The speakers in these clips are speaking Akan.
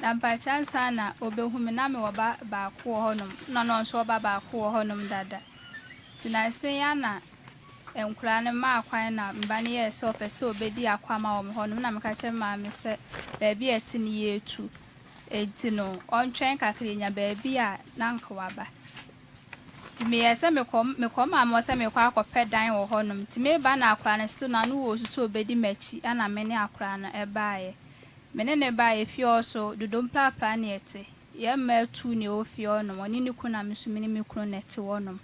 Na mpakyɛ ansa na ɔbɛhu me na mewɔ ba baako wɔ hɔnom na ɔno nso wɔ ba baako wɔ hɔnom dada. Nti nansa yi ara na nkwadaa no maa kwan na me ba no yɛɛ sɛ ɔpɛ sɛ ɔbɛdi akwama wɔ me hɔnom na meka kyerɛ me maame sɛ baabi a ɛte no yɛretu nti no ɔntwɛn kakra yɛnya baabi a na anka waba. Nti meyɛɛ sɛ mekɔ mekɔ maame hɔ sɛ merekɔ akɔpɛ dan wɔ hɔnom nti mereba na akwadaa no still n'ano wɔ su sɛ ɔbɛdi m'akyi ɛna me ne akwadaa no baeɛ. Me ne no baeɛ fie hɔ so dodom prapra na yɛte. Yɛn mmaa tu na ɛwɔ fie hɔnom ɔne ne kunu na me nso me ne me kunu na ɛte hɔnom.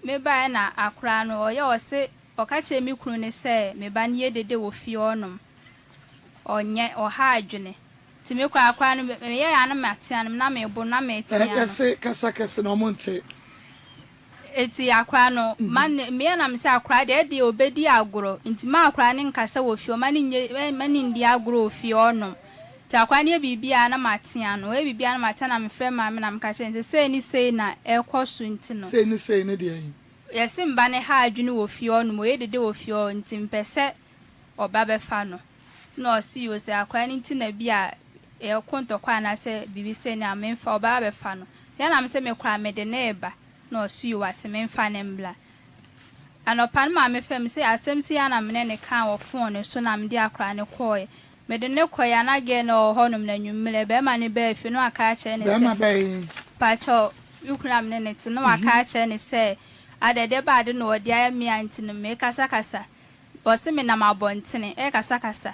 Me baeɛ na akwadaa no ɔyɛ ɔse ɔka kyerɛɛ me kunu no sɛ me ba no yɛ dede wɔ fie hɔnom ɔnyɛ ɔha adwene nti me koraa akwadaa no meyɛɛ a na matea no na mebo no na metea no. Yɛse kasa kɛse na ɔmo nte. Nti akwadaa no ma ne meyɛ na mese akwadaa deɛ ɛdeɛ ɔbɛdi agorɔ nti ma akwadaa no nkasa wɔ fie hɔ ma no nyɛ ma no ndi agorɔ wɔ fie hɔnom Nti akwadaa no yɛ biribi a na matea no, ɔyɛ biribi a na matea na mefrɛ maame na meka kyerɛ no sɛ sei ne sei na ɛrekɔ so nti no. Sei ne sei ne deɛn? Yɛse mba no ha adwene wɔ fie hɔ nom, ɔyɛ dede wɔ fie hɔ nti mepɛ sɛ ɔba bɛfa no. Na ɔse yoo sɛ akwadaa no nti na bi a yɛko ntɔkwa anaasɛ biribi sei no a memfa, ɔbɛba abɛfa no. Nti ɛna mese me koraa mede no reba. Na ɔse yoo wate memfa no mbra. Anɔpa no maame frɛɛ me sɛ asɛm sei ara na me ne no kaa wɔ phone no so na mede akwadaa no kɔɔɛ. Mede no kɔe a na girl no wɔ hɔnom na anwummerɛ barima no baa fie na waka akyerɛ no sɛ. Barima bɛn? Pakyɛw, me kunu a me ne no te na waka akyerɛ no sɛ adɛ deɛ ba ade na ɔde ayɛ me a nti no mekasakasa. Ɔse menam abɔntene rekasakasa.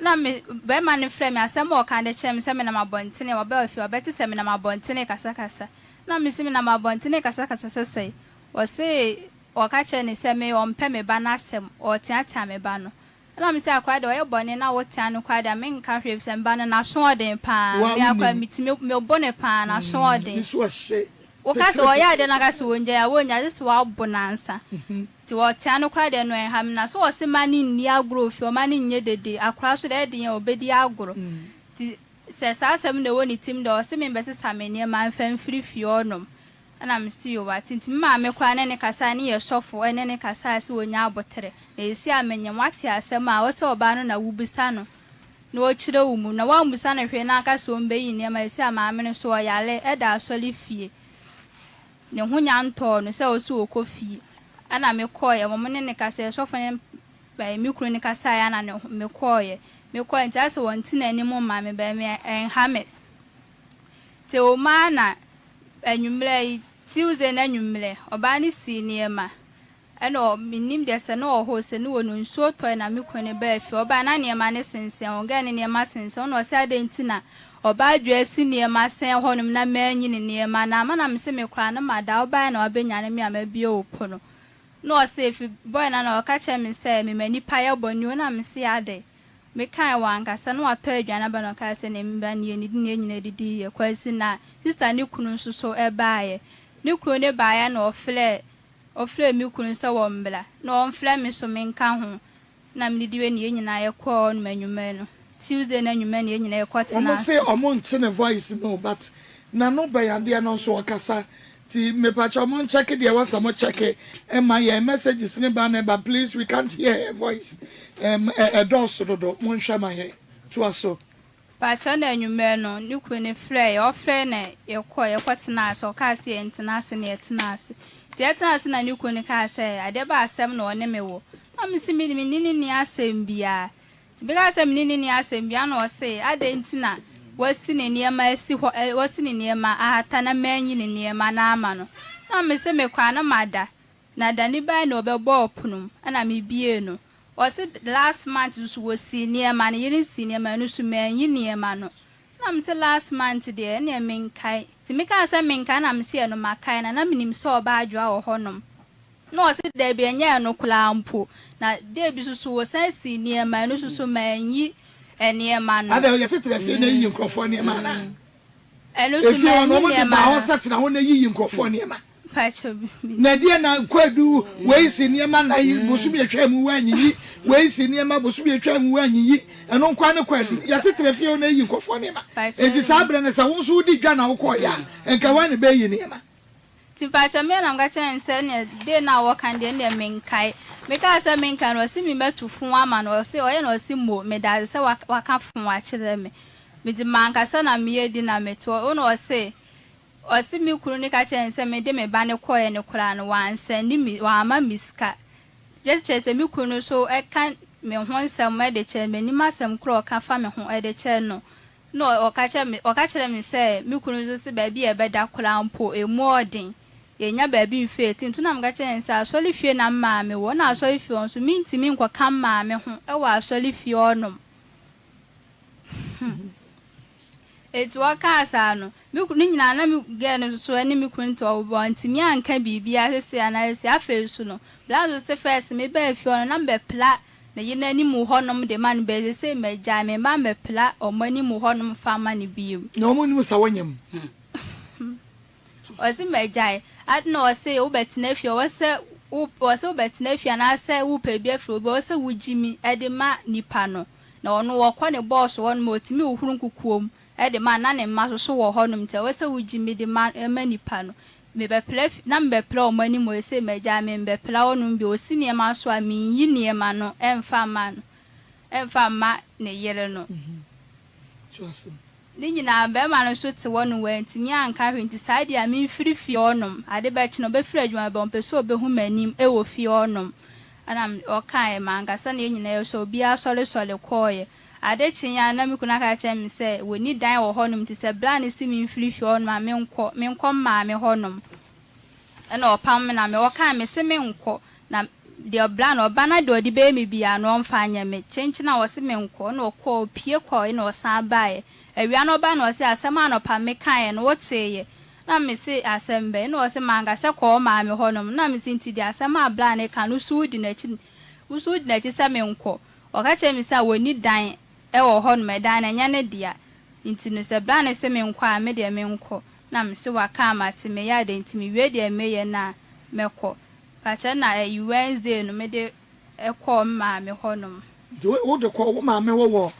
Na me barima no frɛ me asɛm a ɔka de kyerɛ me sɛ menam abɔntene ɔbaa fie ɔbɛte sɛ menam abɔntene rekasakasa. Na mese menam abɔntene rekasakasa sɛ sɛn? Ɔse ɔka kyerɛ no sɛ me ɔmpɛ me ba no asɛm ɔreteatea me ba no. Ɛna me sɛ akwadaa deɛ ɔyɛ bɔne na wo tea no koraa deɛ me nka hwee efisɛ me ba no n'aso ɔden paa me akwadaa me tumi me bo no paa n'aso ɔden wo ka sɛ ɔyɛ adeɛ na ka sɛ ɔngyae a ɔngyae gye sɛ wabo no ansa nti ɔtea no koraa deɛ no ɛnha me na sɛ ɔse ma no nni agorɔ ofie ɔma no nyɛ dede akwadaa so deɛ ɛden a ɔbɛdi agorɔ nti sɛ saa asɛm na ɛwɔ ne tirim deɛ ɔse me mbɛsesa me nneɛma mfa mfiri fie hɔnom Ɛna mese yoo wate nti me maame koraa ne no kasae ne yɛ sɔfo ne no kasae sɛ ɔnya aboterɛ na seesei a menyem wate asɛm a ɔsɛ ɔbaa no na wobisa no na ɔkyerɛ wo mu na woammisa no hwee na aka sɛ ɔmbɛyi nneɛma seesei a maame no so ɔyare ɛda asɔre fie ne ho nya ntɔɔ no sɛ ɔsɛ ɔkɔ fie ɛna mekɔeɛ wɔn ne no kasae sɔfo ne me kunu no kasaeɛ ɛna ne mekɔeɛ mekɔeɛ nti ayɛ sɛ wɔnte n'anim mma me bɛɛ me ɛnha me Te wo maa na anwummerɛ yi, Tuesday no anwummerɛ, ɔbaa no sii nneɛma. Ɛna ɔ, mennim deɛ sɛ na ɔwɔ hɔ o, sɛ ne wɔ no, nsuo tɔe na me kunu no baa fie. Ɔbaeɛ na nneɛma no sensɛn hɔ, girl no nneɛma sensɛn hɔ. Ɛna ɔse adɛn nti na ɔbaa dwa asi nneɛma sɛn hɔnom na manyi ne nneɛma no ama. Na mese me koraa no mada, wobaeɛ na wabɛnyane me a mabue wo pono. Na ɔse efi boy no a na ɔka kyerɛ me sɛ mema nnipa yɛ bɔne o, na mese adɛn? Mekae wɔ ankasa na watɔ aduan aba na ɔkae sɛ ne mmra ne yɛnnidi na yɛn nyinaa didiiɛ. Kwasi na sista ne kunu nso so baeɛ. Ne kunu no baeɛ na ɔfrɛɛ ɔfrɛɛ me kunu sɛ wɔmmra na ɔmfrɛ me nso menka ho na medidi wie na yɛn nyinaa yɛkɔɔ hɔnom anwummerɛ no. Tuesday no anwummerɛ na yɛn nyinaa yɛkɔ tenaa Wɔn se ase. wɔn nte ne voice no but n'ano bɛn adeɛ no nso ɔkasa Nti mepakyɛw mo nkyɛke deɛ ɛwɔ sɛ mo kyɛke mma yɛn messages ne ba na ɛba please we can't hear her voice ɛm ɛdɔɔso dodo monhwɛ ma yɛn toa so. Pakyɛw na anwummerɛ no ne kunu no frɛɛ yɛ ɔfrɛɛ na yɛkɔɔ yɛkɔ tenaa ase ɔkaa sɛ yɛn tena ase na yɛtenaa ase nti yɛtenaa ase na ne kunu no kaa sɛ adeɛ ba asɛm na ɔne me wɔ na mese me me ne no nni asɛm biara Nti mekaa sɛ me ne no nni asɛm biara na ɔse adɛn nti na wasi ne nneɛma asi hɔ ɛ wasi ne nneɛma ahata na manyi ne nneɛma no ama no. Na mese mekɔ a na mada na da ne bae na ɔbɛbɔɔ pono mu ɛna mebiee no. Ɔse last month nso wɔsii nneɛma ne yere sii nneɛma ɛno nso manyi nneɛma no. Na mese last month deɛ ɛneɛ menkae. Nti mekaa sɛ menkae na mese ɛno makae na na menim sɛ ɔbaa adwoa wɔ hɔnom. Na ɔse daabi ɛnyɛ ɛno koraa mpo, na day bi soso wɔsan sii nneɛma, ɛno soso manyi nneɛma no. Adɛn, yɛse tena fie na yiyi nkurɔfoɔ nneɛma anaa? Ɛno nso Efie hɔ no manyi wɔn de nneɛma baa hɔ no. sɛ tena hɔ na yiyi nkurɔfoɔ nneɛma. Mpakyɛw bi. Na ɛdeɛn na Kwadu wei si nneɛma na yi bosome atwa mu woanyiyi, wei si nneɛma bosome atwa mu woanyiyi, ɛno nkoa ne Kwadu. Yɛse tena fie hɔ na yiyi nkurɔfoɔ nneɛma. Enti saa berɛ no sɛ wo nso wodi dwa na wokɔeɛ a, nka woa na ɛbɛyi nneɛma. Nti mpakyɛw me na meka kyerɛɛ no sɛ ɛneɛ day no a wɔka no deɛ ɛneɛ menkae. Mekaa sɛ menkae no ɔse me mɛtu fon ama no ɔse ɔyɛ na ɔse mo medaase sɛ waka fon akyerɛ me. Medze mankasa na meyɛ di na metse hɔ. Nna ɔse, ɔse me kunu no ka kyerɛɛ no sɛ mede me ba no kɔeɛ no koraa no, wansɛnde me, wamma me sika. Gyes kyerɛ sɛ me kunu no so ka me ho nsɛm de kyerɛ no, m'anim asɛm koraa a ɔka fa me ho de kyerɛ no. Nna ɔka kyerɛ me, ɔka kyerɛɛ me sɛ me kunu nso se baabi a yɛbɛda koraa mpo, emu ɔɔden. Yɛnnya baabi mfa yɛn ti nto. Nna meka kyerɛɛ no sɛ asɔrefie na me maame wɔ, nna asɔrefie hɔ nso mentumi nkɔka me maame ho wɔ asɔrefie hɔnom. Enti wɔkaa saa no, me kunu, ne nyinaa na me girl no nso so ne me kunu nte hɔ, wantumi anka biribiara sesei anaa sesei. Afei nso no, bra nso se first mebaa fie hɔ no na mebɛpra ne yere no anim hɔnom de ma no but sesei magyae, memma mmɛpra wɔn anim hɔnom mfa mma no bio. Na wɔn nnim sa wɔnyem. Ɔse magyae. Ade na ɔse wobɛtena fie ɔwɔ sɛ wo ɔse wobɛtena fie anaasɛ wopɛ bi afiri obi hɔ ɔwɔ sɛ wogye mi de ma nipa no. Na ɔno ɔkɔ ne bɔɔso hɔ nom a ɔtumi hohoro nkukuo mu de ma na ne mma nso so wɔ hɔ nom nti ɛwɔ sɛ wogye mi de ma ma nipa no. Mebɛpra fi na mebɛpra wɔn anim ɔse magyae membɛpra hɔ nom bio ɔsi nneɛma so a menyi nneɛma no mfa mma no mfa mma ne yere no. Ne nyinaa, barima no nso te hɔ no, wantumi anka hwee, nti saa deɛ a memfiri fie hɔnom, ade bɛkye no, ɔbɛfiri adwuma bɛba, ɔmpɛ sɛ ɔbɛhu m'anim wɔ fie hɔnom. Ɛna ɔkaeɛ, mankasa na yɛn nyinaa yɛsɔre, obiara sɔresɔre kɔeɛ. Ade kyeeɛ a na me kunu aka akyerɛ me sɛ wɔnni dan wɔ hɔnom, nti sɛ bra no se memfiri fie hɔnom a menkɔ, menkɔ me maame hɔnom. Ɛna ɔpam me na me ɔkae me se menkɔ na deɛ ɔbra no ɔba na deɛ ɔde bɛyɛ me biara no ɔmfa nyɛ me kyenkyen a ɔse menkɔ ɛna ɔkɔɔ ɔpue kɔɔe na ɔsan baeɛ awia no ɔbae na ɔse asɛm a anɔpa me kaeɛ no woteeɛ na me se asɛm bɛn na ɔse manka sɛ kɔ wo maame hɔ nom na me se nti deɛ asɛm a bra no ka no wo so wodi n'akyi wo so wodi n'akyi sɛ menkɔ ɔka kyerɛɛ me sɛ wɔnni dan wɔ hɔ nom ɛdan no ɛnyɛ ne dea nti no sɛ bra no se menkɔ a me deɛ menkɔ Na me se waka a mate meyɛ adɛn nti me wie deɛ meyɛ no a mɛkɔ pakyɛ na ɛyi Wednesday no mede kɔɔ me maame hɔ nom. Nti wo de kɔɔ wo maame hɔ wɔ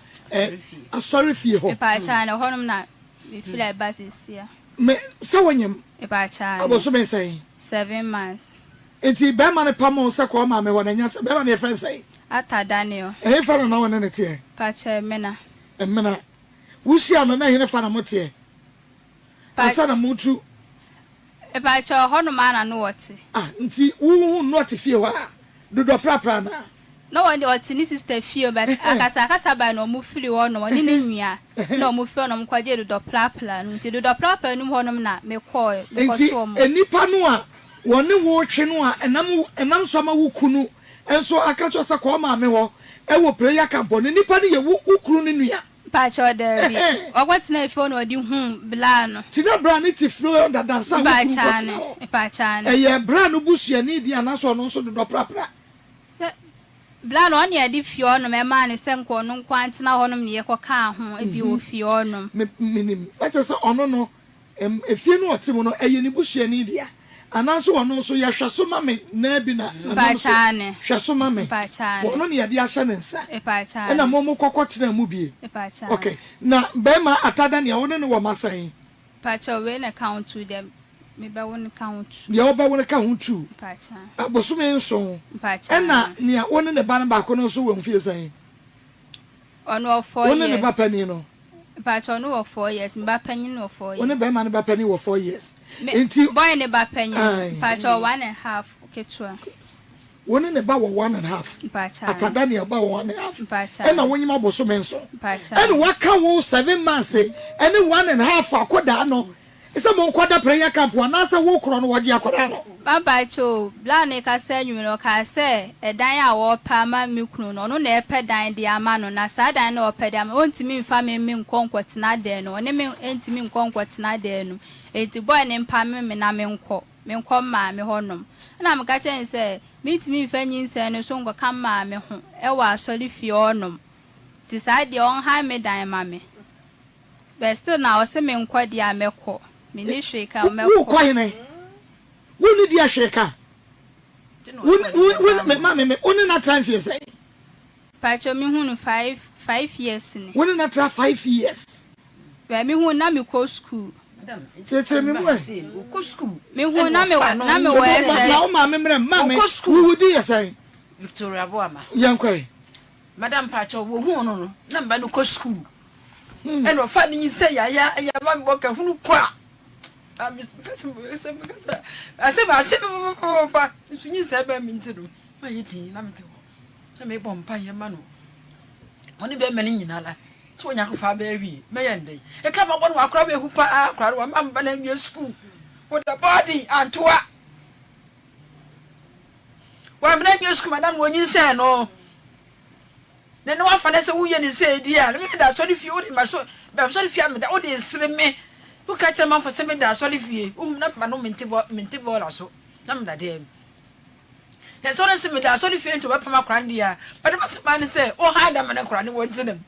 asɔre fie hɔ? Mepakyɛ aane ɛhɔ nom na me firi ɛba sesia. Me sɛ wo nyem? Mepakyɛ aane. Abosome sɛn? 7 months. Nti bɛɛma no pamoo sɛ kɔ wo maame hɔ no ɛnyɛ sɛ bɛɛma no yɛfrɛ no sɛn? Atta Daniel. Ɛhefa na na wo ne no teɛ? Pakyɛ Mena. Mena. Wo hyia no na ɛhenefa na mo teɛ? Ansa na motu. Mepakyɛw, ɛhɔnom ara na na ɔte. Ah, nti wohuu no ɔte fie hɔ a, dodɔ prapra anaa? Na ɔno deɛ ɔte ne sister fie but akasakasa bae na ɔmo firi hɔnom, ɔne ne nua na ɔmo firi hɔnom kɔgyee dodɔ prapra no, nti dodɔ prapra no mu hɔnom na mekɔɔe, Nti mekɔtoo ɔmo. nnipa no a wɔne wo retwe no a ɛnam ɛnam so ama wo kunu nso aka kyerɛ wo sɛ kɔ wo maame hɔ wɔ prayer camp hɔ no, nnipa no yɛ wo wo kunu no nua? Mpakyɛw daabi. Ɔkɔ tenaa fie hɔ na ɔde huu bla no. Ti na bra no te fie hɔ dada ansa wo kunu kɔ tena hɔ. Mpakyɛw Ɛyɛ bra no busuani deɛ anaasɛ ɔno nso dodɔ prapra? Sɛ bla no ɔne yɛde fie hɔ nom ɛmaa no sɛ nka ɔno nkoa ntena hɔ nom ne yɛkɔ kaa ho bi wɔ fie hɔ nom. Me menim. Na kyerɛ sɛ ɔno no Efie no a ɔte mu no, ɛyɛ ne busuani dea? Anaasɛ ɔno nso, yɛhwɛ so ma me naa bi na nam so hwɛ so ma me? Ɔno na yɛde ahyɛ ne nsa, ɛna mo mokɔ kɔtenaa mu bie. Ok, na barima Atada nea wo ne no wɔ mma sɛn? Mpakyɛw, wei na ɛka ho tuu, deɛ mebɛwo no ka ho tuu. Deɛ wobɛwo no ka ho tuu? Abosome nson. Ɛna nea wo ne ne ba no baako no nso wɔ mfie sɛn? Ɔno wɔ four years. Wo ne ne ba panin no? Mpakyɛ ɔno wɔ four years, me ba panyin wɔ four years. Wo ne bɛrima no ba panin wɔ four years. Me Nti, boy ne ba panyin no, mpakyɛ ɔwɔ one and half ketewa. Wo ne ne ba wɔ one and half. Mpakyɛ. Ata Daniel ba wɔ one and half. Mpakyɛ. Ɛna wo nyem abosome nson. Mpakyɛ. Ɛna waka wo seven months ɛne one and half akodaa no Sɛ monkɔda prayer camp anaasɛ wo korɔ no wɔgye akwadaa no. Mpakyɛw o, bla no rekasa anwummere no ɔkaa sɛ ɛdan a ɔrepɛ ama me kunu no ɔno na ɛrepɛ dan de ama no na saa dan no a ɔrepɛ de ama no ɔntumi mfa me me nkɔ nkɔtena dan no mu ɔne me ntumi nkɔ nkɔtena dan no mu enti boy no mpame me na menkɔ menkɔ me maame hɔ nom ɛna meka kyerɛɛ no sɛ mentumi mfa nyinsɛn no so nkɔka me maame ho wɔ asɔre fie hɔ nom nti saa deɛ ɔnhan me dan ma me. But still na ɔse me nkɔ deɛ a mɛkɔ. Me nni hwee ka mɛkɔ. Wo kɔ hene? Wo nni deɛ hwee ka? Wo wo me ma me me wo ne no atra mfie sɛn? Pakyɛw me hu no five five years ni. Wo ne no atra five years? But me hu no na me kɔ school. Kyerɛkyerɛ me mu ɛ. Me hu no na me wɔ na me wɔ SS. Ma wo maame mmerɛ maame wo wo din yɛ sɛn? Victoria Boama. Yɛn kɔ ɛ. Madam mpakyɛw wohuu no no na me ba no kɔ school. Ɛna ɔfa ne nyinsɛn yaya ɛyɛ ma me bɔ ka hunu kɔ a. A me kasa me kasa me kasa asɛ ma ahyɛ me papapapa nso nyinsɛn bɛn me nti no ma yɛ din na mete hɔ na mebɔ mpa yɛ ma no ɔne bɛrima no nyina la sɛ ɔnya akɔfa abɛɛ wie mɛyɛ ndɛn ɛka ma bɔ no wakora bɛhu paa akora no wama mba no awie sukuu wɔda bɔɔden antoa wamena awie sukuu madam na ɔnyinsɛn no Na ne wafa no sɛ woyɛ ne sɛ edi a, na meda asɔre fie, wode ma so asɔre fie a meda, wode sere me. Woka kyerɛ manfo sɛ meda asɔre fie, wohu na ma no mente bɔ mente bɔɔla so, na meda dɛm. Na sɛ ɔno sɛ meda asɔre fie nti wɔbɛpam akora no deɛ a, mede masɛm ara ne sɛ ɔha da ma ne nkora ne wɔn ntenam.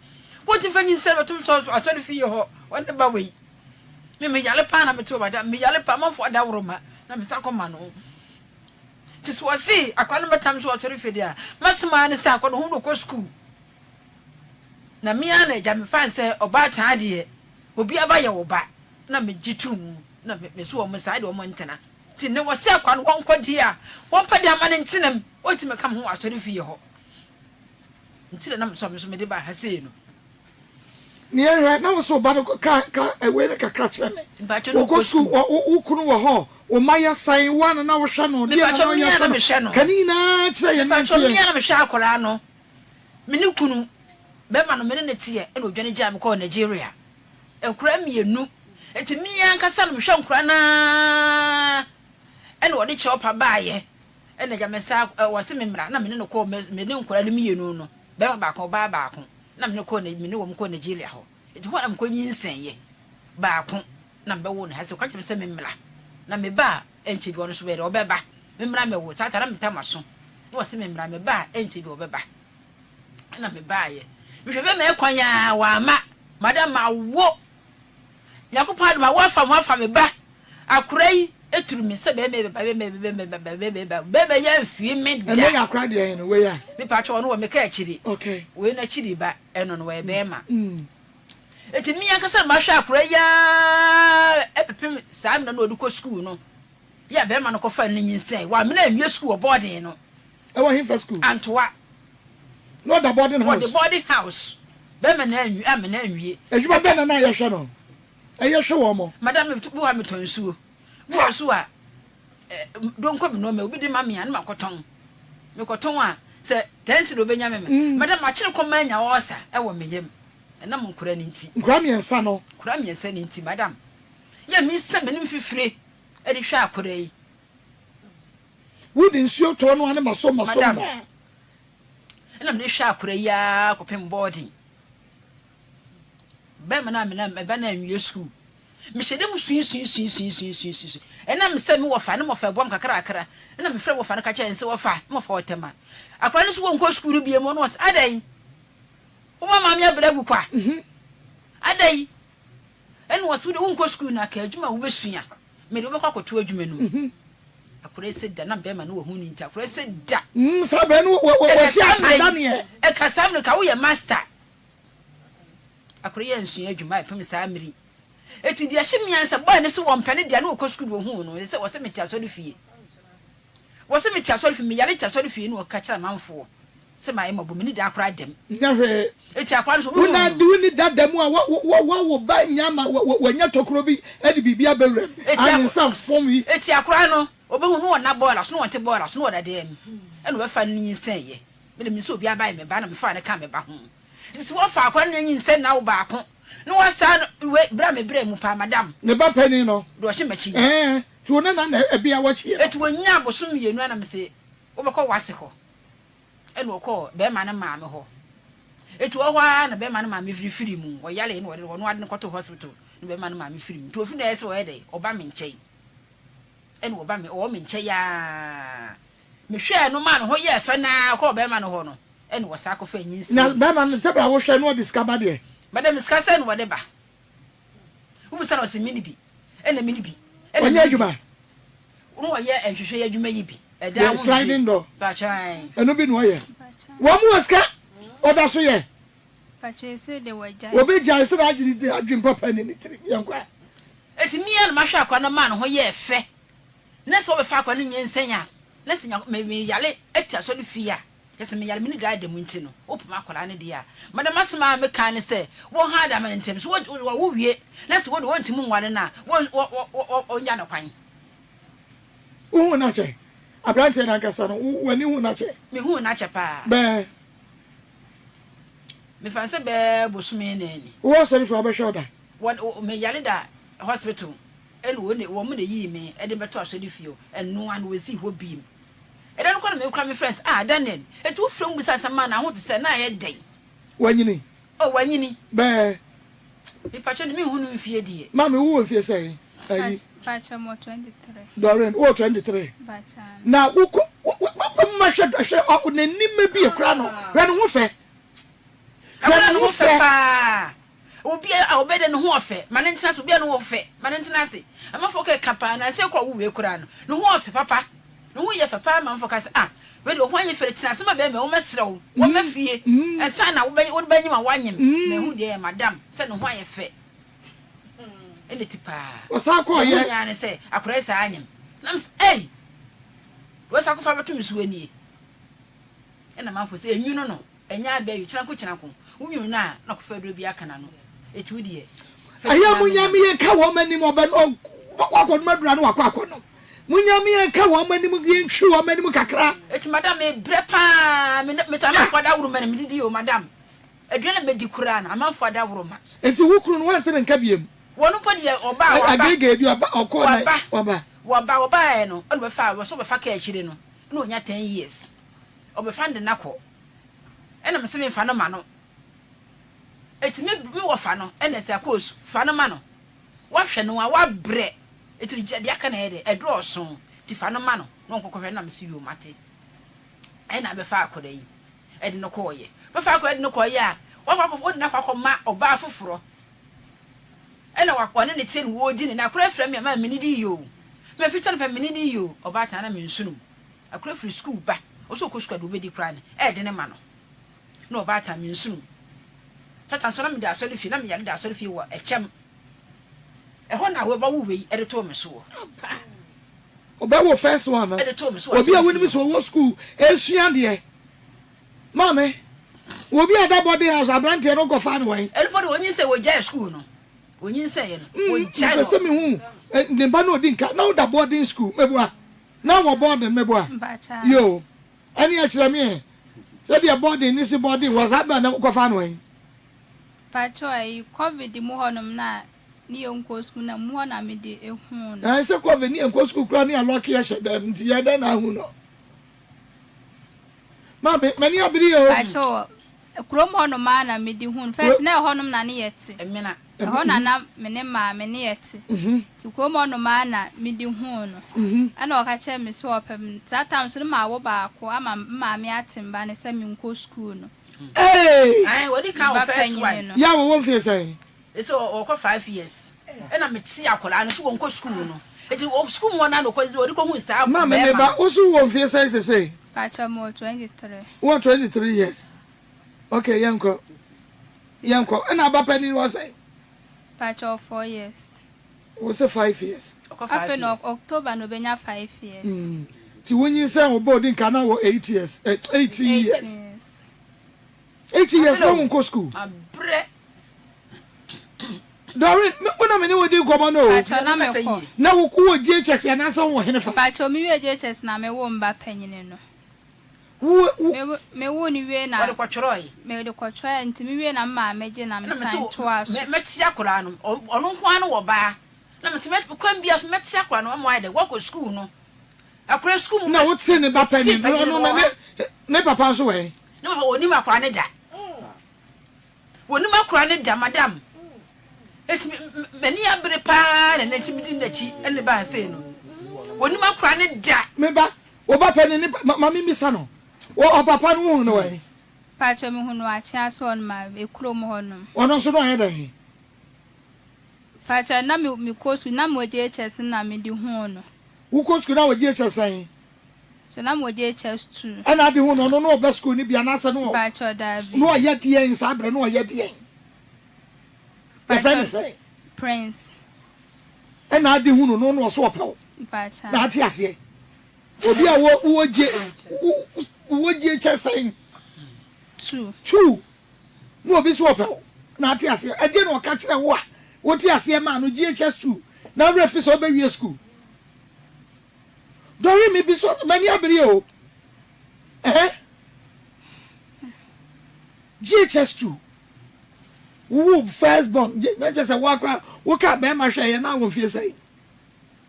Wotumi fa nyinsɛn bɛtom sɛ asɔre fie hɔ, wɔne ba wei. Me meyale paa na mete wɔ bada, meyale paa manfo adaworo ma, na mesa kɔma no. Nti sɛ wɔse akwadaa no bɛtam so wɔ asɔrefie deɛ a, m'asɛm ara ne sɛ akwadaa no ho no kɔ sukuu. Na me ara na agya mefa no sɛ ɔbaatan deɛ, obi aba yɛ wo ba, na megye to mu, na me so wɔn saa deɛ wɔn ntena. Nti nnɛ wɔse akwadaa no wɔnkɔ deɛ a, wɔmpa deɛ ama no ntena mu, ɔntumi nka me ho wɔ asɔrefie hɔ. Nti na nam so a me nso mede baa ha sei no. Nea hwɛ na wo so ba no ka ka wei no kakra kyerɛ me. Wɔkɔ sukuu wo kunu wɔ hɔ wo mma yɛ sɛn wo ana na wohwɛ no deɛ na na ɔyɛ hwɛ no ka ne nyinaa kyerɛ yɛn nanteɛ. Mepatwɔ mea na mehwɛ akwadaa no me ne kunu bɛma no me ne ne teɛ ɛna odwane gyaa me kɔɔ Nigeria nkwadaa mmienu nti me ankasa na mehwɛ nkwadaa no ara ɛna wɔde kyɛw pa baayɛ ɛna gya me nsa wɔse me mmra na me ne no kɔɔ me ne nkwadaa no mmienu no bɛma baako ɔbaa baako. na me ne kɔɔ me ne wɔn kɔɔ Nigeria hɔ. Enti hɔ na mekɔnyinsɛneeɛ baako na mebɛwoo no ha. Sɛ ɔka kyerɛ me sɛ memmra na meba a, ɛnkyɛ bi ɔno nso bɛyɛ dɛ ɔbɛba. Memmra mmɛwo. Saa ta na meta m'aso na ɔse memmra, meba a ɛnkyɛ bi ɔbɛba. Ɛna mebaeɛ. Mehwɛ bɛma ɛkwan a wamma. Madam mawo. Nyankopɔn adom awo afa me ho afa me ba. Akora yi turu me sɛ bɛɛma yi bɛba, bɛɛma yi bɛba, bɛɛma yi bɛba, bɛɛma yi bɛba, bɛɛma yi amfie me da. Ɛnɛ yɛ akora deɛ yɛn no wei a. Me pa kyɛw ɔno wɔ me ka akyiri. Okay. Wei no akyiri ba ɛno no wɔyɛ bɛɛma. Eti me ankasa na mahwɛ akora yi ara ɛpepem saa mmerɛ no ɔde kɔ sukuu no. Yɛ a bɛɛma no kɔfa no nyinsɛn wamena anwie sukuu wɔ boarding no. Ɛwɔ henfa sukuu? Antoa. Na ɔda boarding house? Ɔde boarding house. Bɛɛma no anwie amena anwie. Adwuma bɛn na na yɛhwɛ no? Ɛyɛ hwɛ wɔn mo. Madam me bi wɔ ha metɔn nsuo bi wɔ so a donko bi nɔɔma obi de ma me a ne ma kɔtɔn me kɔtɔn a sɛ tɛnsi na obenya me me madam makyere kɔm anya ɔɔsa ɛwɔ me yam ɛnam nkora ne nti. Nkora mmiɛnsa no. Nkora mmiɛnsa ne nti madam yɛ me nsa m'anim fifire ɛde hwɛ akora yi. Wode nsuo tɔɔ no a ne maso maso Madam ɛna mede hwɛ akora yi ara kɔpem boarding. Bɛrima no a me na me ba no anwie sukuu. Mehyɛ da mu suasuasuasuasuasua. Ɛnam sɛ me wɔfa ne wɔfa boa me kakrakra ɛna mefrɛ wɔfa no ka kyerɛ no sɛ wɔfa ne wɔfa wɔ Tema. Akwadaa no nso wɔnkɔ sukuu no bio mu ɔno ɔse adɛn? Woma maame abrɛ agu kwa? Adɛn? Ɛna ɔse wode wonkɔ sukuu no aka adwuma a wobɛsua mede wobɛkɔ akɔto adwuma no mu. Akwadaa yi sɛ da na bɛrima no wɔ ho no nti akwadaa yi sɛ da. Saa berɛ no wɔhyɛ atadaneɛ. Ɛka saa mmerɛ ka woyɛ master. Akora yi ansua adwuma a ɛpem saa mmere yi. Enti deɛ ɛhye me ara ne sɛ boy no se wɔmpɛ no deɛ na ɔkɔ sukuu deɛ ɔhuu no sɛ wɔse mete asɔre fie. Wɔse mete asɔre fie, meyare te asɔre fie na ɔka kyerɛ amanfoɔ sɛ mayɛ mmɔbɔ, menni da koraa dam. Nyɛ hwee. Enti akora no so Wo na ɔbɛhuu no. wonni da da mu a wo wo wo wo ba nya ma wanya tokuro bi de biribi abɛwura mu Enti a ne ako nsa mfom yi. Enti akora no ɔbɛhu no ɔnna bɔɔla so na ɔnte bɔɔla so na ɔda dan mu ɛna ɔbɛfa no nyinsɛnyɛ. Me de menim sɛ obiara ba yɛ me ba na mefaa no kaa me ba ho. Nti sɛ wɔfa akwadaa no na nyinsɛn na awo baako na wɔasan no wei bere a me brɛ mu paa madam. Ne ba panin no. Deɛ ɔhyɛ m'akyi yi. Ɛɛ nti wo ne na na ɛbea w'akyi no. Eti wɔnyaa abosom mmienu a na mese wobɛkɔ w'ase hɔ ɛna ɔkɔɔ bɛrima no maame hɔ. Eti wɔ hɔ ara na bɛrima no maame firifiri mu ɔyaree na wɔde ɔno ade no kɔtoo hospital na bɛrima no maame firi mu nti ofi na ɛyɛ sɛ ɔyɛ dɛ ɔba me nkyɛn ɛna ɔba me ɔwɔ me nkyɛn aa mehwɛɛ no maa ne ho yɛɛ fɛ naa ɔkɔɔ bɛrima no hɔ no. Ɛna wɔsan kɔfaa nyinsɛn Na bi. bɛrima no, sɛ bere a wohwɛ no ɔde sika ba deɛ. Madam, sika sɛn na wɔde ba? Wobisa no ɔse menni bi, ɛna menni bi, ɛna Ɔnyɛ menni bi. adwuma? Na ɔyɛ nhwehwɛ yi adwuma yi bi. Ɛdan The ho sliding nhwehwɛ. door. Mpakyɛ ae. Ɛno bi na ɔyɛ. Wɔn wɔ sika, ɔda so yɛ. Mpakyɛ ese de wagyae. Wɔbɛgyae sɛ n'adwene de adwene papa nni ne tirim. Yɛnkɔ ɛ. Enti me ara na mahwɛ akwadaa no maa ne ho yɛɛ fɛ. Na sɛ wɔbɛfa akwadaa no nyinsɛn a, na sɛ Nyanko me meyare te asɔre fie a. Kyerɛ sɛ meyare me ne daa da mu nti no, wopem akwadaa no deɛ a, madam asɛm a meka ne sɛ wɔnha da ma no ntɛm. So wɔwo wie na sɛ wɔde wɔntumi nware no a, wɔnya no kwan. Wohuu no akyɛ? Aberanteɛ no ankasa no, w'ani huu no akyɛ? Mehuu no akyɛ paa. Bɛɛ? Mefa no sɛ bɛɛ bosome na ni. Wowɔ asɔrefie a wɔbɛhwɛ wo da? Wɔ, meyare da hospital ɛna wɔn na yii me de me bɛtoo asɔrefie hɔ. Ɛno ara na wɔsii hɔ biem. Ɛda no koraa na me koraa me frɛ no sɛ, Ah, Daniel, enti wofrɛ mu bisa nsɛm ma no a, ho te sɛ na ayɛ dɛn? Wanyini? Oh, wanyini. Bɛɛ? Mepakyɛ no, menhu no mfie deɛ. Maame, wowɔ mfie sɛn? Ayi. Pakyɛ, mewɔ 23. Doreen, wowɔ 23? Pakyɛ. Na wokɔ, wo, wo, wo, ma hwɛ, hwɛ, ɔ, n'anim abie koraa no, hwɛ ne ho fɛ. Hwɛ ne ho fɛ paa. Obi a ɔbɛ dɛ ne ho ɔfɛ ma no ntena ase obi a ne ho ɔfɛ ma no ntena ase amanfoɔ kɛ ka paa nansa yi koraa ɔwo wei koraa no ne ho ɔfɛ papa ne ho yɛ fɛ paa amanfoɔ ka sɛ ah wei deɛ ɔho anyɛ fɛ tena ase ma bɛɛma yi wɔmɛsrɛ wo wɔmɛ fie ɛnsa na wobɛ wobɛ nyem a wanyem na ehu deɛ yɛ madam sɛ ne ho ayɛ fɛ ɛna ti paa Ɔsan kɔɔ yɛ. Ɛho nyinaa ne sɛ akwadaa yi saa anyem nam sɛ ei wɔsa akɔfa abɛto me so nie ɛna amanfoɔ sɛ enwunu no. Ɛnyɛ abɛ yi, kyenako kyenako, wo nwunu no a na ɔkɔfa aduro bi aka n'ano, eti wo deɛ, fa Ɛyɛ gyina mo me nyame na. yɛn ka wɔn anim ɔbɛ no ɔbɛkɔ akɔnom adura no wakɔ akɔnom mo nyame yɛn ka wɔn anim yɛn twi wɔn anim kakra. Eti madam me brɛ paa me me amanfoɔ adaworo ma na me didi o madam aduane a medi koraa no amanfoɔ adaworo ma. Enti wo kunu no wante ne nka biem. Wɔn mpo deɛ ɔba a waba. Agege bi ɔba ɔkɔ na waba waba. Waba ɔbaeɛ no ɛna ɔbɛfa wɔsɛ ɔbɛfa kaa akyire no ɛna ɔnya ten years ɔbɛfa no de no akɔ. Ɛna mese memfa no ma no. Eti me me wɔfa no ɛna ɛsɛ akoosu fa no ma no. Wahwɛ no a wabrɛ. Eti gya deɛ aka na ɛyɛ dɛ ɛdɔɔso nti fa no ma no na ɔnkɔ kɔhwɛ no na mese yoo mate. Ɛna abɛfa akwadaa yi ɛde no kɔɔyɛ. Bɛfa akwadaa de no kɔɔyɛ a wakɔ akɔ wode no akɔ akɔma ɔbaa foforɔ. Ɛna wa ɔne ne te no wɔredi ne na akwadaa frɛ me a maa menidi yie o. Mafita no pɛ menidi yie o. Ɔbaatan na mensono mu. Akora firi sukuu ba, ɔsɛ ɔkɔ sukuu a deɛ ɔbɛdi koraa no ɛɛdene ma no. Na ɔbaatan me nsono mu. Tata nso na meda asɔre fie, na meyare da asɔre fie wɔ ɛkyɛm. Ɛhɔ na wɔbɛwo wei de too me soɔ. Aba. Ɔbɛwo first one no. De too me so wɔ Obi a asɔre wonim fie sɛ hɔ. ɔwɔ sukuu ɛresua adeɛ. Maame, obi a ɛda boarding house aberanteɛ no wokɔfaa no wɛn? Ɛno mpo de ɔnyinsɛn, ɔgyae sukuu no. Ɔnyinsɛeɛ no, ɔgyae Mepɛ no. sɛ mehu ne ba no ɔdi nka. Na woda boarding school, meboa? Na wɔ boarding meboa? Yoo, ɛneɛ kyerɛ me ɛ, sɛdeɛ boarding ne si boarding wɔ saa bɛn na wokɔfaa no wɛn? Pakyɛw ayi covid mu hɔ nom na ne yɛ nkɔ sukuu na mu hɔ na me de ehuu no. Ɛɛ sɛ covid ne yɛ nkɔ sukuu koraa ne yɛ lɔki yɛ hyɛ dɛm nti yɛ dɛn na ahu no? Maame, m'ani abere o. Pakyɛw, kurom hɔ nom ara na me de hu no. First na ɛhɔ nom na ne yɛ te. Mena. Ɛhɔ na na me ne maame ne yɛ te. Nti kurom hɔ nom ara na me de huu no. Ɛna ɔka kyerɛɛ me sɛ ɔpɛ me. Saa time nso no mawo baako ama me maame ate me ba no sɛ me nkɔ sukuu no. Eeii! Ae, wɔdi kan Me wɔ ba first one. panyini no. Yɛ a wɔwɔ mfeɛ sɛn? Ese ɔkɔ 5 years ɛna me te akwadaa no so wɔnkɔ school no eti wɔ school mu hɔ naa na ɔkɔ ɔde kɔ hu saa Maame me bɛɛma ba no. wo so wowɔ mfeɛ sɛn sesei? Pakyɛ mewɔ 23. Wowɔ 23 years ok yɛnkɔ yɛnkɔ ɛna aba panin wɔ sɛn? Pakyɛ ɔwɔ 4 years. Wo se 5 years. Ɔkɔ 5 Afei na years. October na obenya 5 years. Mm ti wo nyinsɛn wo ba odi nka na wɔ 8 years eh 18 18 years. years. 18 years Mabrɛ na o wo nkɔ school. mabrɛ. Doreen, me wo na me ne wo di nkɔmɔ no o. Pakyɛ na me Kasa kɔ. yie. Na wo wɔ JHS anaasɛ wo wɔ henefa? Pakyɛ me wie JHS na me wo mba panyini no. Wo wo. Me wo me woo no wie na. Wɔde kɔtwerɛe. Me de kɔtwerɛe nti me wie na me maame gye na me Ɛna me se san toaa so. mɛ mɛte akwadaa no ɔno nko ara no wɔ baa na me se mɛ kwan biara so mɛte akwadaa no ama wayɛ dɛ wakɔ sukuu no akwadaa sukuu mu Na wo te ne ba mete panin no panin ɔno no na wɔ ne ha. ne papa nso wɔ he? Ne papa ɔnim akwadaa no da. Wɔnim akora no da madam. Eti m'ani abere paa na n'akyi medi n'akyi ne baa sei no. Wɔnim akora no da. Me ba, wo ba panin ne ma ma memmisa no. Wo ɔpapa no wohu no wɔ he? Pakyɛ mehu no Akyease hɔ nom a, ekurom hɔ nom. Ɔno nso na ɔyɛ dɛn? Pakyɛ na me mekɔ sukuu na mewɔ JHS na mede huu no. Wokɔ sukuu na wɔ JHS sɛn? So na mo JHS two. Ɛna ade ho no ɔno na ɔba school no bi anaasɛ na Mpakyɛw daabi. na ɔyɛ deɛn saa berɛ na ɔyɛ deɛn? Yɛfrɛ no Mpakyɛw sɛn? Prince. Ɛna ade hu no no na ɔso ɔpɛ wo. Mpakyɛw. Na ate aseɛ. Obi a wɔ wɔ gye wo. Wowɔ GHS sɛn? 2. 2. Na obi so ɔpɛ wo na ate aseɛ. Ɛdeɛn na ɔka kyerɛ wo a wote aseɛ maa no GHS 2 na wo werɛ fi sɛ wobɛwie sukuu? Doreen me bi so m'ani abere o. Ɛhɛ. GHS 2. Wo first born na kyerɛ sɛ wo akora wo ka bɛrima hwɛ yɛ na wɔ mfie sɛn?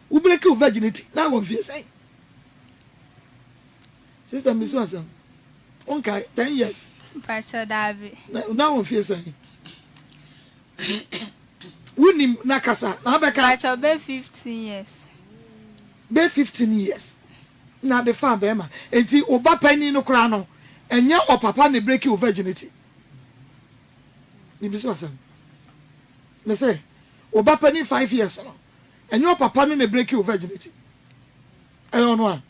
Wo break wo virginity na wɔ mfie sɛn? Sister mi so asɛm. Wonkae 10 years. Mpakyɛ daabi. Na wɔ mfie sɛn? Wonim na kasa na abɛka. Mpakyɛ bɛ 15 years. Bɛ 15 years na de faa bɛrima. Enti wo ba panyin no koraa no ɛnyɛ ɔpapa na break wo virginity. Mibi so asɛm. Me se wo ba panyin 5 years no ɛnyɛ ɔpapa no na break wo virginity. Ɛyɛ ɔno a?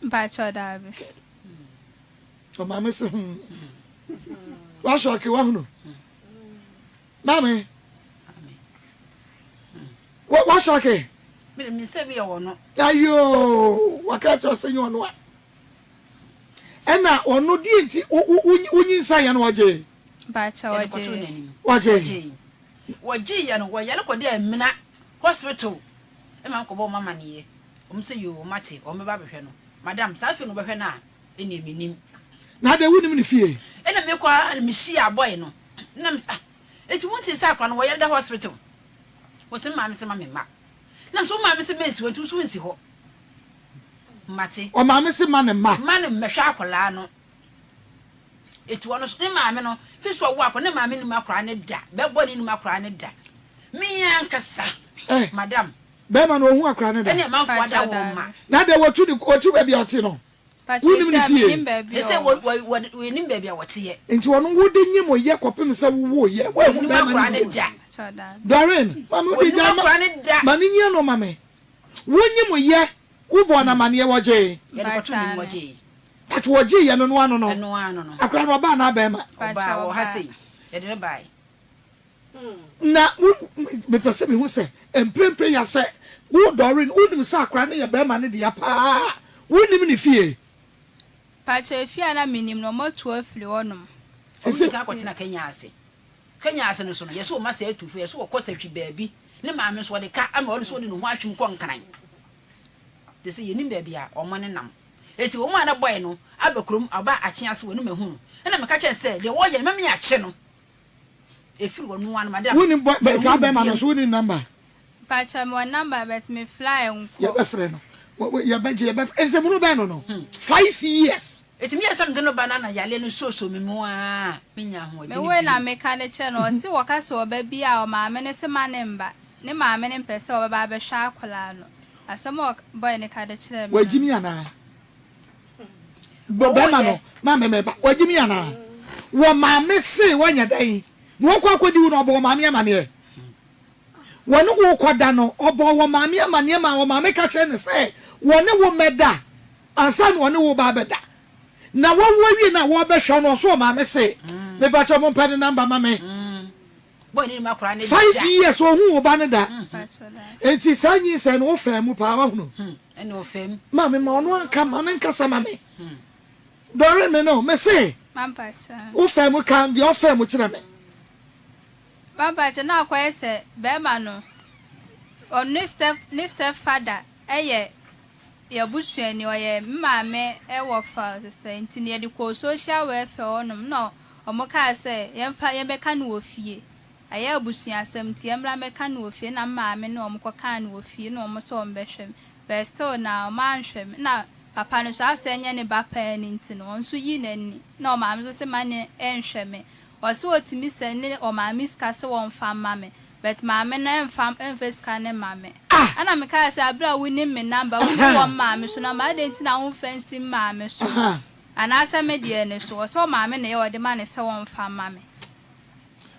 Mpakyɛw daabi. Ɔmaame se hmm. Wasɔke wahunu. Maame. Wasɔke. Mede mi sɛ bi yɛ ɔno. Ayoo waka kyerɛ sɛ nyɛ ɔno a. Ɛna ɔno deɛ nti wonyinsa yɛ no ɔgye. Mpakyɛw ɔgye. Ɔgye. Wɔgye yɛ no wɔyare kɔde amina hospital ɛma nkɔbɔ wɔn amaneɛ. Wɔn sɛ yoo mate wɔn bɛba abɛhwɛ no. Madam saa afei na wɔbɛhwɛ no a ɛnneɛ mennim. Na adɛn wonnim ne fie? Ɛna mekɔ ara na mehyia boy no na mese ah enti wontee sɛ akora no wɔyare da hospital? Wɔse me maame se ma me mma. Na mese wo maame se mensi hɔ nti wo nso wonsi hɔ. Mate. Ɔmaame se ma ne mma. Ma no mmɛhwɛ akwadaa no. Eti ɔno nso ne maame no fi so ɔwo akwadaa ne maame nim akwadaa no da bɛbɔ ne nim akwadaa no da. Me ankasa Eh. madam. Bɛɛma no ɔhu akora no da. Ɛne amanfoɔ ada wɔn ma. Na dɛ wɔtu ne wɔtu baabi a ɔte no wonim ne fie. Ɛsɛ wɔ wɔnim baabi a wɔteɛ. Nti ɔno wode nyim yɛ kɔpem sɛ wowoo yɛ woahu bɛɛma no da. Doreen maame wode gyae ma ma ne nyia no ma me wo nyim yɛ wo bɔɔ no amaneɛ wɔgyee. But wɔgyee yɛ no no ano no akora no ɔbaa anaa bɛɛma. Ɔbaa wɔ ha sei yɛde no bae. Na wo, mepɛ sɛ mehu sɛ mprempren ya sɛ wo Doreen, wonim sɛ akwadaa no yɛ barima no dea paa a, wonnim ne fie? Pakyɛ efie a na menim no wɔatu afiri hɔ nom. Wɔn di kan kɔtena Kenya ase. Kenya ase no so no, yɛse wɔma saa atu fo, yɛse wɔkɔ sahwi baabi. Ne maame nso wɔde ka ama ɔno nso ɔde ne ho ahwim kɔ Nkran. Te sɛ yɛnim baabi a wɔn nenam. Enti wɔn a na bɔe no aba kurom, aba Akye ase wɔ no mahu no. Ɛna meka kyerɛ no sɛ deɛ wɔyɛ no mɛma yɛakye no. Ɛfiri hɔ noa no madam. Wonim bɔ bɛ saa bɛma no so wonim number. Mpakyɛ mewɔ number but me fly nkɔ. Yɛbɛfrɛ no yɛbɛgye yɛbɛ nsɛmunu bɛn no no 5 years. Ɛtumi yɛ sɛ mede no ba no na yareɛ no soosoo me mu aa menya ahoɔdene Me woe na bio. meka de kyerɛ no ɔse wɔka sɛ ɔba bi a ɔmaame no se ma ne mba ne maame no mpɛ sɛ ɔbɛba abɛhwɛ akwadaa no asɛm a boy no ka de kyerɛɛ me no. Wagyimi anaa? Bɔ bɛrima no ma me meba. Wagye mi anaa? Wɔ maame se wanyɛ dɛn na wɔkɔ akɔdi wo no ɔbɔ wɔ maame amaneɛ. Wɔne wo kɔda no ɔbɔ wɔ maame amaneɛ ma wɔ maame ka kyerɛ no sɛ wɔne wo mmɛda ansa na wɔne wo ba abɛda. Na wawu awie no a wɔbɛhwɛ wo no ɔso wɔ maame se mepakyɛw mompɛ ne number ma me. 5 years ohuu wo ba no da nti saa nyinsɛn no wo faa mu paa wahunu maame ma ɔno anka ma no nkasa ma me dɔre me no me se wo faa mu ka deɛ ɔfaa mu kyerɛ me. Mampakyɛ na akɔyɛ sɛ bɛrima no ɔno ne step ne step father ɛyɛ yɛabusuani ɔyɛ me maame wɔfa sɛ nti no yɛde kɔɔ social welfare hɔ nom na Wɔn kaa sɛ, Yɛmfa, yɛbɛka no wɔ fie. Ɛyɛ abusuasɛm nti yɛmmra mmɛka no wɔ fie. Ɛna me maame ne wɔn kɔkaa no wɔ fie na wɔn sɛ wɔn bɛhwɛ me. But still na wɔn anhwɛ me. Ɛna papa no nso asɛ ɛnyɛ ne ba paa no nti no, ɔno nso yii n'ani. Ɛna ɔmaame nso se mma no nhwɛ me. Ɔse ɔtumi sɛne ɔmaame sika sɛ wɔmfa mma me. But maame no ɛmfa, ɛmfa sika no mma me. Ah! Ɛna mekaa sɛ, aberɛ a wonim me number, wonim wɔn maame so number, adɛn nti na womfa nsi me maame so? Anaasɛ me deɛ ne so? Ɔsɛ ɔmaame na ɛyɛ ɔde ma no sɛ ɔmfa mma me.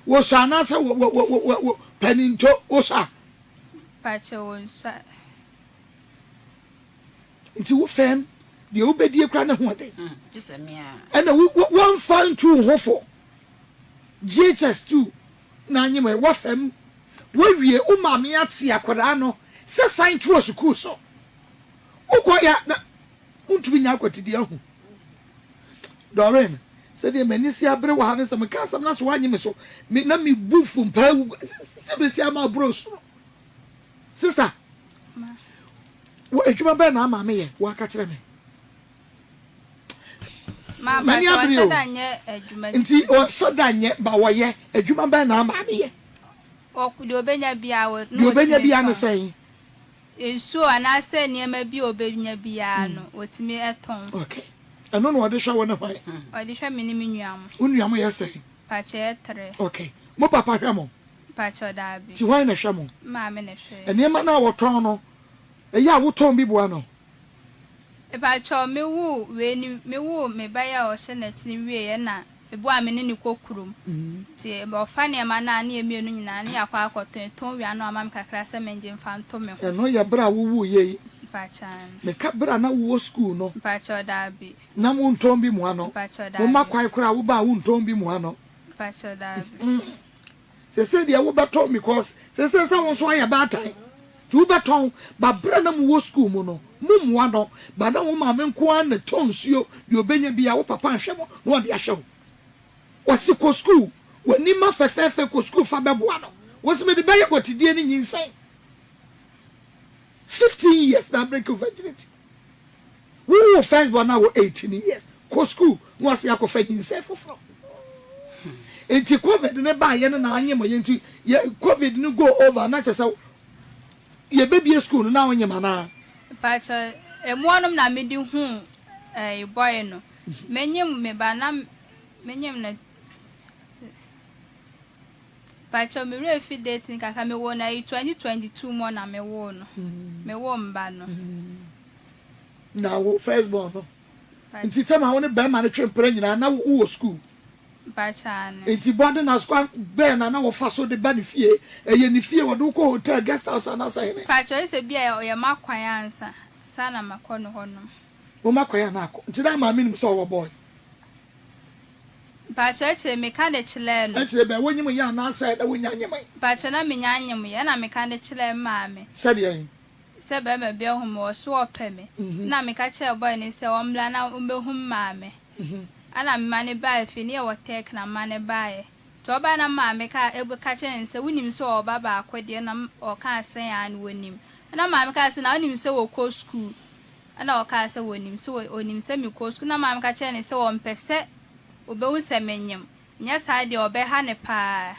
Wosɔ anaasɛ wo wo wo wo wo paninto wosɔ a? Pakyɛ wonsɔ. Nti wo fɛm deɛ wobɛdie koraa ne ho ɔden. Ɛna wo wo wɔmfa ntu wo ho fo. GHS tu na anyem ɛ wafɛm wawie wo maame ate akwadaa no sɛ san toa sukuu so. Wokɔ ya na Wontumi nyɛ akwatidi ahu. Doreen, sɛdeɛ m'ani si abere wɔ ha ne sɛ meka asɛm na sɛ woanye me so, me na me bu fu mpaa wu sɛ bɛsi ama aburo soro. Sister, wɔ adwuma bɛn na ama meyɛ? Woaka kyerɛ me. M'ani abere o. Nti ɔnhyɛ da nyɛ ba wɔyɛ adwuma bɛn na ama meyɛ? Deɛ ɔbɛnya biara Deɛ ɔbɛnya biara ne sɛn? Nsuo anaasɛ nneɛma bi a ɔbɛnya biara no, ɔtumi tɔn. Okay. Ɛno na ɔde hwɛ wo ne hwan? Ɔde hwɛ me ne me nua mo. Wo nua mo yɛ sɛn? Mpakyɛ yɛ tre. Okay. Mo papa hwɛ mo? Mpakyɛ daabi. Nti hwan na ɛhwɛ mo? Me maame na ɛhwɛ yɛn. Nneɛma no a wɔtɔn no, ɛyɛ a wotɔn bi boa no? Mepakyɛw, me woo wei no, me woo me ba yi a ɔhyɛ n'akyi no wieɛ na eboa me ne no kɔ kurom. Nti ɔfa nneɛma no a ne yɛ mmienu nyinaa ne yɛakɔ akɔtɔn, ɛtɔn wie a na wama me kakra sɛ mengye mfa nto me ho. Ɛno yɛ berɛ a wowuiɛ yi? Mepakyɛw, aane. Meka berɛ a na wowɔ sukuu no. Mepakyɛw, daabi. Na wontɔn bi mua no? Mepakyɛw, daabi. Woma kwan koraa a woba a wontɔn bi mua no? Mepakyɛw, daabi. Sesei deɛ wo bɛtɔn because sesei sɛ wo nso ayɛ baatan nti wo bɛtɔn but berɛ a na mo wɔ school mu no mo mmoa no but na wo maame nko ara na tɔ nsuo deɛ ɔbɛnya biara wo papa nhwɛ mo na ɔde ahwɛ wo ɔse kɔ school w'ani ma fɛfɛɛfɛ kɔ school fa bɛboa no wo se mede bɛyɛ kɔtidie ne nyinsɛn 15 years na break wo virginity. Wo wo first born na wɔ 18 years kɔ school na wase akɔfa nyinsɛn foforɔ nti covid ne baa yɛ no na anyem yɛ nti yɛ covid no go over na kyɛ sɛ yɛ bɛbie school no na wonyem anaa. Mpakyɛ ɛmoa nom na mede huu ɛɛ boy no menyem me ba na menyem no Mpakyɛw me werɛ fi date no kakra me woo no ayi 2022 mu na me woo no me woo me ba no. Na wo first born no nti tɛm a wo ne bɛrima no twe mpena nyinaa na wo wɔ school. Mpakyɛw aane. Nti boarding house kwan bɛn na na wɔfa so de ba ne fie ɛyɛ ne fie wɔde wo kɔ hotel guest house anaasɛ hene. Mpakyɛw ɛsɛ bi a ɔyɛ makwan ansa saa na makɔ no hɔ nom. Wo makwan a na akɔ nti na maame nim sɛ ɔwɔ boy. Mpakyɛw kyerɛ meka de kyerɛɛ no. Kyerɛ bɛn, wonyim yɛ anaasɛ na wonnya nyem? Mpakyɛw na menya nyem yɛ ɛna meka de kyerɛɛ me maame. Sɛdeɛn? Sɛ bɛrima bi ahu me ɔse ɔpɛ me ɛna meka kyerɛɛ boy no sɛ ɔmbra na ɔmbɛhu me maame ɛna mema no baa fie ne yɛwɔ Turkey na mema no baeɛ nti ɔbaeɛ na me maame ka ka kyerɛɛ no sɛ wonim sɛ ɔwɔ ba baako deɛ ɛna ɔkaa sɛ aane wɔnim ɛna maame kaa sɛ na wonim sɛ wɔkɔ school Ɛnna ɔkaa sɛ, Wɔnim sɛ ɔnim sɛ mekɔ sukuu. Ɛnna maame ka kyerɛɛ no sɛ ɔmpɛ sɛ ɔbɛhu sɛ menyem, nyɛ saa deɛ ɔbɛha no paa.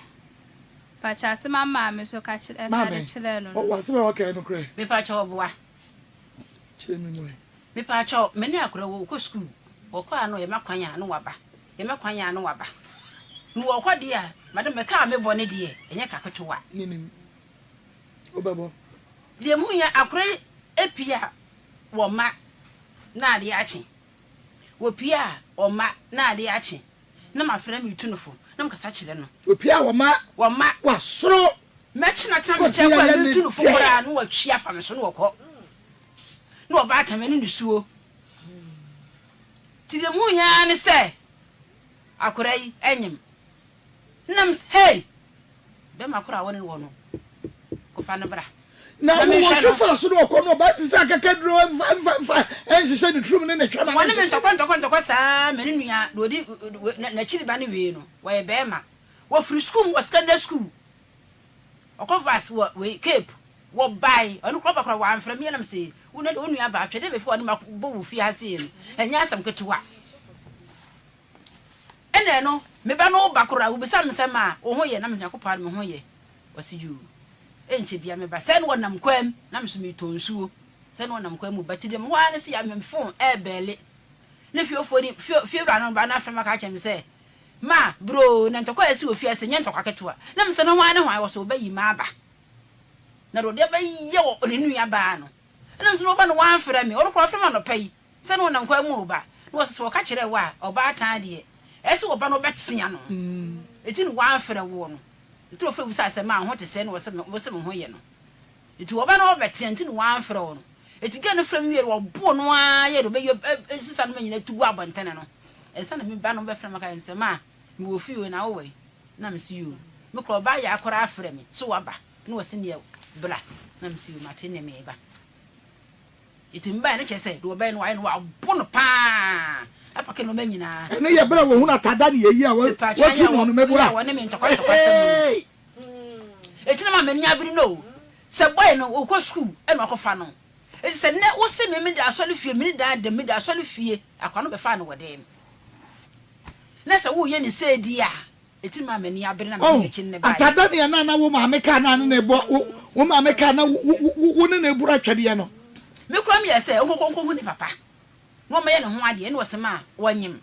Mpakyɛ asɛm a maame nso ka kyerɛ ka de Maame, kyerɛɛ no no. w'asɛm a woaka yi nokorɛ? Mepakyɛw ɔboa. Kyerɛ me mu ɛ. Mepakyɛw, me ne akora wɔ kɔ sukuu, wɔkɔ a na ɔyɛ kwan a na waba, yɛmɛ kwan a na waba. Na wɔkɔ deɛ a, madam me kaa mebɔ ne deɛ, ɛnyɛ ka ketewa. Menim. Wobɛbɔ. Deɛ muhu yɛ akora yi pie a wɔma na adeɛ akye, wɔpie a wɔma na adeɛ akye, na mafrɛ no metu no fo na mekasa kyerɛ no. Wɔpie a wɔma. Wɔma. Wasoro. Mɛkye no atena me nkyɛn koraa metu no fo koraa na watwi afa me so na wɔkɔ na wɔba me ne nisuo. Nti deɛ muhu yɛ ara ne sɛ akora yi nyem. Nna mese, Hey! Bɛrima kor a wo ne no wɔ no, kɔfa no bra Na na menhwɛ wɔtwe no. faa so na ɔkɔ no, ɔbaa te sɛ akakaduro mfa mfa mfa nhyehyɛ ne tirim ne ne twam Wɔne me nhyehyɛ. ntɔkwa ntɔkwa ntɔkwa saa ma ne nua deɛ ɔdi n'akyiri ba no wiei no, wɔyɛ bɛrima. Wɔfiri sukuu mu wɔ secondary school, ɔkɔ vas wɔ wei Cape, wɔbae, ɔno koraa ɔba koraa wamfrɛ me, ɛna mese, wo na deɛ wo nua baa, twɛ dɛ bɛfi hɔ ne makɔbɔ wo fie ha sei no, ɛnyɛ asɛm ketewa. Ɛna ɛno, me ba no wo ba koraa, wobisa me sɛ ma wo ho yɛ, na mese Nyankopɔn adom me ho yɛ. Ɔse yoo, ɛnkyɛ bia me ba, sɛ na ɔnam kwan mu, na me nso metɔ nsuo, sɛ na ɔnam kwan mu ba, nti deɛ mewɔ ara ne sɛ ya me phone ɛɛbɛɛle, na fiefoɔ ni, fie, fiewura no ba no afrɛ me aka akyerɛ me sɛ, ma, broo, na ntɔkwa a asi wɔ fie ha sɛ nyɛ ntɔkwa ketewa, na mese no hwan ne hwan, ɔse ɔbɛyi m'aba, na deɛ ɔde abɛyɛ wɔ ne nua baa no, ɛna mese no ɔba no wamfrɛ me, ɔno koraa ɔfrɛ me anɔpa yi, Sɛ na ɔnam kwan mu reba, na wɔse sɛ wɔka kyerɛ wo a, ɔbaatan deɛ, ɛyɛ sɛ wɔba na wɔbɛtea no. Enti na wɔamfrɛ woɔ no. Enti na wɔfrɛ bisaa sɛ, Ma, wo ho te sɛn? Na wɔse, Wose me ho yɛ no. Enti wɔba na wɔbɛtea, enti na wɔamfrɛ wo no. Enti girl no frɛ me wieeɛ no, wɔboo no ara yɛɛ deɛ ɔbɛyɛ, sesa nnoɔma nyinaa tu guu abɔntene no. Ansa na me ba no bɛfrɛ me aka kyerɛ me sɛ, Ma, mewɔ fie o, na wowɔ he? Na mese, Yoo. Me koraa ɔbaa Yaa koraa frɛ me, so woaba? Na wɔse, Neɛ bra. Na mese, Yoo, mate, neɛ mereba. Enti mebaeɛ no kyerɛ sɛ deɛ ɔbɛyɛ no wayɛ no wabo no paa. Apake nnoɔma nyinaa. Ɛno yɛ berɛ a wɔhunu atada ne ayi a wɔatu no no mɛboa. Yɛ a wɔne me ntɔkwa ntɔkwa asɛm no mu. Enti na ma m'ani abere no o. Sɛ boy no ɔkɔ sukuu ɛna wakɔfa no. Enti sɛ nnɛ wo se me meda asɔre fie, mene daa da mu meda asɔre fie, akoa no bɛfaa no wɔ dɛm. Na sɛ woreyɛ no sei deɛ a, enti na ma m'ani abere na mede Oh, m'akyi ne baeɛ. atada ne ɛna na wo maame kaa na ne na ɛbɔ wo wo maame kaa na wo wo wo ne na ɛburu atwɛdeɛ no. Me koraa meyɛɛ sɛ ɔnkɔkɔ nkɔhu ne papa na ɔmmɛyɛ ne ho adeɛ ɛna ɔse ma wɔnyem.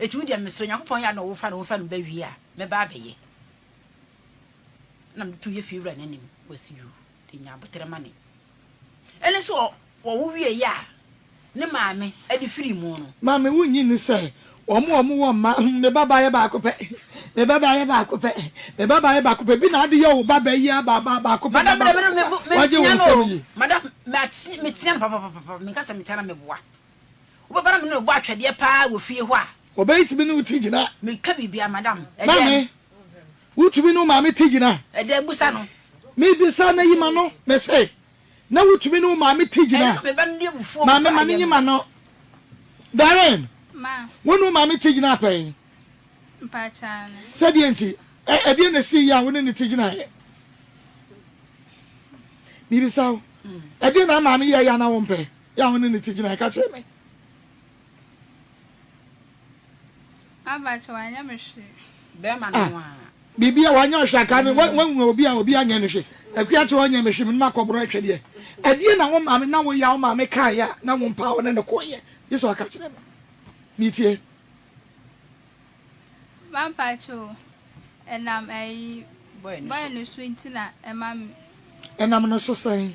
Enti wo deɛ mesrɛ Onyankopɔn yɛ a na ɔwofa no wofa no ba wie a mɛba abɛyɛ. Ɛna mede to yɛ fie wura no anim na ɔse yuu de nya aboterɛ ma ne. Ɛne nso wɔwo wieeɛ a ne maame de firii mu no. Maame wonnye nni sɛ wɔn a wɔwɔ mma, me babaa yɛ baako pɛ, me babaa yɛ baako pɛ, me babaa yɛ baako pɛ, bi na ade yɛ wo babaa yi aba aba baako pɛ, Madam babaa me baako me pɛ, me wagye wo metea no nsam o yi. madam metea no papapapa menka sɛ metea na meboa wobɛba na me ne no bɔ atwɛdeɛ paa wɔ fie hɔ a. Ɔbɛyi tumi ne wo ti gyina. Meka biribiara madam ɛdɛn. Maame wotumi ne wo maame ti gyina. Ɛdɛn busa no. Mebisa na yi ma no mese na wotumi ne wo maame ti gyina. Ɛno na me ba no de abufuo Maame ma no baeɛ nyi no. ma no. Darren Ma. wo ne wo maame ti gyina pɛn. Mpakyɛ ano. Sɛdeɛ nti ɛ ɛdeɛn na ɛsii yɛ a wo ne no ti gyinaeɛ? Mebisa wo ɛdeɛn na maame yɛeɛ a na wompɛ yɛ a wo ne no ti gyinaeɛ ka kyerɛ me. Mpakyɛ wanyɛ me hwee. Bɛrima no Ah ho a. Biribi a wanyɛ ɔhwɛ anka no wanwura obi a obi anyɛ no hwɛ akua kyɛ ɔnyɛ me hwɛ me no makɔborɔ ɛhwɛ deɛ ɛdeɛ na wo maame na wo ya wo maame kaeɛ a na wo mpa wo ne no kɔeɛ gye sɛ ɔka kyerɛ me metie. Mampakyɛ o ɛnam ɛyi Boy no boy so. no so nti na ɛma me. Ɛnam no so sɛn?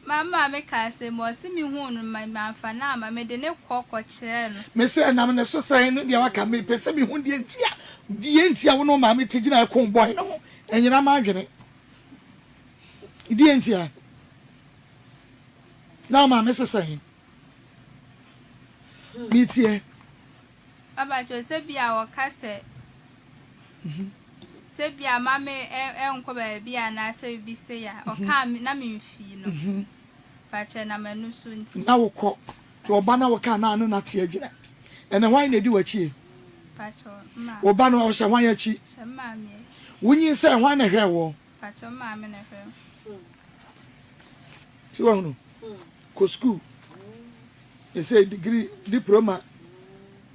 Ma maame kaa sɛ mu ɔse me huu no ma manfa no amma mede no kɔ kɔ kyerɛɛ no. Me se ɛnam ne so sɛn no deɛ waka me pɛ sɛ me hu deɛ nti a deɛ nti a wo ne wo maame te gyina ɛko boy no ho ɛnyera m'adwene deɛ nti a na wo maame se sɛn me tie. Aba kyerɛ sɛ bi a wɔka sɛ sɛ bi a ma me nkɔ baabi anaasɛ biribi sei a ɔkaa me na memfii no pakyɛ na m'ano so nti. Na wokɔ nti ɔba na wokaa na ne nate agyina ɛnɛ hwan na ɛdi w'akyie? Pakyɛ ma. Wo ba no ɔhyɛ hwan akyi? Ɔhyɛ me maame akyi. Wonyinsɛn hwan na ɛhwɛɛ woɔ? Pakyɛ me maame na ɛhwɛɛ me. So wahunu? Kɔ sukuu. Ɛsɛ degree, diploma,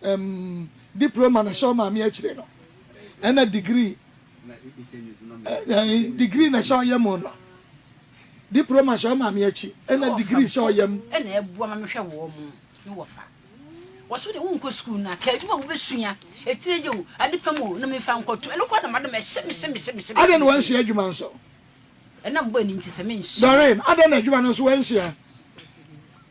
um, diploma na hyɛ ɔmaame akyire no. Ɛna degree, eh, degree na hyɛ ɔyɛ mu no. Diploma hyɛ ɔmaame akyi, ɛna degree hyɛ ɔyɛ mu. Ɛna ɛboa ma mehwɛ wɔn mo, me wɔfa. Wɔso de wonkɔ sukuu no a, ka adwuma a wobɛsua, etire gye o, ade pam o, na memfa nkɔto. Ɛno koraa na madam ɛhyɛ me hyɛ me hyɛ me hyɛ me. Adɛn na wansua adwuma nso? Ɛnam bɔ ani nti sɛ mensua. Doreen, adɛn na adwuma no nso woansua?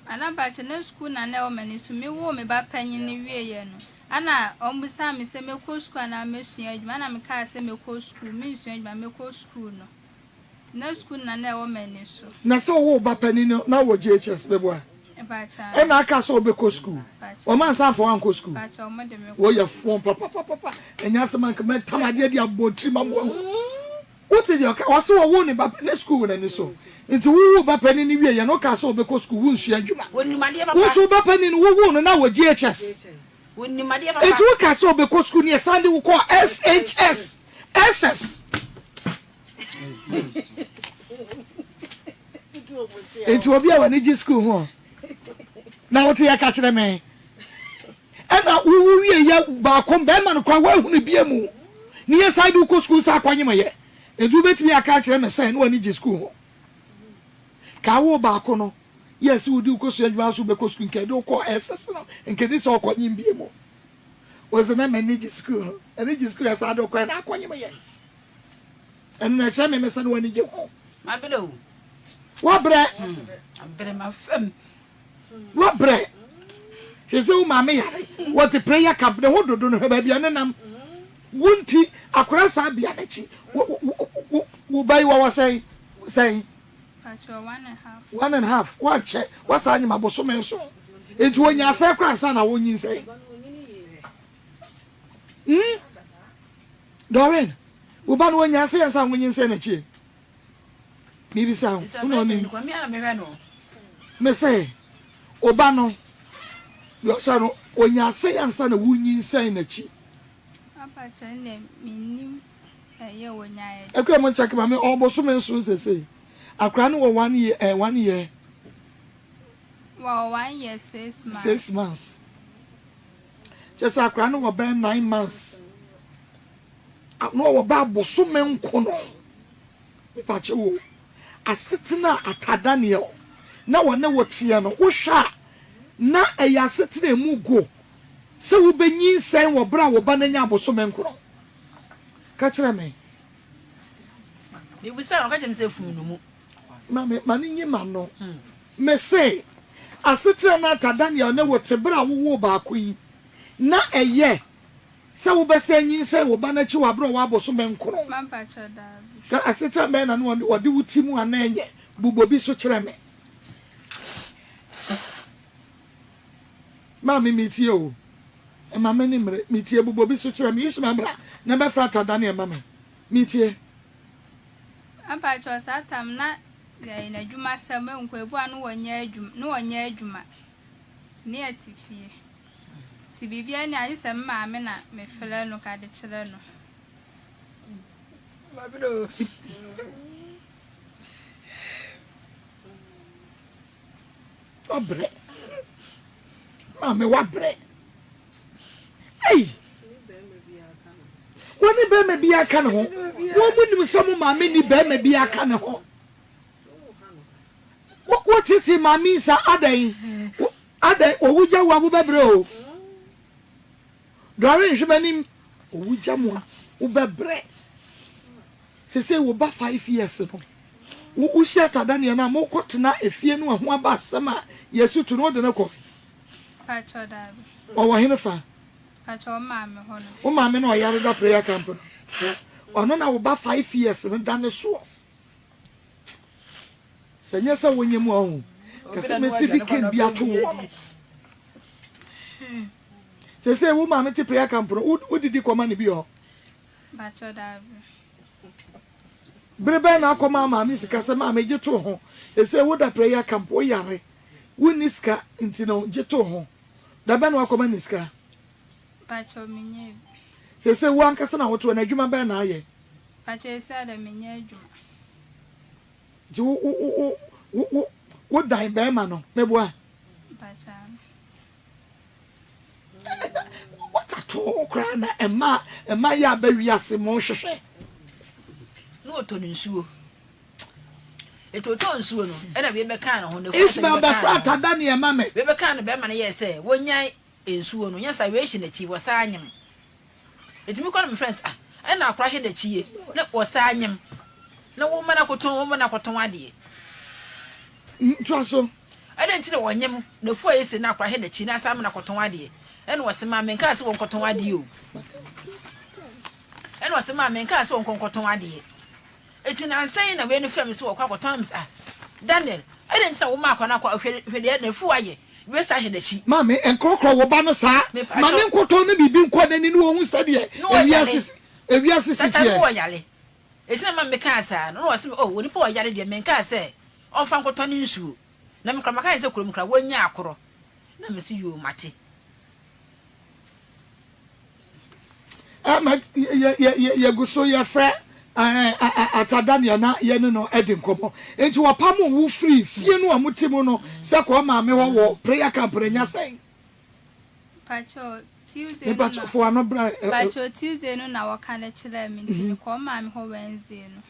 Nana mpakyɛ na sukuu na na ɛwɔ m'ani so. Me woo me ba panyin no wieɛ no, ɛna wɔn bisaa me sɛ mɛkɔ sukuu anaa mɛsua adwuma, ɛna me kaa sɛ mɛkɔ sukuu, mensua adwuma mɛkɔ sukuu no. Nti na sukuu na na ɛwɔ m'ani so. Na sɛ wowoo ba panin no na wowɔ JHS bɛboa? Mpakyɛ. Ɛna aka sɛ wobɛkɔ sukuu? Mpakyɛ. Wɔn ansa amfa wo ankɔ sukuu? Mpakyɛ wɔn de me kɔ. Woyɛ fon papapapapa, ɛnyɛ asɛm anka mɛtam adeɛ de abɔ tirim ama woahu. Wote deɛ ɔka? Ɔse ɔwoo ne ba ne sukuu wɔ n'ani so. Nti wowoo ba panin no wieɛ no wokaa sɛ ɔbɛkɔ sukuu, wonsua adwuma. Wɔnim adeɛ papa. Wo nso wo ba panin no wowoo no na wɔ JHS. Wɔnim adeɛ papa. Nti wokaa sɛ ɔbɛkɔ sukuu ne yɛsan de wo kɔɔ SHS, SS. Nti obi a w'ani gye sukuu ho na wote yɛ ka kyerɛ me. Ɛna wowu wie yɛ baako bɛrima no koraa woahunu bia mu ne yɛ san de wokɔ sukuu sɛ akɔnyem yɛ nti wobɛtumi aka akyerɛ me sɛ ne w'ani gye sukuu ho ka wo baako no yɛ sɛ wode wokɔ sua adwuma so wobɛkɔ sukuu nka ɛde wokɔ SS no nka ɛdi sɛ ɔkɔnyem bia mu wo sɛ na m'ani gye sukuu ho ɛne gye sukuu yɛ saa de wokɔ ɛna akɔnyem yɛ ɛno na ɛkyerɛ me me sɛ ne w'ani gye ho. Mabrɛ o. Wabrɛ. Abrɛ mafam. Wabrɛ. Hwɛ sɛ wo maame yare, wɔte prayer camp, ne ho dodo no, hwɛ baabi a ne nam. Wo nti, akora saa bea n'akyi. Wo ba yi wɔwɔ sɛn? Sɛn? One and half. Wankyɛ, wasa anyim abosome nson. Nti wɔnya asɛ koraa ansa na wonyinsɛn. Hmm? Doreen, wo ba no wɔnya asɛ ansa na wonyinsɛn n'akyi. Mebisa wo, wo na wonim. Mese, Wo ba no, deɛ ɔhyɛ no, ɔnya asɛe ansa na wonyinsɛn n'akyi. Papa kyerɛ ne mennim ɛyɛ wɔnyaeɛ. Akua mo nkyɛke ma me ɔwɔ bosome nson sesei. Akora no wɔ one year eh one year. Wɔ one year six months. Six months. Kyerɛ sɛ akora no wɔ bɛn nine months. Na ɔwɔ bɛ abosome nkono. Mepakyɛw o, asetena a Atta Daniel na wɔne wo teɛ no, wohwɛ a, na ɛyɛ asetena a emu go sɛ wubenyinsɛn wɔ bere a wo ba no anya abosome nkron? Ka kyerɛ me. Mibisaa no, ɔka kyerɛɛ me sɛ funu no mu. Ma me, ma no nyi m'ano. Mise, asetena a na Atta Daniel ne wo te bere a wowoo baako yi, na ɛyɛ Sɛ wobɛsan anyinsɛn wo ba no akyi wɔ bere a ɔwɔ abosome nkron. Ka asetra bɛn na na ɔde wo ti mu anaa ɛnyɛ? Bobɔ bi so kyerɛ me. Maame, metie o. Mma m'ani mmere. Metie. Bobɔ bi so kyerɛ me. Ishmael bra na bɛfrɛ Atta Daniel ma me. Metie. Mpakyɛw saa tam na n'adwuma sɛm nkɔ ebu a na wɔnyɛ adwuma na wɔnyɛ adwuma nti na yɛte fie. Nti biribiara ni a, gye sɛ me maame na mefrɛ no ka de kyerɛ no. Wabrɛ. Maame wabrɛ. Ei! Wɔne bɛrima bi aka ne ho. Wɔn mu nim sɛ mo maame ni bɛrima bi aka ne ho. Wo tete maame nsa adɛn? Adɛn owu gya wo a wobɛbrɛ o. Dɔre nhwɛ m'anim owu gya mo a wobɛbrɛ. Sesei wo ba 5 years no wo wohyia Tadaniel no a mokɔ tena efie no ɛho aba asɛm a yɛsu tu no wode no kɔ he? Pakyɛw daabi. Ɔwɔ he fa? Pakyɛw wo maame hɔ no. Wo maame na ɔyare da prayer camp no ɔno na wo ba 5 years no da ne soɔ. Sɛ nyɛ sɛ wonyɛ mu a ɔho kɛsɛ mɛsi de cane bi ato woɔ no. Sɛsɛ wo maame te prayer camp no wodidi kɔma no bi hɔ? Bere bɛn na akɔma maame sika sɛ maame gye to ho? Ɛsɛ woda prayer camp woyare wonni sika nti no gye to ho. Da bɛn na wakɔma ne sika? Sɛsɛ wo ankasa na wotoɔ no adwuma bɛn na ayɛ? Pakyɛ esi a dɛ mennyɛ adwuma. Nti wo wo wo wo wo wo dan bɛɛma no meboa? Mpakyɛ ano. What at all koraa na ɛma ɛma yɛ aba wiase mo hwehwɛ. Na ɔtɔ no nsuo. Eti ɔtɔ nsuo no ɛna wei bɛkaa ne ho. Ishmael bɛfra atada ne ɛma me. Wei bɛkaa no bɛɛma no yɛɛ sɛ wɔnyae Nsuo no, nyɛ saa, wei hyɛ n'akyi, wɔsaa nyem. Enti me kɔ na me frɛ no sɛ, ah, ɛna akora hwɛ n'akyi ye, na wɔsaa nyem, na wo ma no akɔtɔn, wo ma no akɔtɔn adeɛ. Ntoa so. Ɛdɛn nti na wɔnyem, na afu ayɛ sei na akora hwɛ n'akyi, na asan ma no akɔtɔn adeɛ. Ɛna ɔse, maa menkaa sɛ wɔnkɔtɔn adeɛ o. Ɛna ɔse, maa menkaa sɛ wɔnkɔ nkɔtɔn adeɛ. Enti nnansa yi na wei no frɛ me sɛ wɔkɔ akɔtɔn na mese ah Daniel adɛn nti na woma akwa no akɔ hwɛ hwɛ deɛ n'afuw ayɛ wei saa hwɛ n'akyi. Maame nkorɔkorɔ wo ba no saa ma ne nkotɔn no biribi nkɔ n'ani na ɔhu sɛdeɛ ewiase ewiase si Tata no teɛ. wɔ yare enti na ɛma mekaa saa no na ɔse me oh onipa a ɔyare deɛ menkaa sɛ ɔmfa nkɔtɔ ne nsuo na me koraa maka kyerɛ no sɛ kurom koraa wɔnnya akorɔ na mese yoo mate. Ɛma yɛ yɛ yɛ yɛgu so yɛfrɛ ɛɛ Ata Daniel na yɛne no adi nkɔmmɔ. Nti wɔpam wo firi fie no a mote mu no sɛ kɔ maame hɔ wɔ prayer camp no nya sɛn? Mpakyɛw Tuesday no na Mepakyɛw fo ano bra. Mpakyɛw Tuesday no na wɔka de kyerɛɛ me nti mekɔɔ maame hɔ Wednesday no.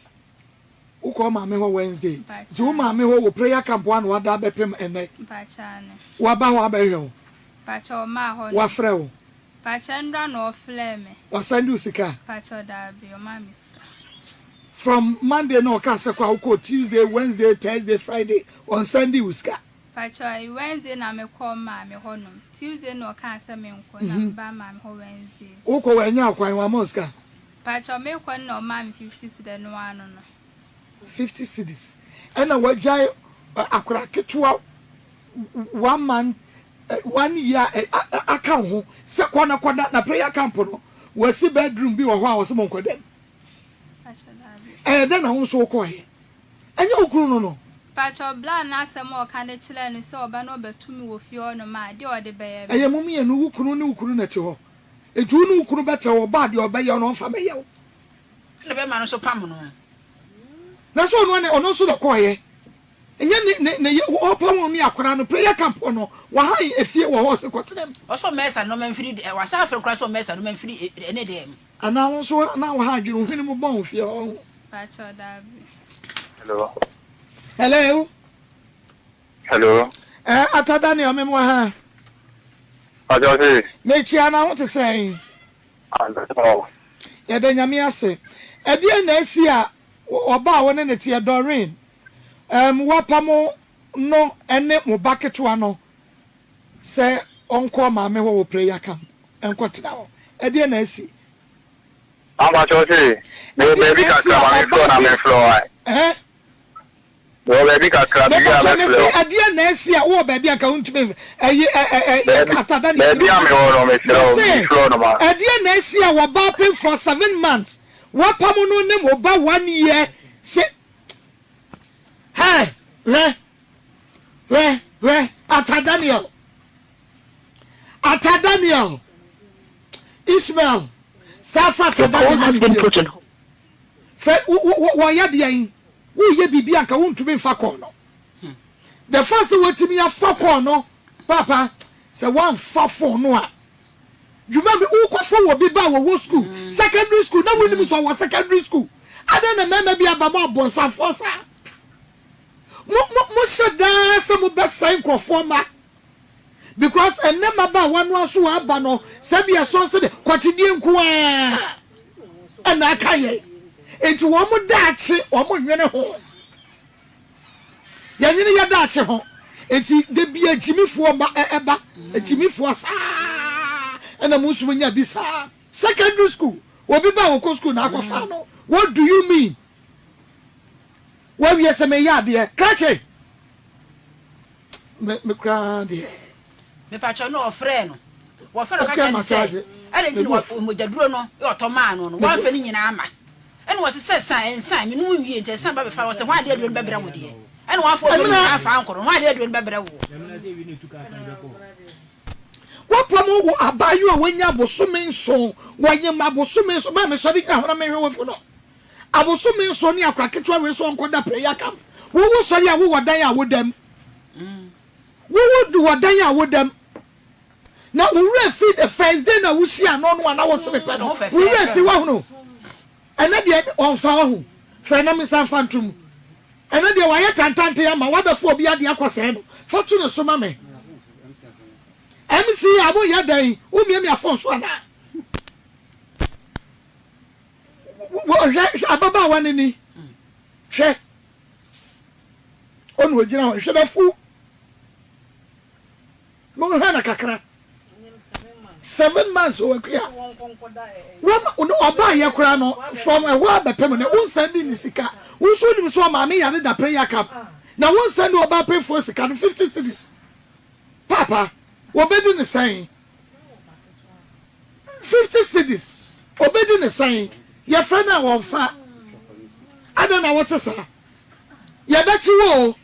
Wokɔɔ maame hɔ Wednesday. Nti wo maame hɔ wɔ prayer camp hɔ a na wada abɛpem ɛnnɛ? Mpakyɛw aane. Waba hɔ abɛhwɛ wo? Mpakyɛw ɔmaa hɔ no. Wafrɛ wo? Mpakyɛw ndra na ɔfrɛɛ me. Wasɛnde wo sika? Mpakyɛw daabi ɔmaa me sika. From Monday na ɔkaa sɛ kɔ a wokɔɔ Tuesday, Wednesday, Thursday, Friday ɔnsɛndee wo sika? Mpakyɛw Wednesday na mekɔɔ maame hɔ nom. Tuesday na ɔkaa sɛ menkɔ na mebaa maame hɔ Wednesday. Wokɔ wannya wo kwan wamma wo sika? Mpakyɛw mekɔ no na ɔmaa me 50 cedis ɛno ara no no. 50 cedis ɛna wagyae akwadaa ketewa one month one year aka wo ho sɛ kɔ na kɔda na prayer camp no wɔasi bedroom bi wɔ hɔ a wɔsɛ monkɔda mu. Ɛyɛ dɛn na wo nso wokɔeɛ? Ɛnyɛ wo kunu no no? Pakyɛw bla no asɛm a ɔka de kyerɛɛ no sɛ ɔba na ɔbɛto me wɔ fie hɔ nom a, deɛ ɔde bɛyɛ me. Ɛyɛ mo mienu, wo kunu ne wo kunu na ɛte hɔ. Nti wo ne wo kunu bɛtɛ hɔ, ɔba a deɛ ɔbɛyɛ wo no ɔmfa mɛyɛ wo. Ɛna bɛrima no nso pam no. Na sɛ ɔno ne ɔno nso na ɔkɔɔeɛ. Ɛnyɛ ne ne ne yɛ ɔpam wɔn ne akwadaa no prayer camp hɔ no wahan efie wɔ hɔ ɔse kɔtena mu. Ɔsɛ ɔmmɛsa nnoɔma mfiri ɛ wasan afrɛ koraa sɛ ɔmmɛsa nnoɔma mfiri ɛ ne dan mu. Anaa wo nso na wo ha adwene wo hwene mu bɔn wo fie hɔ ho. Pakyɛw daabi. Hello. Hello. Hello. Eh, Ata Daniel me mo ha. Pakyɛw se. Mekyia na ho te sɛn. Adom. Yɛda Nyame ase. Ɛdeɛn na asi a ɔbaa a wo ne no teɛ, Doreen, ɛɛm, woapamo no ne mo ba ketewa no sɛ ɔnkɔ ɔmaame hɔ wɔ prayer camp nkɔtena hɔ? Ɛdeɛn na asi? Ampakyɛw se, mewɔ Ɛdeɛn baabi na asi kakra a ma me frɛ wo ɔbaa na bi. me frɛ wo ae. Ɛhɛn? Mewɔ baabi kakra me wie a Mepakyɛw mɛfrɛ mese wo. ɛdeɛn na asi a wowɔ baabi a nka wontumi mf ɛyi ɛ ɛ ɛ yɛ Baabi atada ne baabi gyina a hɔ. mewɔ no mesrɛ wo Mese mefrɛ wo no ma. ɛdeɛn na asi a wɔbaa pem for 7 months woapam no ne mo ba one year se hɛ hwɛ hwɛ hwɛ Ata Daniel Ata Daniel Ishmael saa fa Ata Your call Daniel ma has me been bio. put on hold. Fɛ wo wo wɔyɛ deɛn? Woreyɛ biribi a anka wontumi mfa kɔɔ no. The fact sɛ woatumi afa kɔɔ no, paapa, sɛ woamfa phone no a, dwuma bi wokɔfa wɔ bi ba a wɔwɔ school, secondary school, na wonim sɛ ɔwɔ secondary school. Adɛn na mmarima bi aba mo abonsamfoɔ saa? Mo mo mohyɛ daa sɛ mobɛsɛe nkurɔfoɔ mma. Because ɛnnɛ mmabaawa no ara nso wɔaba no sɛbi ɛsɔn sɛdeɛ kɔtedie nko ara ɛna aka yɛn. Enti wɔn daakye wɔn nwene ho. Yɛnwene yɛ daakye ho. Enti da bi agyimifoɔ ba ɛba agyimifoɔ saa ɛna mo nso mo nya bi saa. Secondary school obi ba a wɔkɔ school na akɔfa no what do you mean? Wawie sɛ meyɛ adeɛ krakye. Me me koraa deɛ. Mepakyɛw na ɔfrɛɛ no. Wɔfrɛ no ka kyerɛ no sɛ, adɛn nti na mogyaduro no yɛ ɔtɔ maa no no, wamfa ne nyinaa amma. Ɛna ɔse sɛ san, ɛnsan, menom nwie nti ɛsan ba bɛfa no. Ɔse hwan de aduro no bɛbrɛ wo deɛ? Ɛna wamfa aduro no nyinaa amfa ankɔ no, hwan de aduro no bɛbrɛ wo? Wapam wo abaayewa a wanya abosome nson, wanyem abosome nson, maame sɔre gyina hɔ na menhwɛ w'afu no. Abosome nson ne akora ketewa wei sɛ ɔnkɔda prayer camp. Wo wo sɔre a wowɔ dan a woda mu. Wo wo wɔ dan a woda mu. Na wo werɛ fi the first day na wohyia no no a na wo sere pɛ no. Wo werɛ fi wahunu. Ɛnɛ deɛ ɔmfa wahu. Frɛ na mensa mfa nto mu. Ɛnɛ deɛ wayɛ tantante ama wabɛfa obi adeɛ akɔsɛe no. Fa to ne so ma me. MC a moyɛ dɛn? Womiamia phone so anaa? Hwɛ hwɛ ababaawa no ni. Hwɛ. Ɔna ogyina hɔ. Hwɛ n'afu. Monhwɛ no kakra. 7 months wɔ akua. Wɔn ɔbaa yɛ koraa no from ɛhɔ abɛpem no wonsan di ne sika. Wo nso wonim sɛ ɔmaame yare da prayer camp. Na wonsan di ɔbaa pemfoɔ sika no 50 cedis. Papa, wɔbɛdi ne sɛn? 50 cedis obedi ne sɛn? Yɛfrɛ no a wɔnfa. Adɛn na wote saa? Yɛbɛkye wo o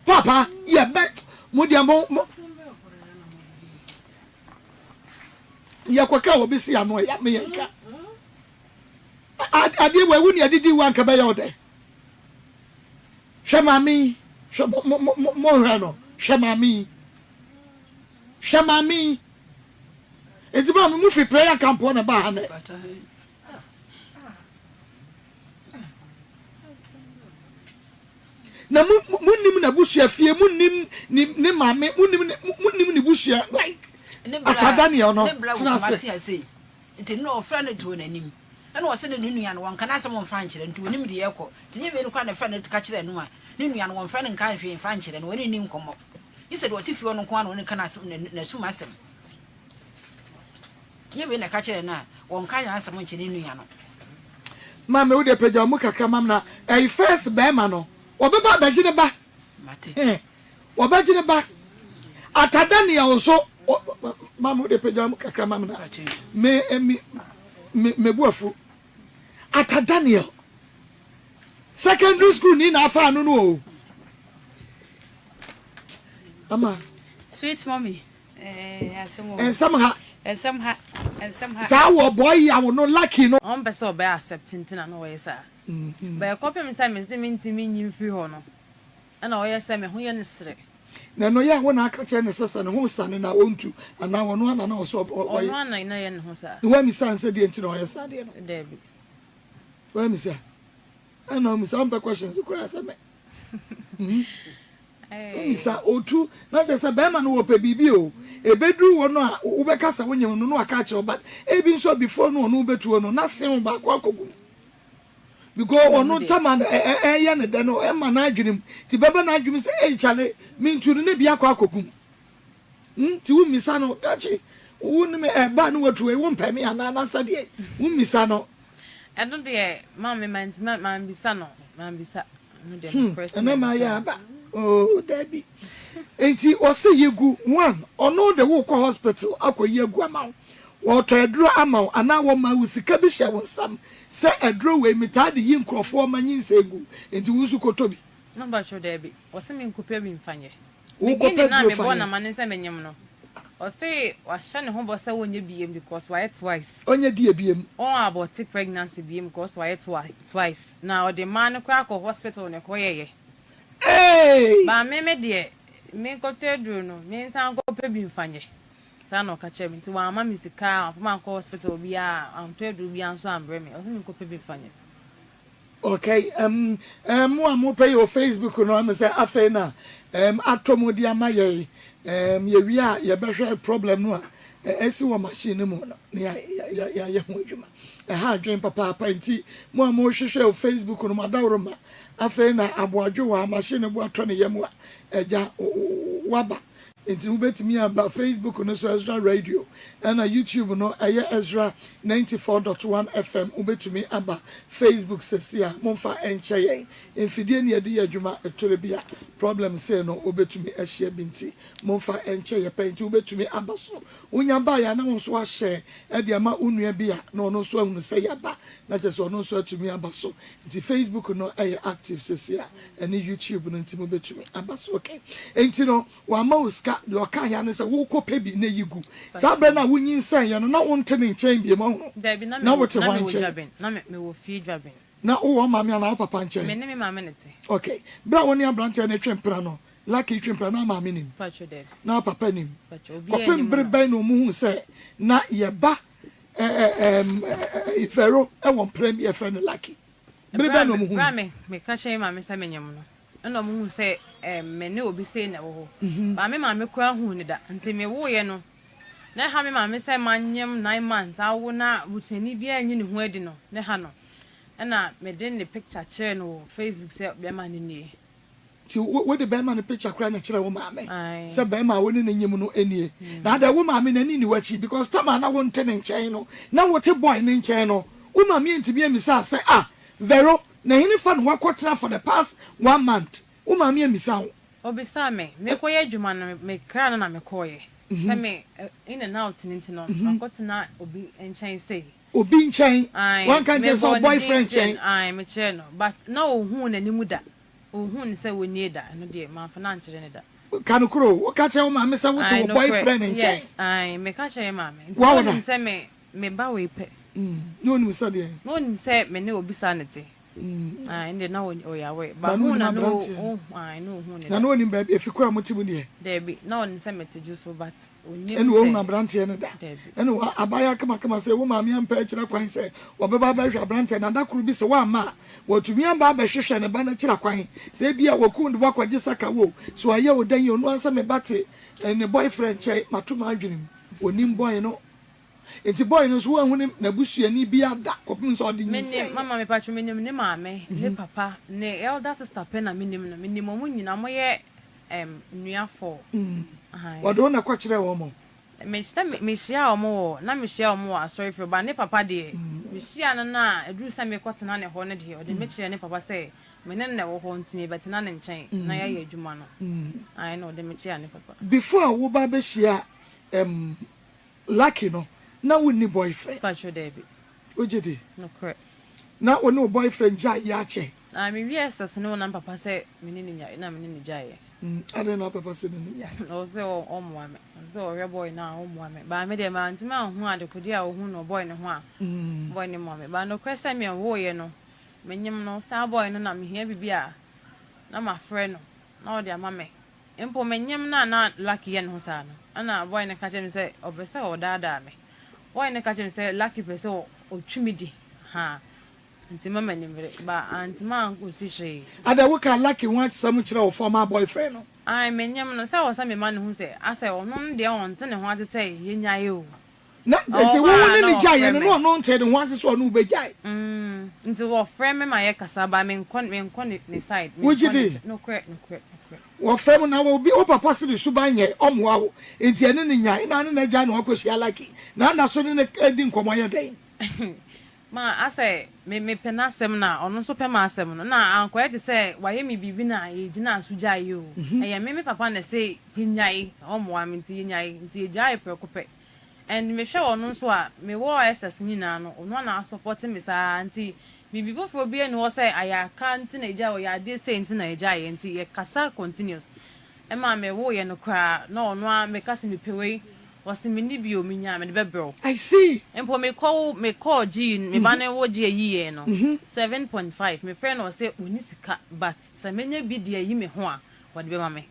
papa yɛbɛ mo deɛ mo mo yɛkɔka obi si ano ɛyɛ me yɛnka adeɛ wɔ ewu ne adidi wo anka bɛyɛ ɔdɛ. Hwɛ maame yi, hwɛ mo mo mo mo hwɛ no, hwɛ maame yi, hwɛ maame yi. Enti maame mo fi prayer camp hɔ na ɛbaa ha nɛ. Na mo mo nim n'abusua fie, mo nim ne ne maame, mo nim ne mo nim ne busua like Ata Daniel no Ne bra wɔ tena ase. Kumasi ha sei. Nti no ɔfrɛ no too n'anim. Ɛna ɔse ne ne nua no wɔnka n'asɛm mfa nkyerɛ no nti onim deɛ ɛkɔ. Nti nyɛ wei no koraa na ɛfrɛ no ka kyerɛ no a ne nua no wɔmfrɛ no nka hwee mfa nkyerɛ no wɔne no nni nkɔmmɔ. Gye sɛ deɛ ɔte fie hɔ no nko ara na ɔne ka n'asɛm n'asum asɛm. Nyɛ wei na ɛka kyerɛ no a wɔnka n'asɛm nkyerɛ ne nua no. Maame wo deɛ pagya wo mu kakra ma me na ɛyi first bɛɛma no ɔbɛba abɛgye ne ba. Mate. Heh wɔbɛgye ne ba. Ata Daniel nso maame wo deɛ pagya wo mu kakra ma me na me me me mebu afu. Ata Daniel secondary school ni na afa ano no o. Ama. Sweet mommy. Eh, asɛm o. Nsɛm ha. Nsɛm ha. Nsɛm ha. Saa wɔ boy yaw no lucky no. Ɔmpɛ sɛ ɔbɛ accept nti na na ɔyɛ saa. But ɛkɔpem sɛ mese mentumi nyi mfiri hɔ no ɛna ɔyɛ sɛ me ho yɛ no sere. Na ɛno yɛ a wo na aka kyerɛ no sɛ sɛ ne ho sane no a ɔntu anaa ɔno ara na na ɔsɛ ɔyɛ? Ɔno ara na na ɛyɛ ne ho saa. Na woammisa no sɛ deɛ nti na ɔyɛ saa adeɛ no? Daabi. Woammisa? Ɛna wommisa, wompɛ questions koraa sɛ me. Hmm? Wommisa, ɔtu, na kyerɛ sɛ bɛrima no wɔpɛ biribi o. Ɛbɛduru hɔ no a wobɛka sɛ wonyem no na waka akyerɛ wo but ebi nso a before no ɔno wobɛtuo no na sew baako akɔgu mu. Because ɔno ntama no ɛyɛ ne dɛ no ɛma n'adwene mu nti bɛba n'adwene mu sɛ ei kyale mentu no na bi akɔ akɔgu mu hmm nti wommisa no dakye wo ne me ɛba ne watu ei wompɛ me anaa na sɛdeɛ wommisa no. Ɛno deɛ maame mantumi mambisa no mambisa ɛno deɛ Hmm nokorɛ sɛ ɛnɛ mambisa mayɛ no. aba oh dabi nti ɔse yi gu one ɔno de wokɔ hospital akɔyi agu ama wo Wɔtɔ aduro ama wo anaa wɔma wo sika bi hyɛ wo nsam sɛ aduro wei metaa de yi nkurɔfoɔ ma nyinsɛn gu nti wo nso kɔtɔ bi. No mpakyɛw daabi ɔse me nkɔpɛ bi nfa nyɛ. Wo kɔpɛ Beginning no a duro me fa bɔɔ yɛ. no amane sɛ menyem no ɔse wahyɛ ne ho bɔ sɛ ɔnyɛ biem because wayɛ twice. Ɔnyɛ deɛ biem. Ɔn abɔte pregnancy biem because wayɛ twice na ɔde mmaa no koraa kɔ hospital na ɛkɔ yɛyɛ. Eeii. But me me deɛ me nkɔtɔ aduro no me nsan nkɔpɛ bi nfa nyɛ. Saa na ɔka kyerɛɛ me. Nti wamma me sika, wamfa me ankɔ hospital biara, wantɔ aduro biara nso ambrɛ me. Ɔse menkɔpɛ bi mfa nyɛ. Okay, um, um, mo a mopɛ yɛ wɔ Facebook no, ɛm sɛ afei na um, atɔ mu de ama yɛn. Um, yɛwie a yɛbɛhwɛ problem no a ɛsi wɔ machine no mu no na yɛayɛ ho adwuma. Ɛha adwene papaapa nti mo a mohwehwɛ wɔ Facebook no mo adaworo ma afei na aboadwo wɔ ha machine no bo atɔ ne yam a agya waba. Enti wobɛtumi aba Facebook no so Ezra Radio ɛna YouTube no ɛyɛ Ezra 94.1 FM wobɛtumi aba Facebook sɛsi a momfa nkyɛ yɛn mfidie ne yɛde yɛ adwuma ɛtore bi a problem sei no wobɛtumi ahyia bi nti momfa nkyɛ yɛ pɛ nti wobɛtumi aba so wonya baeɛ a na wo nso ahyɛ ɛde ama wo nua bi a na ɔno nso ahunu sɛ yɛaba na kyerɛ sɛ ɔno nso atumi aba so nti Facebook no ɛyɛ active sɛsi a ɛne YouTube no nti mobɛtumi aba so okay nti no wama wo sika deɛ ɔka ya ne sɛ wokɔ pɛ bi na yi gu saa berɛ no a wonyinsɛn yɛ no na wonte ne nkyɛn biom ɔhono Dabi, na na mewɔ wote na hwan mewɔ nkyɛn Dwaben, na me mewɔ fie Dwaben. na wowɔ wo maame anaa wo papa Me nkyɛn ne me maame na ɛte. okay berɛ a wo ne aberanteɛ no twe mpena no Lucky twe mpena na wo maame nim Mpakyɛw dabi. na wo papa nim Mpakyɛw obiara kɔpem nnim bere no. bɛn na ɔmo huu sɛ na yɛba ɛɛ ɛɛ Vero ɛwɔ mpena bi a yɛfrɛ no Lucky Bere Bere a bɛn na wɔhuu bere a no? me meka kyerɛɛ me maame sɛ menyem no, ɛnna wɔhuu sɛ ɛɛ me ne obi sei na ɛwɔ hɔ. But me maame koraa nhuu no da. Nti mewoeɛ no, na ɛha me maame sɛ manyem nine months awo na busuani biara anyi ne ho adi no, na ɛha no. Ɛnna mede ne picture kyerɛɛ no wɔ Facebook sɛ bɛrima no nie. Nti wo wode bɛrima no picture koraa na ɛkyerɛɛ wo maame Ae. sɛ bɛrima a wo ne no nyem no nie? Na adɛn wo maame n'ani nni w'akyi because time a na wonte ne nkyɛn no na wote boy no nkyɛn no wo maame antumi ammisa sɛ ah Vero na hene fa na woakɔtena for the past one month wo maame ammisa wo? Obisaa me, merekɔyɛ adwuma no me kra no na mekɔeɛ sɛ me in and out no nti no makɔtena obi nkyɛn sei. Obi nkyɛn? Ae, Wanka nkyerɛ sɛ wo mebɔɔ ne din boyfriend kyerɛɛ nkyɛn? no, ae mekyerɛɛ no but na ɔnhuu n'anim da. Onhuu no sɛ onie da, ɛno deɛ mamfa no ankyerɛ no da. Ka nokorɛ o, woka kyerɛ wo maame sɛ wote Ae wo nokorɛ, boyfriend nkyɛn? yes, ae meka kyerɛ me maame. Nti na Woawo da? onim sɛ me me ba wei pɛ. Na onim sɛ deɛn? Na onim sɛ me ne obi saa na ɛte. Ae ɛno deɛ na ɔyɛ aware, But but na huu onim na na aberanteɛ no? o ae na ohuu no Na da. na onim baabi, efi koro a mote mu deɛ? Daabi, na onim sɛ mete dwo so but Onnim Ɛna wahunu sɛ. aberanteɛ no da. Dabi. Ɛna wa, abaayewa kamakama sɛ, wo maame ampɛ akyira kwan sɛ wɔbɛba abɛhwɛ aberanteɛ no. Na da koro bi sɛ wamma a, watumi aba abɛhwehwɛ ne ba no akyira kwan. Sɛ ebia wakum de wo akɔgye sakawa o, sɛ wayɛ wo dɛn o, ɔno ara sɛ me ba te ne boyfriend nkyɛn, mato m'adwene mu. Ɔnim boy no. Nti boy no nso wanhu ne, n'abusuani biara da kɔpem sɛ ɔde Menim, nyinsɛneeɛ. mama mepatwo menim ne maame, ne papa, ne elder sister pɛ na menim no. Menim wɔn nyinaa, wɔyɛ Ɛm, nua fɔɔ. Ahan. Wɔde wo na ɛkɔ kyerɛɛ wɔn? Me, sɛ me, mehyiaa wɔn wɔ, na mehyia wɔn wɔ asɔrefie hɔ, but ne papa deɛ, mehyiaa no no a, ɛduruu sɛ merekɔtena ne hɔ no deɛ, ɔde me kyerɛɛ ne papa sɛ me ne no na ɛwɔ hɔ nti merebɛtena ne nkyɛn na yɛayɛ adwuma no. Ae, na ɔde me kyeaa ne papa. Before a woba abɛhyia ɛm, Lucky no, na wonni boyfriend? Mpakyɛw, daabi. Wogye di? Nokorɛ. Na wo ne wo boyfriend gyae yɛ akyɛ? Na me wiee SS no na me papa sɛ me ne no nyae na me ne no gyaeɛ. Adɛn na wo papa sɛ ne no nyae? Ɔsɛ ɔmmoa me. Ɔsɛ ɔhwɛ boy no a ɔmmoa me. But me deɛ mantumi anhu adekodeɛ a ɔhu no boy no ho a boy no mmoa me. But nokorɛ sɛ me woeɛ no menyem no saa boy no na mehia biribi a na mafrɛ no na ɔde ama me. Mpo menyem no a na Lucky yɛ ne ho saa no ɛna boy no ka kyerɛ me sɛ ɔpɛ sɛ ɔdaadaa me. Boy no ka kyerɛ me sɛ Lucky pɛ sɛ ɔtwi me di haa nti mma m'ani mmere but antumi ankosi hwee. Adɛn wokaa Lucky ho asɛm kyerɛɛ wo former boyfriend no? Ae menyem no sɛ ɛwɔ sɛ mema no hu sɛ asɛ ɔno no deɛ ɔnte ne ho ase sɛ yɛnyae o. Na Ɔwɔ nti hɔ wo wo a ne na no ɔfrɛ gyaeɛ no me. na ɔno ntee ne ho ase sɛ ɔne wo bɛgyae? Mm nti wɔfrɛ me ma yɛkasa but menkɔ menkɔ ne ne side Wogye menkɔ ne di? side nokorɛ nokorɛ nokorɛ. Wɔfrɛ mo na obi wo papa se ne suban nyɛ ɔmmoa wo nti ɛne no nyae na ne no agyae na wakɔhyia Lucky na nna so ne no di nkɔmmɔ yɛ dɛn? Ma asɛ me mepɛ n'asɛm na ɔno nso pɛ m'asɛm no na ankɔyɛ te sɛ wayɛ me biribi na yɛgyinaa so gyaeɛ o. Ɛyɛ me me papa na ɛse yɛnyae na ɔmmoa me nti yɛnyae nti yɛgyaee prɛko pɛ and mehwɛ ɔno nso a mewɔ SS nyinaa no ɔno ara na asɔpɔte me saa nti biribi foforɔ biara nni hɔ sɛ ayɛ aka nti na yɛgyae ɔyɛ adeɛ sei nti na yɛgyaeɛ nti yɛkasa continuous ɛma mewoeɛ no koraa na ɔno ara meka sɛ mepɛ wei Ɔse menni bi o, menya a mede bɛbrɛ wo. I see. Mpo mekɔ wo mekɔɔ gyee me ba no wo gye ayi yɛn no 7.5 mefrɛ no ɔse ɔnni sika but sɛ menya bi de ayi me ho a ɔde bɛma me.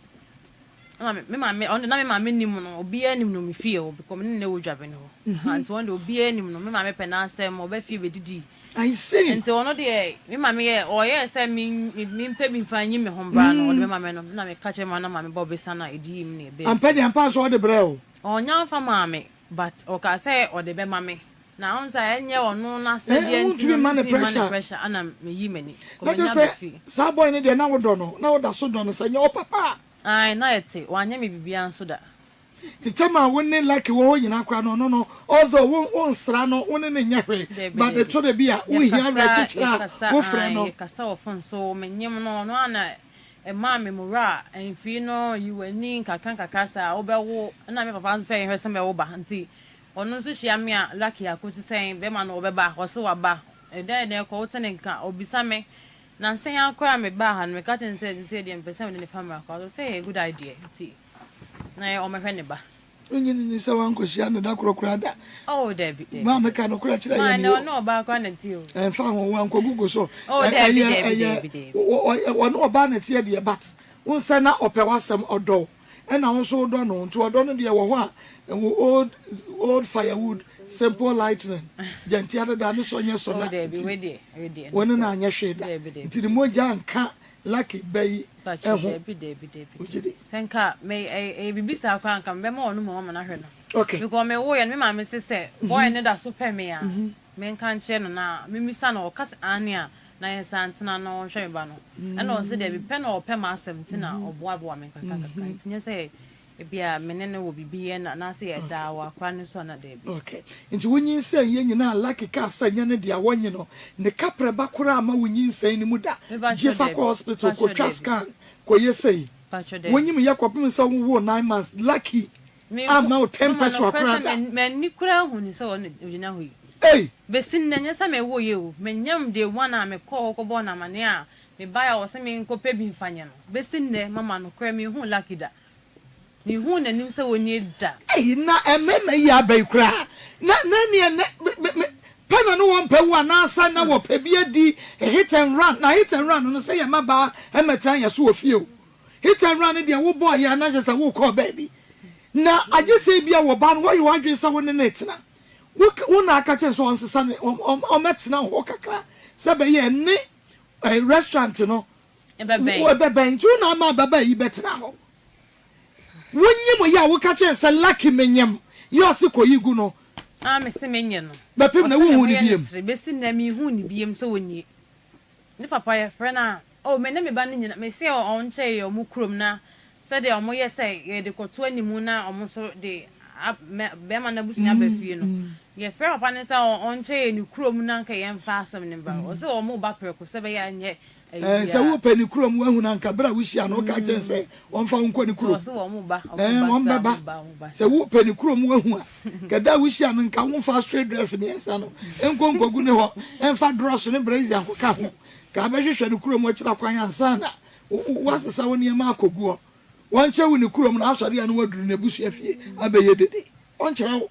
Ɛma me maame ɔno de na me maame nim no obiara nim no me fie hɔ because me ne no na ɛwɔ dwabene hɔ aha nti ɔno deɛ obiara nim no me maame pɛ n'asɛm ɔba fie bɛdidi I see. Nti ɔno deɛ me maame yɛ ɔyɛɛ sɛ me me mpɛ bi nfa nyi me ho mbra no ɔde bɛma me no na me ka kyerɛ ma na maame ba ɔbɛsa na ɛdi yim na ɛbɛɛ Ampa deɛ ampa nso ɔde brɛɛ wo? Ɔnya nfa maa me but ɔkaa sɛ ɔde bɛma me na wohu sɛ ɛnyɛ ɔno Eh n'asɛdeɛ nti wontumi no mma no mentumi mma no pressure. pressure ɛna me yi m'ani kɔ Na kyerɛ manya sɛ aba fie. saa boy no deɛ na wodɔ no na woda so dɔ no sɛ nyɛ wo papa a. Ae na yɛte wanyɛ me biribiara nso da. Tete ma wo ne Lucky wɔ hɔ nyinaa koraa no ɔno no although wo wo nsra no wo ne no nyɛ hwee Dabi but dabi ɛtɔ da bi a wo hia yɛkasa awerɛkyekyerɛ a yɛkasa wo frɛ ae no. yɛkasa wɔ phone so menyem no ɔno ara na ɛmaa me moraa mfii no yi w'ani nkakra nkakra saa wobɛwo ɛna me papa nso sɛ yɛnhwɛ sɛ mɛwo ba nti ɔno nso hyia me a Lucky akosi sɛn bɛma no ɔbɛba ɔse waba ɛdɛn ɛdɛn kɔ wote ne nka ɔbisa me nansa yi ara koraa mebaa ha no meka kyerɛ no sɛ sesei deɛ mepɛ sɛ mede ne family akɔ ɔse ɛyɛ good idea nti Na ɔmmɛhwɛ ne ba. Wonnye nni sɛ woankɔhyia no da koro koraa da? Oh, dabi, dabi. Maa meka nokorɛ kyerɛ Maa yɛn ɛnɛ yi o. ɔne ɔbaa koraa na ɛte o. Ɛmfa ho, wankɔgugu so. Oh, Ɛ, dabi, ɛyɛ, dabi, ɛyɛ, dabi, dabi. ɔ, ɔ, ɔne ɔbaa na ɛteɛ deɛ, but wohu sɛ na ɔpɛ w'asɛm, ɔdɔ wo, ɛna wo nso wodɔ no, nti ɔdɔ no deɛ wɔ hɔ a, wo old, old firewood, simple lightning, gyantia dada, ne sɔ nyɛ sɔ Oh, da, dabi, nti wei deɛ, wei deɛ, wo ne no nokorɛ. anyɛ hwee da, Dabi, dabi, nti ne dabi. mogya anka Lucky ba yi Pakyɛ ho. dabi dabi dabi Wogye di? sɛ nka me ɛyɛ biribi saa koraa nka mebɛma ɔno mmom ama no ahwɛ no Okay. because me woeɛ no me maame se sɛ boy no da so pɛ me a menka nkyerɛ no na memmisa no ɔka sɛ aane a na yɛnsan ntena na ɔnhwɛ me ba no ɛna ɔse dabi pɛ na ɔpɛ m'asɛm nti na ɔboaboa me nkakra nkakra nti nyɛ sɛ Ebia me ne no wɔ biribi yɛ na anaasɛ yɛda wɔ akora no so anaa dabi. Ok nti wo nyinsɛn yɛ nyinaa lucky kaa sɛ nyɛ ne dea wɔnye no ne kaprɛ ba koraa mma wo nyinsɛn no mu da Mepakyɛw gye fa dabi kɔ hospital pakyɛw kɔ twa dabi scan kɔ yɛ sei pakyɛw dabi. wonyim yɛ kɔpem sɛ wo woo nine months lucky Me amma wo ten mama pɛsoa nokorɛ koraa sɛ da. m'ani koraa hu no sɛ ɔno na ogyina hɔ yi. Ei! Besi nnɛ nyɛ sɛ me woo yɛ o, me nyam day one a me kɔɔ hɔ kɔ bɔɔ no amaneɛ a me baeɛ a ɔse me nkɔ pɛ bi nfa nyɛ no besi nnɛ mama nokorɛ me nhuu lucky da. Minhuu n'anim sɛ onie da. Ei na mmarima yi aba yi koraa na na neɛ nɛ me me me pɛ na ne wɔn pɛ wo anaasɛ na wɔpɛ bi adi hit and run na hit and run no sɛ yɛ mmabaa mmɛtena yɛ so wɔ fie o hit and run no deɛ wo bɔɔ yɛ na kyerɛ sɛ wo kɔɔ baabi na agye sɛ ebia wɔ ba no wɔyɛ w'adwene sɛ wo ne no retena wo wo na aka kyerɛ sɛ ɔnsesa ne ɔmmɛtena hɔ kakra sɛ bɛyɛ ne eh, restaurant no Ɛbɛbɛn. Ɛbɛbɛn. Nti wo na ama ababaa yi bɛtena hɔ. Wonyim yɛ a woka kyerɛ no sɛ Lucky menyem yɛ ɔse kɔyi gu no. Ah mese menyɛ no. Bɛpem na Ɔse ne wonhu ho no yɛ no biom. sere besi nnɛ menhuu no biom sɛ ɔnie. Ne papa yɛfrɛ no a oh me ne me ba no nyina mese ɔnkyɛ yɛ ɔmo kurom na sɛdeɛ ɔmo yɛ sɛ yɛde kɔto animu na ɔmo nso de bɛɛma no abusua aba fie no yɛfrɛ papa no sɛ ɔnkyɛ yɛ ne kurom na nka yɛmfa asɛm no mbra ɔse ɔmo ba prɛko sɛ ɛbɛyɛ a ɛnyɛ Ɛɛ, sɛ wopɛ ne kurom woahu no anka bere a wuhyia no woka kyerɛ no sɛ ɔmfa wo nkɔ ne kurom. Ɛɛ, wɔbɛba. Sɛ wopɛ ne kurom woahu a, nka da a wuhyia no nka womfa straight dress mmiɛnsa no nkɔ nkogu ne hɔ, mfa drɔs ne brazier nkɔka ho. Ka abɛhwehwɛ no kurom akyira kwan ansa na woasesa wo nneɛma akɔgu hɔ. Wɔnkyerɛ wo ne kurom na asɔre a na woaduru n'abusua fie abɛyɛ dede. Ɔnkyerɛ wo.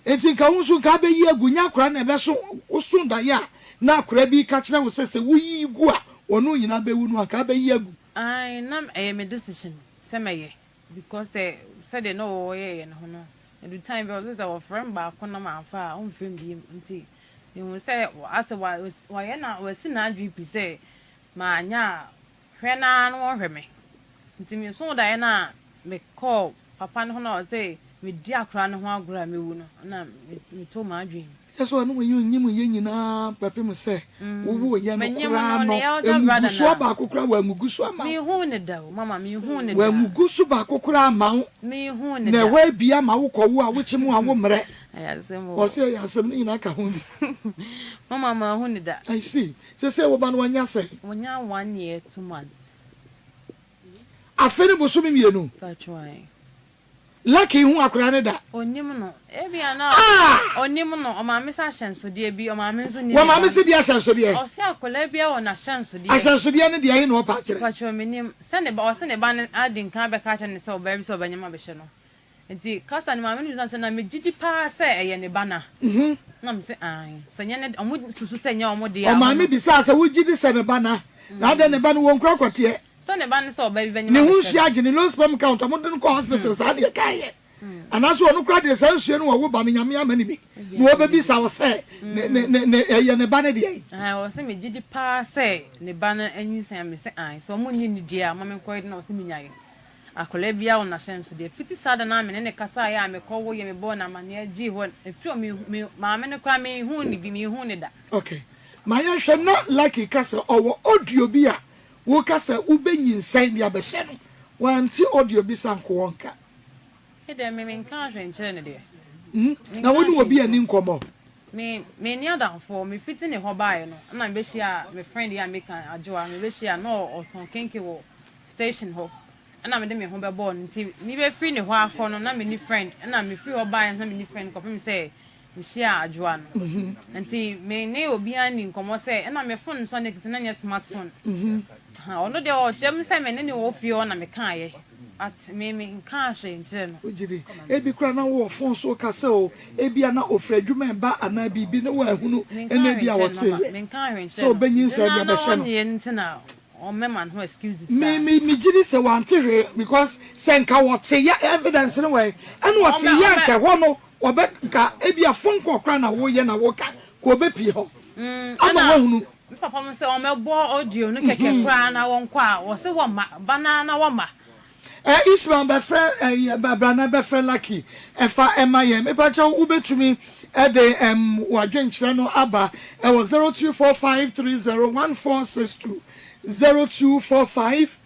Enti nka wo nso nka abɛyi agu, nyɛ akwadaa na ɛbɛso wo so daeɛ a na akwadaa bi reka kyerɛ wo sɛ sɛ woyi gu a wɔne wo nyinaa bɛwu no anka abɛyi agu. Ae na ɛyɛ me decision sɛ mɛyɛ because sɛ sɛdeɛ na ɔyɛeɛ no ho no ɛdu time bi a ɔse sɛ ɔfrɛ me baako na mamfa a ɔmfrɛ me biom nti mehu sɛ asɛ wayɛ na wasi n'adwene pi sɛ manyɛ a Hwɛ no ara na wɔhwɛ me. Nti mesoo daeɛ no a mekɔɔ papa no hɔ na ɔse medi akora no ho agorɔ a mɛwu no na metoo m'adwene mu. Yɛ sɛ ɔne wo yɛ onyim yɛ nyinaa kɔpem sɛ wowoo yɛ no Menyim koraa no, no, ne elder brother ngugusoɔ na. baako koraa wangugu so amma wo. Menhuu no da o, mama menhuu no da. Wangugu so baako koraa amma wo. Menhuu no Na da. ɛhɔ abie ama wo kɔ wo a wokye mu a wo mmerɛ. Ɛyɛ asɛm o. Ɔse ɛyɛ asɛm ne nyinaa ka ho bi. Mama manhu no da. I see. Sesei wo ba no wanya sɛn? Wanya one year two months. Afe ne bosome mienu? Mpacho ae. Lucky nhu akwadaa no da? Onim no. Ebia na Ah! onim no. Ɔmaame sɛ ahyɛnsodeɛ bi, ɔmaame nso nim ne ba Wɔmaame no. se deɛ ahyɛnsodeɛ? Ɔse akwadaa biara wɔ n'ahyɛnsodeɛ. Ahyɛnsodeɛ no deɛ ɛhe na ɔpɛ akyerɛ? Mpacho menim. Sɛ ne ba, ɔse ne ba no adi nkan abɛka akyerɛ no sɛ ɔbaa bi sɛ ɔbɛnyem abɛhyɛ no. Nti kasa no maame no bisa sɛ na megye di paa sɛ ɛyɛ ne ba no a? Na mese aane. Sɛ nyɛ ne de, ɔmo susu sɛ nyɛ ɔmo dea. Ɔmaame bisaa sɛ wogye di sɛ ne ba no a? Na adɛn ne ba no wɔnkura kɔteɛ? Sɛ ne ba no sɛ ɔbaa bi bɛnyem Ne ho abɛhyɛ nsuo no. agye ne low sperm count, ɔmo de no kɔ hospital saa deɛ ɛkaeɛ. Anaasɛ ɔno koraa deɛ saa nsuo no wɔwo ba no Nyame ama no bi na ɔbɛbisa wo sɛ ne ne ne ne ɛyɛ ne ba no deɛn? Aane, ɔse megye di paa sɛ ne ba no anyinsɛn a? Mese aane. Sɛ ɔmo nnye nni deɛ a, ma menkɔyɛ dɛn na ɔse menyaeɛ. Akwadaa biara wɔ n'ahyɛnsodeɛ. Fiti saa da no ara me ne no kasaeɛ a mekɔwoeɛ, mebɔɔ no amanneɛ gyee hɔ. Ɛfiri hɔ me me maame no koraa menhuu no bi, menhuu no da. Ok ma yɛnhwɛ na Lucky ka sɛ ɔwɔ audio bi a woka sɛ wobɛnyinsɛn de abɛhyɛ no wante audio bi sa nko wɔnka. Me deɛ me menkaa hwee nkyerɛɛ no deɛ. Na Menkaa wo ne hwee obi nkyerɛɛ anni no. nkɔmmɔ? Me menni adamfoɔ. Mefiti ne hɔ baeɛ no na mebɛhyiaa me friend yi a meka Adwoa, mebɛhyiaa no na ɔtɔn kenke wɔ station hɔ ɛna mede me ho bɛbɔɔ no nti mebɛfiri ne hɔ akɔ no na menni friend ɛna mefiri hɔ baeɛ na menni friend kɔpem sɛ mehyiaa Adwoa no nti me ne obiara nni nkɔmmɔ sɛ ɛna me phone nso a na ɛkita na nyɛ smart phone ɔno deɛ ɔkyerɛ me sɛ me ne ne wɔ fie hɔ na mekaeɛ but me menkaa hwee nkyerɛ no. Wogye di? Ebi koraa na wowɔ phone so rekasa oo, ebia na ofiri adwuma reba anaa biribi na woanhunu Menkaa ɛna hwee ebia nkyerɛ no mama, ɔteeɛ menkaa hwee sɛ nkyerɛ no. ɔbɛnyinsɛn de Na na abɛhyɛ no. ɔnyɛ nti na Ɔmmɛma ne ho excuses Me saa. me me gyidi sɛ wante hwee because sɛ nka wɔte ya evidence no wɔ he ɛna ɔte Ɔmmɛ ya ɔmmɛ. nka ɛhɔ no ɔbɛ nka ebia phone call koraa na woyɛ na woka nka ɔbɛpie hɔ ama Ɛna wahunu. me papa mo sɛ ɔmmɛbɔ audio no kɛkɛ koraa na wɔnkɔ a wɔse wɔmma ba no ara na wɔmma. Eh Ishmael bɛfrɛ eh bra na bɛfrɛ Lucky ɛfa ɛma yɛn mepakyɛw wobɛtumi ɛde ɛm wadwenkyerɛ no aba ɛwɔ 0245301462 0245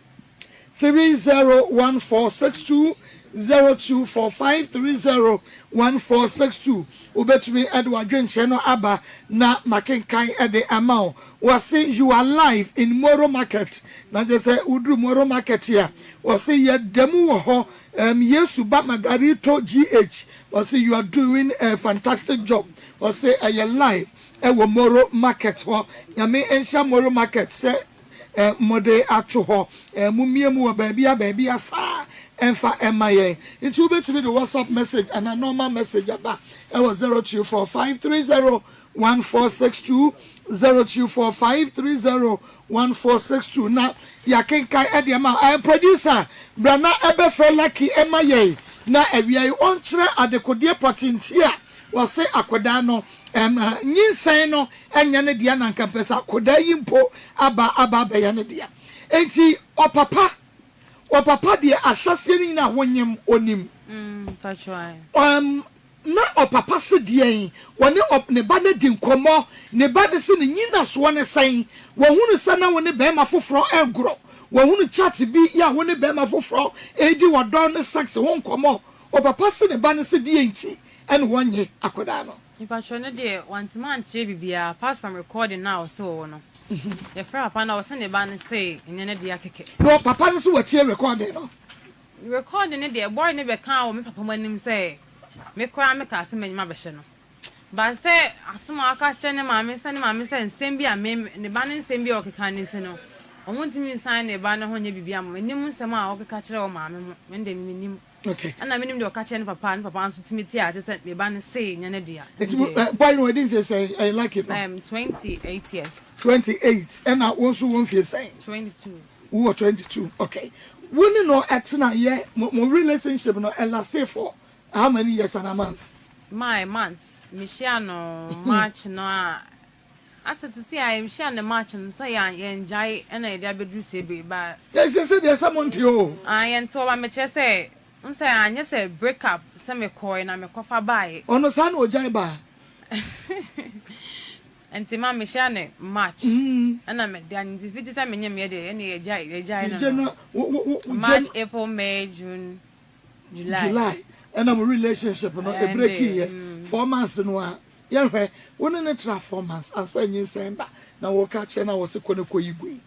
301462 0245301462 wobɛtumi ɛde wadwenkyerɛ no aba na makenkan ɛde ama wo. Wɔse you are live in Moro market na kyerɛ sɛ woduru Moro market a wɔse yɛ da mu wɔ hɔ um Yesu ba Margarito GH wɔse you are doing a fantastic job wɔse ɛyɛ live ɛwɔ Moro market hɔ Nyame nhyira Moro market sɛ eh mode ato hɔ eh momie mu wɔ baabia baabia saa ɛmfa ɛma yɛn nti wobɛtumi de WhatsApp message anaa normal message aba ɛwɔ 024530 1462 0245 30 1462 na yɛakenkan ɛde ama wo. Producer, bra na ɛbɛfrɛ Lucky ɛma yɛn na awia yi ɔnkyerɛ adekodeɛ pɔtee nti a wɔse akwadaa no ɛm nyinsɛn no ɛnyɛ ne dea na anka mpɛ sɛ akwadaa yi mpo aba aba abɛyɛ ne dea. Enti ɔpapa ɔpapa deɛ ahyɛseɛ no nyinaa wonyem ɔnim. Ɛm Ná ɔpapa se deɛn? Ɔne ɔb ne ba no adi nkɔmmɔ. Ne ba no se ne nyinasoɔ ne sɛn? Wahunu sɛ na wo ne barima foforɔ regorɔ. Wahunu chat bi yɛ a wo ne barima foforɔ redi ɔdɔ ne sex ho nkɔmmɔ. Ɔpapa se ne ba no se deɛn nti na wɔnnye akwadaa no? Mepakyɛw no deɛ wantumi ankyerɛ biribiara apart from recording no a ɔse ɔwɔ no. Yɛfrɛ papa no a ɔse ne ba no se ɛnyɛ ne dea kɛkɛ. Na ɔpapa no se watie recording no? Recording no deɛ boy no bɛkaa wɔ me papa mu anim sɛ me koraa mekaa sɛ m'anim abɛhyɛ no. But sɛ asɛm a waka akyerɛ ne maame sɛ ne maame sɛ nsɛm bi a me ne ba no nsɛm bi a ɔkeka no nti no ɔmo ntumi nsan ne ba no ho nyɛ biribi ama mennim nsɛm a ɔkeka kyerɛ wɔ maame ho me deɛ mennim Okay. ɛna mennim deɛ ɔka kyerɛ ne papa a ne papa nso tumi te ase sɛ me ba no see nyɛ ne dea Nti mo ɛndeɛ eh, boy no wadi mfie sɛn ɛyɛ lucky no? 28 years. 28 ɛna wo nso wɔ mfie sɛn? 22. Wowɔ 22 okay. Wo ne no ɛtena yɛ mo mo relationship no ɛlase for how many years anaa months? My months mehyia no March no a asɛ sisi a mehyia no March no sɛ yɛn yɛngyae ɛna yɛde abɛduru sɛ bere ba. Yɛ sese deɛ sɛ mo nte o. Ah yɛnte hɔ ba mekyerɛ sɛ n sɛ anyɛ sɛ break up sɛ mekɔɛ na mekɔfa baeɛ. Ɔno saa na ɔgyae baa. Nti ma mehyia no March ɛna mede nti fiti sɛ menyem yɛ deɛ ɛne yɛgyae yɛgyae no no March April May June. July. July ɛna mo relationship no ebreki yɛ 4 months no a yɛhwɛ wo ne ne tra 4 months ansa nyinsɛn ba na wɔka kyerɛ na wɔse kɔ ne kɔ yi gui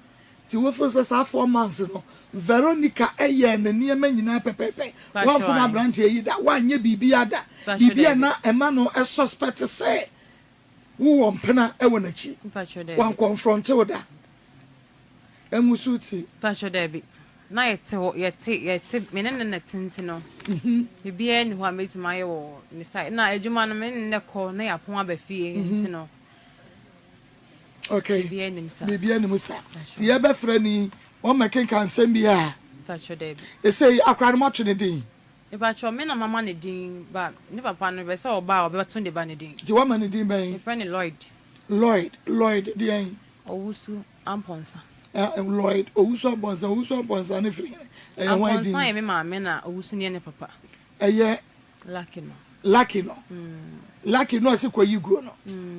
nti wo feel sɛ saa 4 months no Veronica ɛyɛ ne nneɛma nyinaa pɛpɛɛpɛ wɔnfom aberanteɛ yi da wɔanyɛ biribi ada biribi a na ɛma no ɛsuspect sɛ wowɔ mpena ɛwɔ n'akyi wɔn confront wo da ɛmu so ti. Mpatsɔ dɛbi na yɛte hɔ yɛte yɛte me ne ne na tente no biribiara ni hɔ a mɛtumi ayɛ wɔ ne side na adwuma no me ne ne kɔ na yɛapɔn aba fie nti no. Okay. Biribiara nim sa. Biribiara nim sa. Ti yɛbɛfrɛ ni wɔn mɛkenka nsɛm bi a. Mpatsɔ dɛbi. Ese akora no moato ne din. Mpatsɔ me na mama ne din ba ne papa no bɛ sɛ ɔba a ɔbɛto ne ba ne din. Nti wama ne din bɛn? Mefrɛ ne Lloyd. Lloyd Lloyd deɛn? Owusu Amponsah. Lloyd Owusu Amponsah Owusu Amponsah ne firi hene? Ɛyɛ hwan din? Amponsah yɛ me maame na Owusu no yɛ ne papa. Ɛyɛ. Lucky no. Lucky no. Lucky no a ɔsi kɔ yi guo no.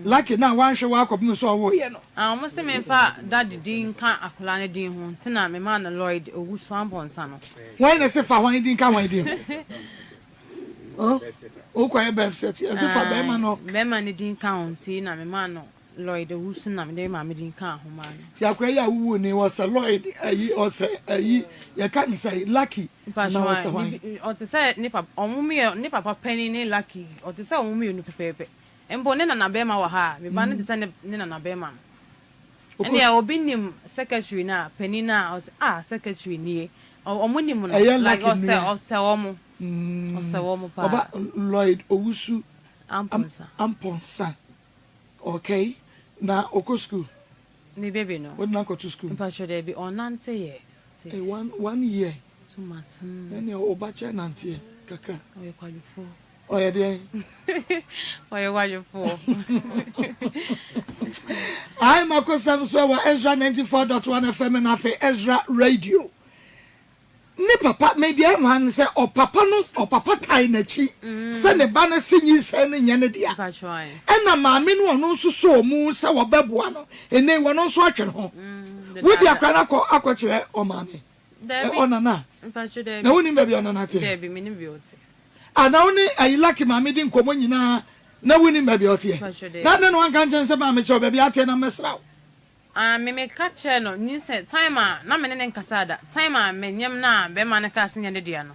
Lucky no a wanhwɛ w'akɔpem sɛ ɔwoo yɛ no. Ah wɔn se menfa daddy din nka akwadaa no din ho nti na me maa no Lloyd Owusu Amponsah no. Hwan na ɛse fa hwan din ka hwan din ho? Oh, wokɔ yɛ birth cert yɛse fa bɛrima no. Bɛrima no din ka ho nti na me maa no Lloyd Owusu na mede me maame din kaa ho maa no. Ti akora yi a wowu ni ɔsɛ Lloyd ayi ɔsɛ ayi yɛka ne sɛ Lucky anaa ɔsɛ hwan? Ɔte sɛ ne papa ɔmo mmienu ne papa panin ne Lucky ɔte sɛ ɔmo mmienu pɛpɛɛpɛ mpo ne nana bɛɛma wɔ ha a me ba no te sɛ ne ne nana bɛɛma no ɛnneɛ obi nim secretary no a panin no a ɔsɛ ah secretary nie ɔmo nim no Ɛyɛ like Lucky ɔsɛ nua. ɔsɛ ɔmo ɔsɛ ɔmo paa. Ɔba Lloyd Owusu Amponsah. Amponsah. Okay na ɔkɔ school? Me baby no. Wode no akɔto school? Mpakyɛw dabi ɔnnante yɛ te. Hey, one year. 2 months mm. Ɛnneɛ ɔba kyɛ nanteɛ kakra. Ɔyɛ kwadwofoɔ. Ɔyɛ deɛn? Ɔyɛ kwadwofoɔ. Ayi makosɛm so wɔ Ezra 94.1 FM na afei Ezra Radio. Ne papa, me deɛ ɛma no sɛ ɔpapa no ɔpapa tae n'akyi sɛ ne ba no se nyinsɛn no nyɛ ne dea. Ɛna maame no ɔno nso sɔɔ mu sɛ wɔbɛboa no. Ɛnnɛ yi ɔno nso atwe ne ho. Wode akora no akɔ akɔkyerɛ ɔmaame? Ɔnana? Na wonim baabi a ɔnana teɛ? Ah, na wo ne ayi Lucky maame di nkɔmmɔ nyinaa na wonim baabi a ɔteɛ? Na adɛn na wanka nkyerɛ no sɛ maame kyerɛ wo baabi a ateɛ na mmɛsra wo? Ah me me ka kyerɛɛ no nyinsɛn time a na me ne no nkasaa da time a me nyem no a bɛɛma no kaa sɛ nyɛ ne dea no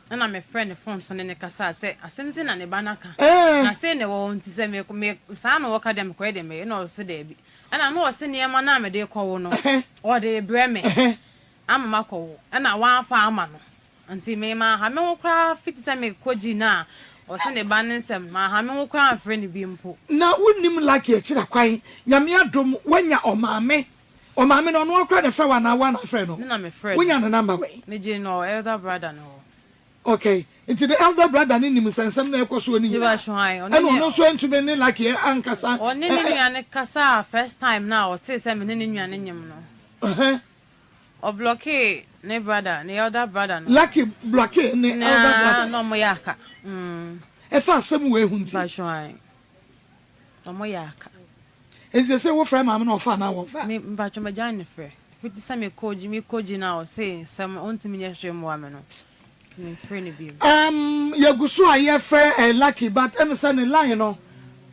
ɛna me frɛ ne phone so ne no kasaa sɛ asɛm sei na ne ba no aka na sei na ɛwɔ hɔ nti sɛ me me saa na ɔka deɛ mekɔyɛ deɛ mɛyɛ ɛna ɔse daabi ɛna na ɔse nneɛma no a mede kɔwo no ɔde rebrɛ me ama makɔwo ɛna wamfa ama no Nti me manha me ho koraa fiti sɛ me kɔ gyi no a ɔse ne ba no nsɛm manha me ho koraa amfrɛ no bi mpo. Na wonnim lucky akyira kwan Nyame adom wanya ɔmaame ɔmaame no ɔnoa koraa na ɛfrɛ wo anaa woa na afrɛ no Me na me frɛ no. Wonya ne number wɛn? Me gyee no wɔ elder brother no hɔ. Ok nti ne elder brother no nim nsɛnsɛm no a ɛkɔ soɔ no nyinaa ɛna ɔno nso antumi ne lucky ankasa Ɔne ne nua no kasaa first time no a ɔtee sɛ me ne ne nua no nyem no. Ɔblɔkee ne brother, ne elder brother no. Lucky blɔkee ne elder brother. Na ɔmo yɛ aka. Mm. Ɛfa asɛm wei ho nti. Mpacho ae. Ɔmo yɛ aka. Nti sese wo frɛ maame no ɔfa anaa wɔnfa? Me mpacho magyae ne frɛ. Fiti sɛ me kɔ gyi me kɔ gyi no a ɔse nsɛm ɔntumi nyɛ hwee mmoa me no nti me nfrɛ no bio. Erm yɛgu so a yɛfrɛ eh Lucky but ɛm sɛ ne line no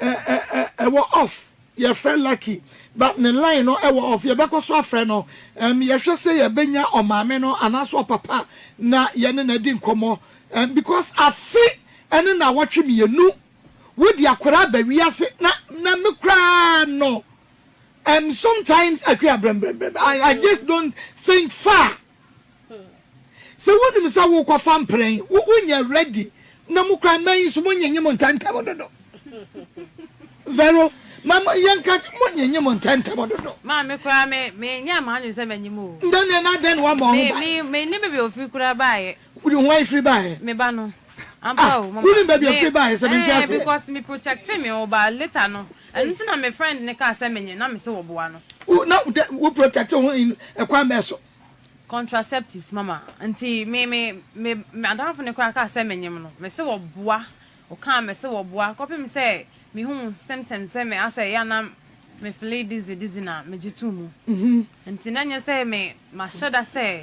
eh eh ɛwɔ off. Yɛfrɛ Lucky but ne line no wɔ off yɛbɛkɔ so afrɛ no um yɛhwɛ sɛ yɛbɛnya ɔmaame no anaasɛ ɔpapa na yɛne no adi nkɔmmɔ um because afe ne nnawɔtwe mmienu. Wode akwadaa aba wiase na na me koraa no um sometimes Akua brɛmbrɛmbrɛm I I just don't think far. Sɛ wonim sɛ wokɔfa mprɛn wo wonyɛ ready na mo koraa mmaa yi nso mo nyenye mo ntɛntɛm dodo. Vero ma ma yɛnka mo nyenye mo ntɛntɛm dodo. Maa me koraa me me nyɛɛ m'adwene sɛ manyim o. Ndɛ deɛ na dɛn na wama wo ho Me ban? me me nim baabi a ofiri koraa baeɛ. Wode hwan firi baeɛ? Me ba no. Ampa Ah, o mama. wonim baabi a Me ɔfiri baeɛ sɛ mente ɛɛ aseɛ. because me protecte me ho but later no ɛno nti na me friend no kaa sɛ menyɛ na mese wɔboa no. Wo na wo protecte wo ho in ɛkwan bɛn so? Contraceptives mama nti me me me m'adamfo no koraa kaa sɛ menyem no mese wɔboa ɔkaa mese wɔboa kɔpem sɛ me hu symptoms sɛ me asɛ ɛyɛ a na me feel dizzy dizzy na megye too mu nti na nyɛ sɛ me mahyɛ da sɛ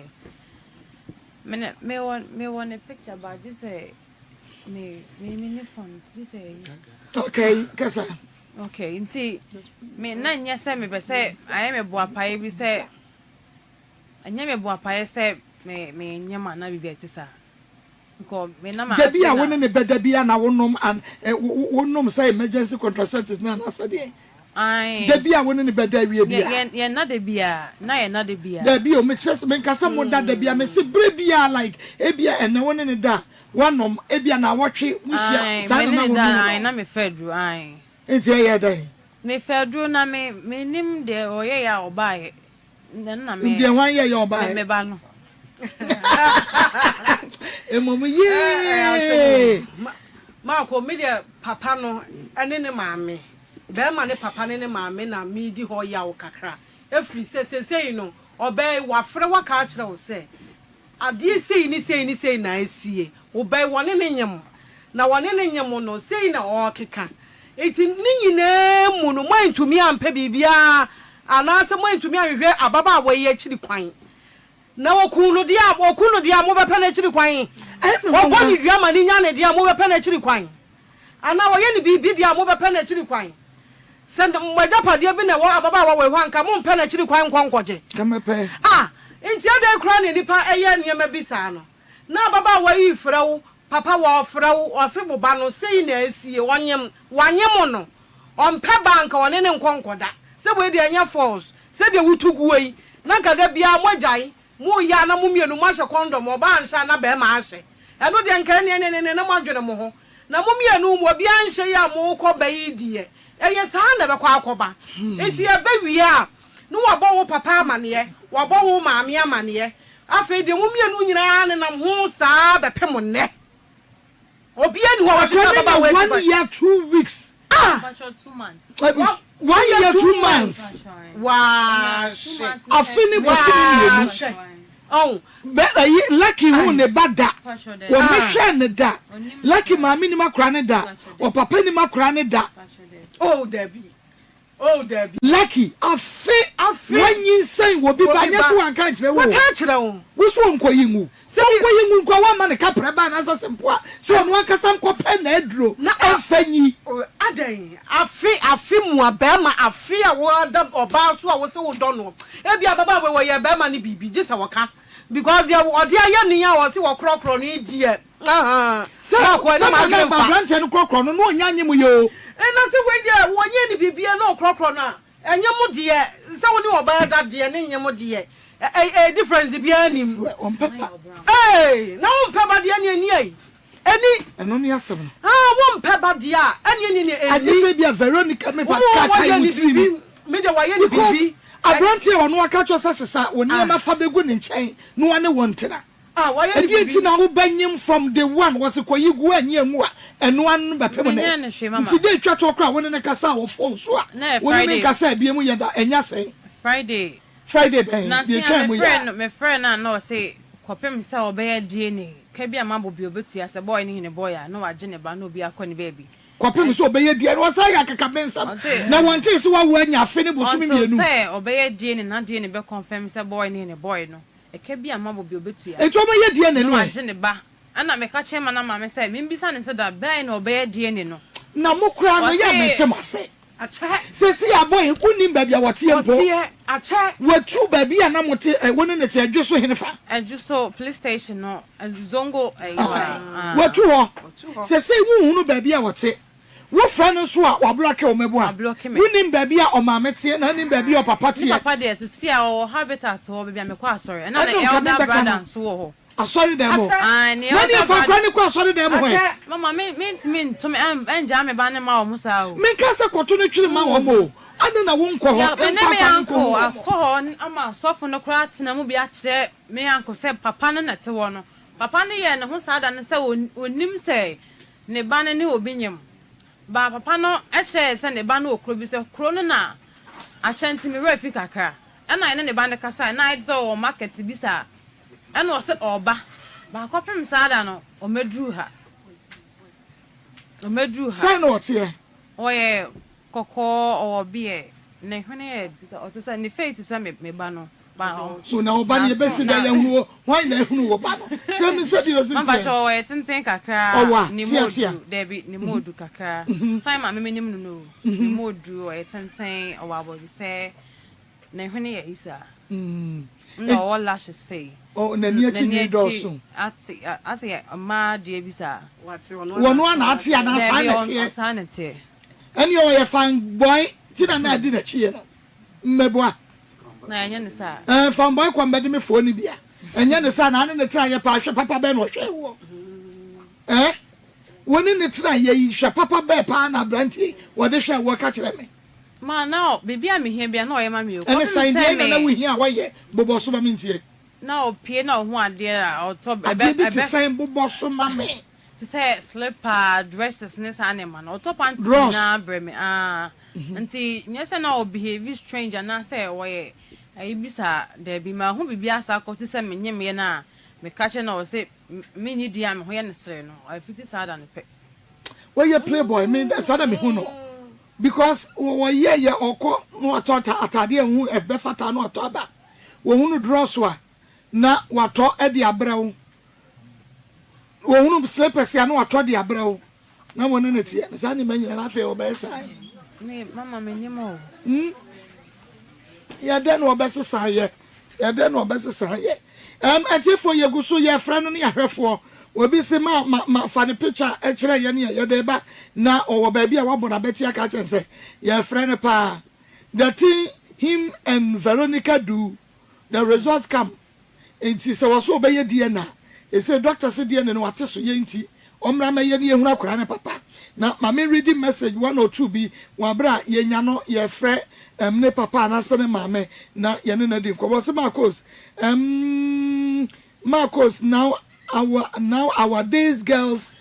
Me ne me wɔ me wɔ ne picture but gye sɛ me me me ne phone nti gye sɛ ɛyi. Okay, kasa. Okay, nti me na nyɛ sɛ mepɛ sɛ ayɛ me boapaeɛ bi sɛ ɛnyɛ me boapaeɛ sɛ me me nyɛ ma na biribi a ɛte saa. Nkɔ me na ma Da bi afei a wo na. ne ne bɛda bi a na wonom an eh, wonom sɛ emergency contraceptives no anaasɛ deɛn? Ae. Da bi a wo ne no bɛda awie Yɛ biara. yɛ yɛnna da biara, na yɛnna da biara. Dabi o, mekyerɛ sɛ menka sɛ moda da biara, mese berɛ biara like ebia ɛnnɛ wo ne no da a, woanom, ebia naawɔtwe mohyia, Ae, saa me na ne na no da wonom ae, no. na mefa aduro ae. Nti ɛyɛɛ dɛn? Mefa aduro na me mennim deɛ ɔyɛeɛ a ɔbaeɛ, ɛno na me Deɛ hwan yɛeɛ a me ɔbaeɛ? me ba no. Mmom yee! Marco, me deɛ papa no ne ne maame, barima ne papa ne ne maame na medi hɔ yaw kakra. Ɛfiri sɛ seesei no, ɔbaa yi, wafrɛ wo aka akyerɛ wo sɛ, adeɛ sei ne sei ne sei na asie. Wo ba yi, wɔne no nyem, na wɔne no nyem no, sei na ɔrekeka. Nti ne nyinaa mu no, moantumi ampɛ biribiara anaasɛ moantumi anhwehwɛ ababaawa yi akyiri kwan. Na wɔkuu no deɛ a, wɔku no deɛ a, mobɛpɛ no akyiri kwan? Wɔbɔ no dua ma no nya no deɛ a, mobɛpɛ no akyiri kwan? Anaa wɔyɛ no biribi deɛ a, mobɛpɛ no akyiri kwan? Sɛ mo agyapadeɛ bi na ɛwɔ ababaawa wei hɔ a, anka mompɛ no akyiri kwan nkɔ nkɔgye? Ah, enti adɛn koraa na nnipa yɛ nneɛma bi saa no? Na ababaawa yi refrɛ wo, papa, wɔrefrɛ wo, ɔse wo ba no, sei na asie, ɔnyem, wanyem no, ɔmpɛ ba a, anka ɔne no nkɔ nkɔda. Sɛ wei deɛ ɛnyɛ false, Sɛdeɛ wotu guo yi, na nka da biara moagyae, moreyɛ a na mo mmienu moahyɛ kɔndɔm, ɔbaa nhyɛ a na barima ahyɛ. Ɛno deɛ nka ɛnneɛ ɛnneɛ na moadwene mo ho. Na mo mmienu mu obiara nhyɛ yi a morekɔ ba yi deɛ, ɛyɛ saa na ɛbɛkɔ akɔba. Enti ɛbɛwie a, na wɔabɔ wo papa amaneɛ, wɔabɔ wo maame amaneɛ. Afei deɛ mo mmienu nyinaa nenam ho saa ara bɛpem nnɛ. Obiara nni hɔ a wahwehwɛ Akora ne ababaawa nya akyi one kwan. year 2 weeks. Ah! One year 2 months. Wahwɛ. Afe ne bosome mmienu. Wahwɛ. Ɔn. Bɛ ɛyi Lucky hu ne ba da. Wɔmehwɛɛ ne da. Lucky maame nim akora ne da. Ɔpapa nim akora ne da. Oh dabi. Oh dabi. Lucky, afe, Afe. wanyinsɛn wɔ bi ba, Wɔ bi nyɛ ba. sɛ wanka ankyerɛ wo o. Waka akyerɛ wo. Wo so ɔnkɔyi ngu. Sɛ bi. Ɔnkɔyi ngu nko a, wamma no kaprɛ ba anaasɛ sempoa sɛ ɔno ankasa nkɔpɛ n'aduro Na a. mfa nyi. Oh, adɛn? Afe, afe mua, barima, afe a woada ɔbaa so a wose wodɔ noɔ. Ebia ababaawa yi wɔyɛɛ barima no biribi, gye sɛ wɔka. Because deɛ ɔde ayɛ no yi a ɔse wɔkorɔkorɔ no yi deɛ, ahaa, Sɛ, Mark, ɛno sɛ m'adwene na mfa. aberanteɛ no korɔkorɔ no, na ɔnnya nye mo yɛ o. Na sɛ wei deɛ wɔnyɛɛ no biribiara na ɔkorɔkorɔ no a, ɛnyɛ mo deɛ, sɛ wo ne ɔbaa da deɛ ne nyɛ mo deɛ, ɛ ɛ difference biara nnim. Wɛ, ɔmpɛ ba. Ee, na wompɛ ba deɛ ɛneɛ ɛni ai, ɛni. Ɛno ne asɛm no. Ah, wompɛ ba deɛ a, ɛneɛ ɛni ɛni. Agye sɛ ebia Veronica me ba Wo ka wɔyɛ kae wo ne tiri biribi, mu. me deɛ wɔayɛ ne Because biribi. aberanteɛ a ɔno aka kyerɛ wo sɛ sesa wo nneɛma fa bɛgu ne nkyɛn na ɔne wo ntena. Ah, wayɛ ne Ɛdeɛn biribi. nti na wo ba nyim from day one wɔse kɔyi gu anyi anwu a ɛno ano no bɛpem nnɛ Menyɛɛ no hwee mama. nti da etwa toɔ koraa wo ne no kasaa wɔ phone so a Na ɛyɛ wo ne no Friday. nkasaa biom yɛ da ɛnya sɛn? Friday. Friday bɛn? Nansa Deɛ yi etwaa a mu yi mefrɛɛ a? no mefrɛɛ no a na ɔse kɔpem sɛ ɔbɛyɛ DNA ka bi a mabɔ bi ɔbɛtua sɛ boy no hene boy a na wagye ne ba na obi akɔ ne baabi. Kɔpem sɛ ɔbɛyɛ DNA ɔsan yɛ akakabensɛm Ɔse na wɔntee sɛ wawo anya afe ne bosome until mmienu. sɛ ɔbɛyɛ DNA na DNA bɛ confirm sɛ boy no hene boy no Ɛka bi a mabɔ bi ɔbɛtua. Enti ɔbɛyɛ DNA Na no ɛ? wagye ne ba. Ɛna meka kyerɛ ma na maame sɛ membisa no sɛ da bɛn na ɔbɛyɛ DNA no. Na mo koraa no yɛ a Ɔse. mente mo ase. Akyɛ. Seesei abɔ yi, wonnim baabi a wɔteɛ mpo. Ɔteɛ, akyɛ. Watu baabi a na mote ɛ, wo ne no te, Adwo so henefa? Adwo so police station no, Zongo ɛyi hɔ no. Watu hɔ. Watu hɔ. Seesei wonhunu baabi a wɔte. Wofrɛ no nso a, wablɔke wo meboa. Wablɔke me. Wonim baabi a ɔmaame teɛ na wonim baabi a ɔpapa Ne teɛ. papa deɛ sisi a ɔwɔ Habitat hɔ baabi a mekɔ asɔre ɛna Ɛno ne nka elder mebɛka brother no. nso wɔ hɔ. Asɔre dan mu hɔ. Ae ne Wani elder fa brother. nkora no kɔ asɔre dan mu hɔ ɛ. Mama me mentumi nto me ɛngyaa me ba no mma wɔn saa o. Menka sɛ kɔto no twere ma wɔn o. Adɛn na wonkɔ hɔ Nti me mfa ne me nkora no uncle nkɔhu wɔn? akɔ hɔ ama asɔfo no koraa atena mu bi akyerɛ me uncle sɛ papa no na ɛte hɔ no. Papa no yɛɛ ne ho saa da no sɛ ɔnnim sɛ ne ba no ne obi nyem. But papa no kyerɛɛ sɛ ne ba no wɔ kuro bi so, kuro no na akyɛ nti me werɛ fi kakra. Ɛna yɛne ne ba no kasae, na ayɛ te sɛ ɔwɔ market bi saa. Ɛna ɔse ɔɔba, but kɔpem saa da no ɔmmɛduruu ha. Ɔmmɛduruu ha. Sɛn na ɔteɛ? Ɔyɛ kɔkɔɔ, ɔwɔ beard, ne hwene yɛ te sɛ, ɔte sɛ, ne face te sɛ me ba no. So na wo ba no yɛbɛsi dɛn ahunu wo? Hwan na ahunu wo ba no? Kyerɛ me sɛdeɛ ɔsi teɛ. Mpakyɛw ɔyɛ tenten kakra Ɔwɔ a, ne mu teatea. odu dabi ne mu odu kakra time a me menim no no o ne mu odu ɔyɛ tenten ɔwɔ abɔdwesɛ ne hwene yɛ isa nna ɔwɔ lashes sei Oh, n'ani akyi n'ani nwi akyi dɔɔso. ate asɛ yɛ mmaa deɛ bi saa. Wɔno ara na ate anaa saa Dabi na ɔn ɛteɛ? saa na ɛteɛ. Ɛnneɛ ɔyɛ fanboy ti na na adi n'akyi yɛ no. Mmɛboa. Na ɛnyɛ ne saa. Ɛɛ fanboy kɔ mbɛde me foɔ no bi a. Ɛnyɛ ne saa na ane ne tena yɛ paa hwɛ papa bɛɛ na ɔhwɛɛ woɔ. Ɛɛ wo ne ne tena yɛ yi hwɛ papa bɛɛ paa na aberanteɛ yi wɔde hwɛɛ woɔ ka kyerɛ me. Ma na biribi a mehia biara na ɔyɛ ma me o. Ɛne Kɔpem sɛn sɛ deɛn na me. na wohia a wayɛ bobɔ so ma me ntie. Na ɔpie na ɔho adeɛ a ɔtɔ ɛbɛ Adeɛ bi te ɛbɛ. sɛn bobɔ so ma me. Te sɛ slipper, dresses ne saa nneɛma no. Ɔtɔ panties Drawers. nyinaa brɛ me aa. Nti nyɛ sɛ na ɔ behave strange anaasɛ ɔyɛ ayi bi saa, daabi. Manhu biribiara saa kɔsi sɛ menyemeeɛ no a meka kyerɛɛ no a ɔse mennye di a me ho yɛ no sere no, ɛfiti saa da no pɛ. Wɔyɛ playboy me saa na mehu no because wɔyɛ yɛ ɔkɔ na watɔ ataadeɛ a ɛho ɛbɛfata na watɔ aba wɔhunu drɔso a na watɔ de abrɛ wo Wɔhunu slippers a na watɔ de abrɛ wo na wo ne no teɛ no saa nneɛma nyina na afei ɔbɛyɛ saa. Me mama me nim o. Hmm. Yɛ dɛn na ɔbɛsesa yɛ? Yɛ dɛn na ɔbɛsesa yɛ? Um, atiefoɔ yɛgu so yɛfrɛ no ne ahwɛfoɔ. Obi se ma ma ma fa ne picture kyerɛ yɛn yɛ yɛde ba na ɔwɔ baabi a wabɔ n'abati aka akyerɛ sɛ yɛfrɛ no paa. The thing him and Veronica do, the results come. Nti sɛ wɔse ɔbɛyɛ DNA a, ɛsei doctor se DNA no wate so yɛ nti ɔmmra mɛyɛ na yɛhunu akwadaa no papa. Na ma me readi message one or two bi wɔ aberɛ a yɛnya no yɛfrɛ ɛm ne papa anaasɛ ne maame na yɛne no adi nkɔmmɔ. Ɔse Marcos ɛmm Marcos now our now our days girls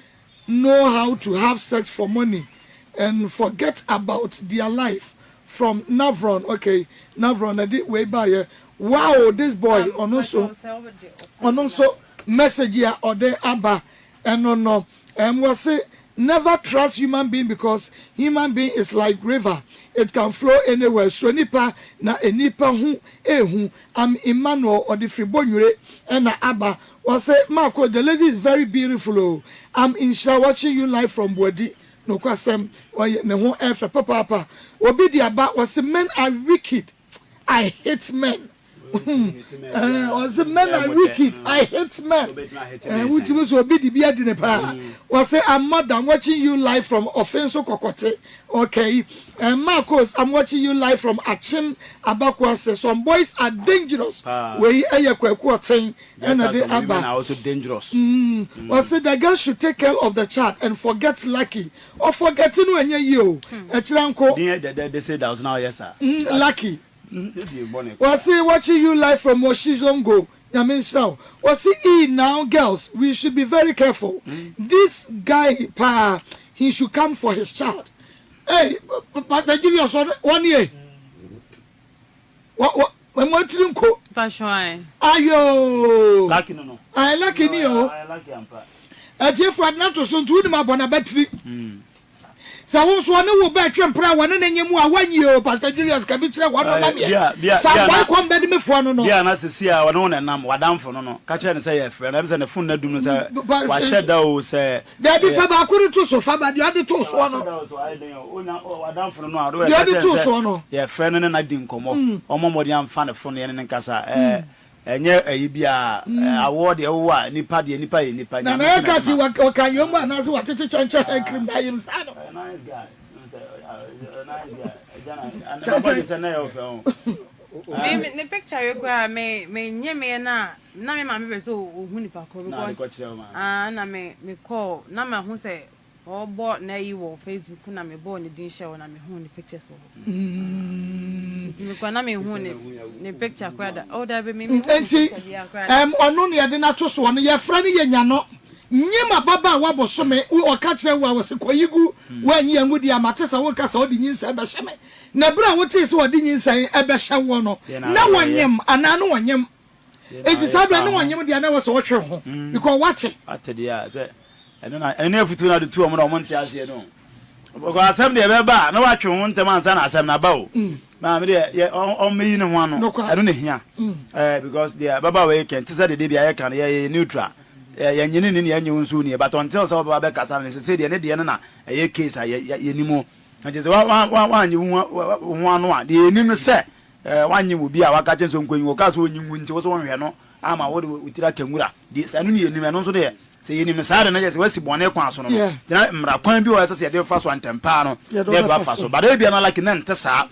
know how to have sex for money and forget about their life From Navron okay Navron na ɛde wei baeɛ wow this boy ɔno nso ɔno nso message a ɔde aba ɛno no ɛm wɔse never trust human being because human being is like river it can flow anywhere suro nipa na nipa ho ehu I'm Emmanuel ɔde firi Bonwire ɛna aba wɔse Marco the lady is very beautiful o I'm Nhyira watching you live from Buadi Nokwasɛm, ɔyɛ ne ho ɛfɛ papaapa. Obi de aba, ɔse men are wicked, I hate men. Eh, ɔse men are wicked, I hate men. Eh, wotumi sɛ obi de bi adi ne paa. Ɔse I'm mother, I'm watching you live from Offinso Kɔkɔte. Okay. Eh, Marcos, I'm watching you live from Akyem Abakoase. Some boys are dangerous. Wei ɛyɛ Kwaku Ɔten. Ɛna de aba. Mm, ɔse the girl should take care of the child and forget Lucky. Ɔ forget no ɛnyɛ yie o. Ɛkyerɛ nko. Mm, Lucky. Ɔse watching you live from Moshizongo. Nyame nhyira wo. Ɔse ee now girls we should be very careful. This guy paa he should come for his child. Hey, Pastor Julius ɔne e. Wɔ wɔ wɔn mo tiri nko. Mpacho ae. Ayoo. Lucky no no. Ae lucky ni o. Ae lucky ampa. Atiefo ade no ato so nti wonim abɔ n'abatiri. Sɛ wo nso ɔne wo ba ɛtwe mpena a wɔne no nye mu a woanyi o Pastor Julius ka bi kyerɛ wɔn no ma meɛ. Fa bɔe kɔm bɛde me foɔ no no. Bia na sisi a ɔne wo na ɛnam w'adamfo no no ka kyerɛ no sɛ yɛfrɛ no ɛm sɛ ne phone no adum no sɛ wahyɛ da o sɛ. Dabi fa baako no to so fa ba deɛ ɔde too soɔ no. W'adamfo no no a Deɛ ɔde too soɔ no. Yɛfrɛ no ne no adi nkɔmmɔ. Ɔmmɔ mmɔden amfa ne phone yɛne no nkasa. Ɛnyɛ ayi biara, awoɔ deɛ wowɔ a, nipa deɛ nipa yɛ nipa, Nana Nyame nso na ɛka ɛde ti ma. ɔka yom anaasɛ watete kyɛnkyɛn hankrim na ayem saa no. Ɔyɛ nice guy, wohu sɛ ɔyɛ nice guy, agya na, ne ba bɔdwe sɛ na ɛyɛ ɔfɛ ho. Me me ne picture wei koraa me me nye me na na me maame pɛ sɛ ohu nipa korɔ Na ade because kɔkyerɛ wo maame. ah na me me kɔɔ na ma hu sɛ Ɔbɔ n'ayi wɔ Facebook na me bɔɔ ne din hyɛ hɔ na me huu ne pictures wɔ hɔ. Nti me kura na me hu ne ne picture kura da. Oh dabi me me hu ne Nti picture biara kura da. ɛm ɔno na yɛde no ato soɔ no yɛfrɛ no yɛnya no nyem ababaawa bosome wo ɔka kyerɛ wo a ɔse kɔyi gu woanyi angu deɛ a mate sɛ woka sɛ ɔde nyinsɛn bɛhyɛ me na berɛ a wotee sɛ ɔde nyinsɛn bɛhyɛ woɔ no Deɛ na na woyɛeɛ. wɔnyem anaa na ɔnyem Deɛ na Enti woyɛ saa berɛ faa no ho. ɔnyem deɛ na ɛwɔ sɛ ɔtwe ho because wate. Wate deɛ a sɛ ɛno na ɛno ne afutuo na de tu wɔn na wɔn nte aseɛ no. Because asɛm deɛ ɛbɛba a na watwe ho ntɛm ansa na asɛm no aba o. Maame deɛ yɛ ɔmmɛyi ne ho ano ɛno na ehia. Ɛɛ because deɛ ababaawa yi kɛn te sɛ deɛ deɛ yɛka no yɛ yɛ neutral. Yɛnyɛ ne ni na yɛnyɛ wo nso nie but until sɛ ɔbɛba bɛkasa no sɛ deɛ ne deɛ no na ɛyɛ case a yɛ yɛnim o. Nti sɛ wa wa wa wanyɛ wo ho ano a deɛ yɛnim no sɛ Eh, wanyem obi a waka kyerɛ sɛ ɔnkɔnyi wo, ɔkaa sɛ ɔnyi ngu nti wo so wonhwɛ no ama wode wo tiri aka nwura. Deɛ sɛ ɛno ne yɛnim, ɛno nso deɛ sɛ yɛnim no saa de no deɛ sɛ wasi bɔne kwan so no no, gyina mmara kwan bi wɔ hɔ a ɛsɛ sɛ yɛde fa so a ntɛm paa no na yɛde afa so. But ebia na like na ɛnte saa.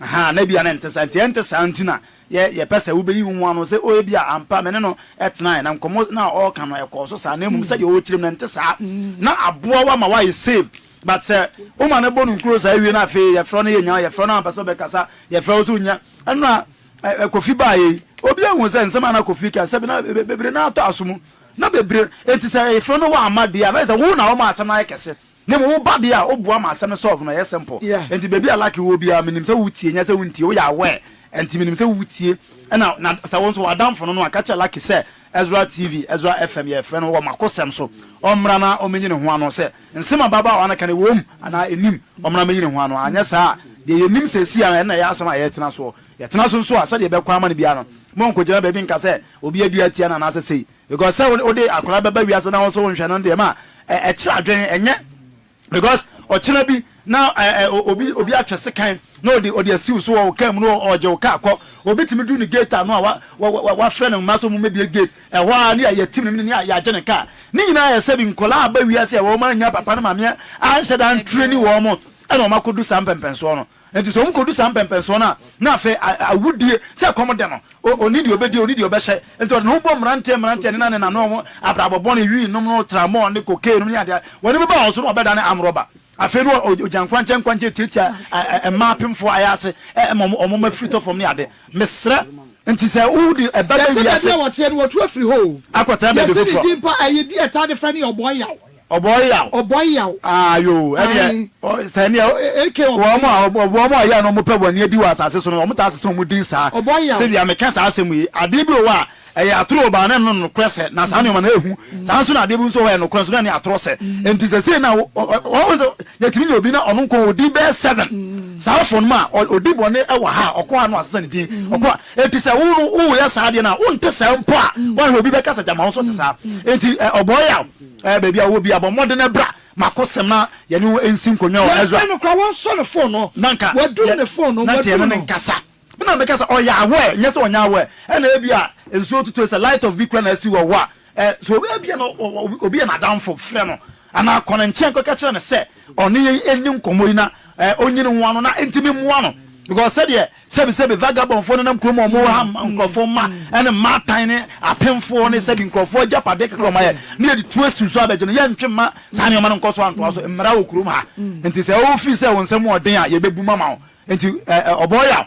Aha, na ebia na ɛnte saa. Nti ɛnte saa nti na yɛ yɛpɛ sɛ wobɛyi wo ho ano sɛ oh ebia ampa me ne no tenae na nkɔmmɔ na ɔreka no ɛkɔɔ so saa na mmom sɛdeɛ ɔrekyerɛ mu no ɛnte saa. Na aboa wo ama woayɛ save. But sɛ woma no bɔ no nkuro saa wie na afei yɛfrɛ no yɛnya yɛfrɛ no ampɛ sɛ ɔbɛkasa yɛfrɛ wo sɛ wonya ɛno a Kofi baayɛ yi obi ahu sɛ nsɛm a na Kofi ka sɛbi na bebree na atɔ aso mu na bebree enti sɛ yɛfrɛ no wɔ ama deɛ a na sɛ wo na wɔma asɛm no ayɛ kɛse na mmom woba deɛ a woboa ma asɛm no solve no ɛyɛ simple enti baabi a lucky wɔ biara menim sɛ wotie nyɛ sɛ wontie woyɛ aware enti menim sɛ wotie ɛna na sɛ wo nso w'adamfo no no a ka kyerɛ lucky sɛ Ezra TV Ezra FM yɛfrɛ no wɔ makosɛm so ɔmmra na ɔmɛnyi ne ho ano sɛ Nsɛm a ababaawa no ka no, ɛwom anaa ɛnnim, ɔmmra mmɛyi ne ho ano. Anyɛ saa a, deɛ yɛnim seesei ara no, ɛno na ɛyɛ asɛm a yɛretena soɔ. Yɛtena so nso a, sɛdeɛ ɛbɛkɔ ama no biara no, monkɔgyina baabi nka sɛ obi adi atia no anaasɛ sei. Because sɛ wode akwadaa bɛba wiase na wo nso wonhwɛ no no deɛ, ɛma ɛkyerɛ adwene, ɛnyɛ because ɔkyena bi na obi obi atwe sekan na ɔde ɔde asi wo so wɔ wo kaa mu na ɔregye wo kaa kɔ. Obi tumi duru ne gate ano a wa wa wa wafrɛ ne mma sɛ wɔmmɛbue gate. Ɛhɔ ara ne yɛatim ne mene ne yɛagye ne kaa. Ne nyinaa yɛ sɛbi nkwadaa a aba wiase a wɔn annya papa ne maame anhyɛ da antreni wɔn ɛna wɔn akɔdu saa mpɛmpɛnsoɔ no. Nti sɛ wɔn kɔdu saa mpɛmpɛnsoɔ no a, na afei awudie sɛ ɛkɔm de no, ɔnni deɛ ɔbɛdi, ɔnni deɛ ɔbɛhyɛ. Nti ɔde ne ho bɔ mmeranteɛ mmeranteɛ ne na ne na ne wɔn abrabɔ bɔne, wii nom no, tramɔɔ ne cocaine nom ne adeɛ. Wɔn ani bɛba wɔn so na wɔbɛdane amrɔba. Afei no ɔgya nkwankyɛn nkwankyɛn tiatia mmaa apemfoɔ ayaase ma wɔn mma firi tɔ fam ne ade. Mesrɛ, nti sɛ wode ɛba bɛ Yɛse wiase. baabi a wɔteɛ no wɔtu afiri hɔ o. Akɔtena baabi Yɛse ne foforɔ. din pa ɛyɛ din a ɛtaa de frɛ no yɛ Ɔbɔɔyaw. Ɔbɔɔyaw. Ɔbɔɔyaw. Ah yoo, ɛneɛ, Ae. sɛ ɛneɛ, AK Ɔbɔɔyaw. wɔn a, wɔn a ɛyɛ a na wɔpɛ bɔne adi wɔ asase so no, wɔn taa sesa wɔn din saa. Ɔbɔɔyaw. Sɛbia meka saa asɛm yi, adeɛ bi wɔ hɔ a, Ɛyɛ atoro o, baa na ɛno nokorɛ sɛ, na saa nneɛma no ɛyɛ hu. Saa nso na adeɛ bi nso wɔ hɔ a ɛyɛ nokorɛ nso na ɛne atorɔ sɛ. Enti sɛsei na wɔn sɛ yɛtumi nya obi na ɔno nko ɔdin bɛyɛ seven. Saa fo no mu a ɔdi bɔne wɔ ha a ɔkɔ ha na wasesa ne din. Ɔkɔ ha. Enti sɛ wo no woyɛ saa adeɛ no a wonte saa mpo a woahwɛ obi bɛka sɛ gyama wo nso te saa. Enti ɔbɔɔ yaw baabi a wowɔ biara bɔ mmɔden bra makosɛm na yɛne wo nsi nkonnwa wɔ Ezra. Yɛmfrɛ no koraa wɔnsɔ ne phone no. Na nka Wadum ne phone no na nka wadum yɛne no no. nkasa. Me na meka sɛ ɔyɛ aware nyɛ sɛ ɔnyɛ aware ɛna ebia nsuo totɔ sɛ light off bi kura na asi wɔ hɔ a ɛ so ebia na obi yɛ n'adamfo frɛ no anaa kɔ ne nkyɛn kɔka kyerɛ no sɛ ɔne yɛn ɛni nkɔmmɔ yi na ɛ ɔnyi ne ho ano na ntumi mmoa no because sɛdeɛ sɛbi sɛbi vagabondfoɔ nenam kurom a wɔn ha nkurɔfoɔ mma ɛne mmaatan ne apemfoɔ ne sɛbi nkurɔfoɔ agyapadeɛ kakra wɔn ayɛ ne yɛde tuo asi so abɛgye no yɛntwe mma saa nneɛma no nkɔ so antoa so mmara wɔ kurom ha nti sɛ wofi sɛ wo nsɛm ɔden a yɛbɛbu mama wo Enti ɛ ɛ ɔbɔɔ yaw.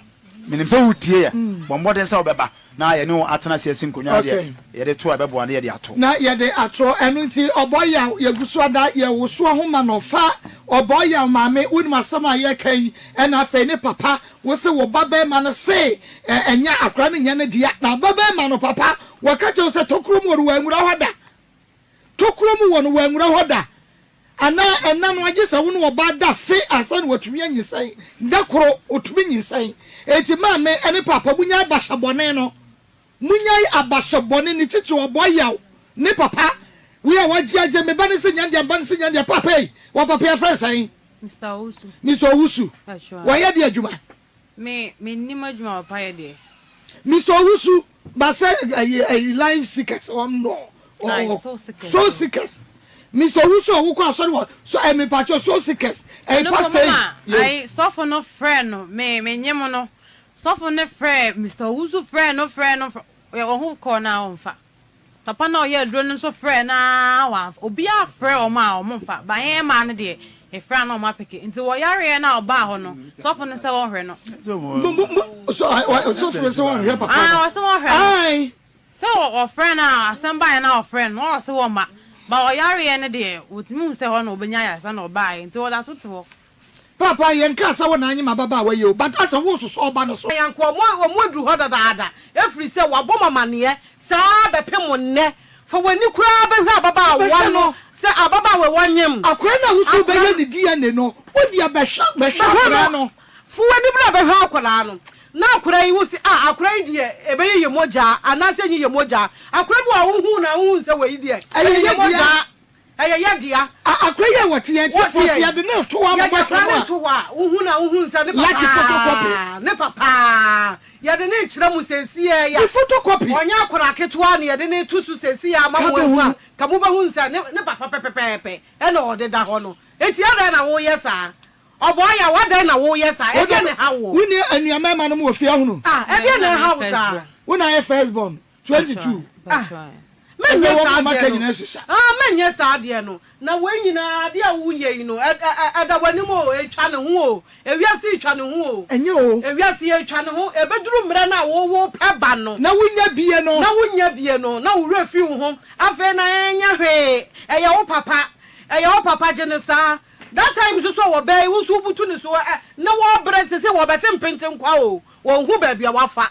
Menim sɛ woretie yɛ. Bɔ mmɔden sɛ wobɛba na yɛne wo atena ase asi nkonnwa no deɛ yɛde to a ɛbɛboa no yɛde ato. Na yɛde ato. Ɛno nti ɔbɔɔ yaw, yɛgu so ada yɛwoso ahoma no. Fa ɔbɔɔ yaw maame, wonim asɛm a yɛreka yi, ɛna afei ne papa, wo se wo ba barima no se ɛ ɛnyɛ akwadaa no nyɛ ne dea, na ba barima no papa, wɔka kyerɛ wo sɛ tokuro mu wɔ no wanwura hɔ da. Tokuro mu wɔ no wanwura hɔ da. Anaa ɛna no agye sɛ wo ne ɔbaa da fe ansa na watumi anyinsɛn. Da koro, ɔtumi nyinsɛn. Enti maame ne paapa, monyae bahyɛ bɔne no. Monyae abahyɛ bɔne, ne titiriw ɔbɔ yaw ne papa. Wei a wagye agye, me ba no se nya deɛ, me ba no se nya deɛ. Paapa ei, wɔ papa yi yɛfrɛ no sɛn? Mister Owusu. Mister Owusu. Pakyɛ. Wɔyɛ deɛ adwuma? Me, mennim adwuma a papa yɛ deɛ. Mister Owusu. But sɛ ɛyi ɛyi life seekers wɔn no ɔwɔ soul seekers Mister Owusu a wokɔ asɔre wɔ so ɛ mepakyɛ soul seekers ɛyi pastor yi. Ayi sɔfo no frɛ no me me nye mo no sɔfo no frɛ Mister Owusu frɛ no frɛ no wɔn ho kɔɔ na ɔnfa. Papa no a ɔyɛ aduro no nso frɛɛ no ara wamfa. Obiara frɛ wɔn a wɔmfa, but yɛn mmaa no deɛ, yɛfrɛ a na wɔapeke. Nti wɔyareɛ no a ɔbaa hɔ no, sɔfo no sɛ wɔnhwɛ no. Sɔfo no sɛ wɔnhwɛ papa no? Ae, ɔse wɔnhwɛ no. Ae. Sɛ wɔfrɛ no a, asɛm baeɛ no a wɔfrɛ no, na ɔse wɔmma. But ɔyareɛ no deɛ, wɔtumi hu sɛ hɔ na ɔbɛnya ayaresa na ɔbaeɛ, nti ɔda so te hɔ. Paapa yɛn kaa sɛ wo na anyem ababaawa yi o but asɛ wo sosɔ ɔba no so. Yɛn nkoa, mo, wɔn aduru hɔ dadaada, ɛfiri sɛ wɔabɔ mo amaneɛ saa ara bɛpem mo nnɛ. Fa w'ani koraa bɛhwɛ ababaawa no, sɛ ababaawa yi wɔnyem. Akwadaa no a wo se wobɛyɛ ne DNA no, wo deɛ bɛhwɛ, bɛhwɛ akwadaa no. Fa w'ani bra bɛhwɛ akwadaa no, na akwadaa yi, wo se, ah, akwadaa yi deɛ, ɛbɛyɛ yɛn mogya, anaasɛ ɛnyɛ yɛn mogya. Akwadaa bi wɔ hɔ a, wohu no a, wohu sɛ wei deɛ, ɛyɛ yɛn mogya. Ɛyɛ yɛ dea. A Akora yi a wɔte yɛn ti fo sɛ yɛde no reto hɔ ama Yɛde moahwɛ akora no no a. reto hɔ a, wohu no a wohu sɛ ne Lucky photocopy. papa ne papa. Yɛde no rekyerɛ mo seesei yi a. Ne photocopy. Ɔnyɛ akora ketewa na yɛde no reto so seesei yi ama Ka mo ahu a, bɛhunu. ka mobɛhu sɛ ne ne papa pɛpɛpɛɛpɛ na ɔde da hɔ no. Enti adɛn na woreyɛ saa? Ɔbɔɔ yaw, adɛn na woreyɛ saa? Ɛdeɛn na ɛha woɔ? Wo ne anuammarima nom wɔ fie ahunu. Ah, ɛdeɛn na ɛha wo saa? Wo na ayɛ first born. 22. Ah, mɛnyɛ saa adeɛ no. Ah, mɛnyɛ saa adeɛ no. Na wei nyinaa, adeɛ a woyɛ yi no, ɛda w'anim o, ɛtwa ne ho o. Ewiase retwa ne ho o. Ɛnyɛ o. Ewiase retwa ne ho. Ɛbɛduru mmerɛ no a wo wopɛ ba no. Na wonya bie no. Na wonya bie no, na wo werɛ fi wo ho. Afei na ɛnyɛ hwee. Ɛyɛ wo papa. Ɛyɛ wo papa, gye no saa. That time nso so a wɔbɛɛ yi, wo nso wobutu ne so ɛ, na wɔbrɛ, sese wɔbɛte mpenten kwa o, wɔnhu baabi a wafa.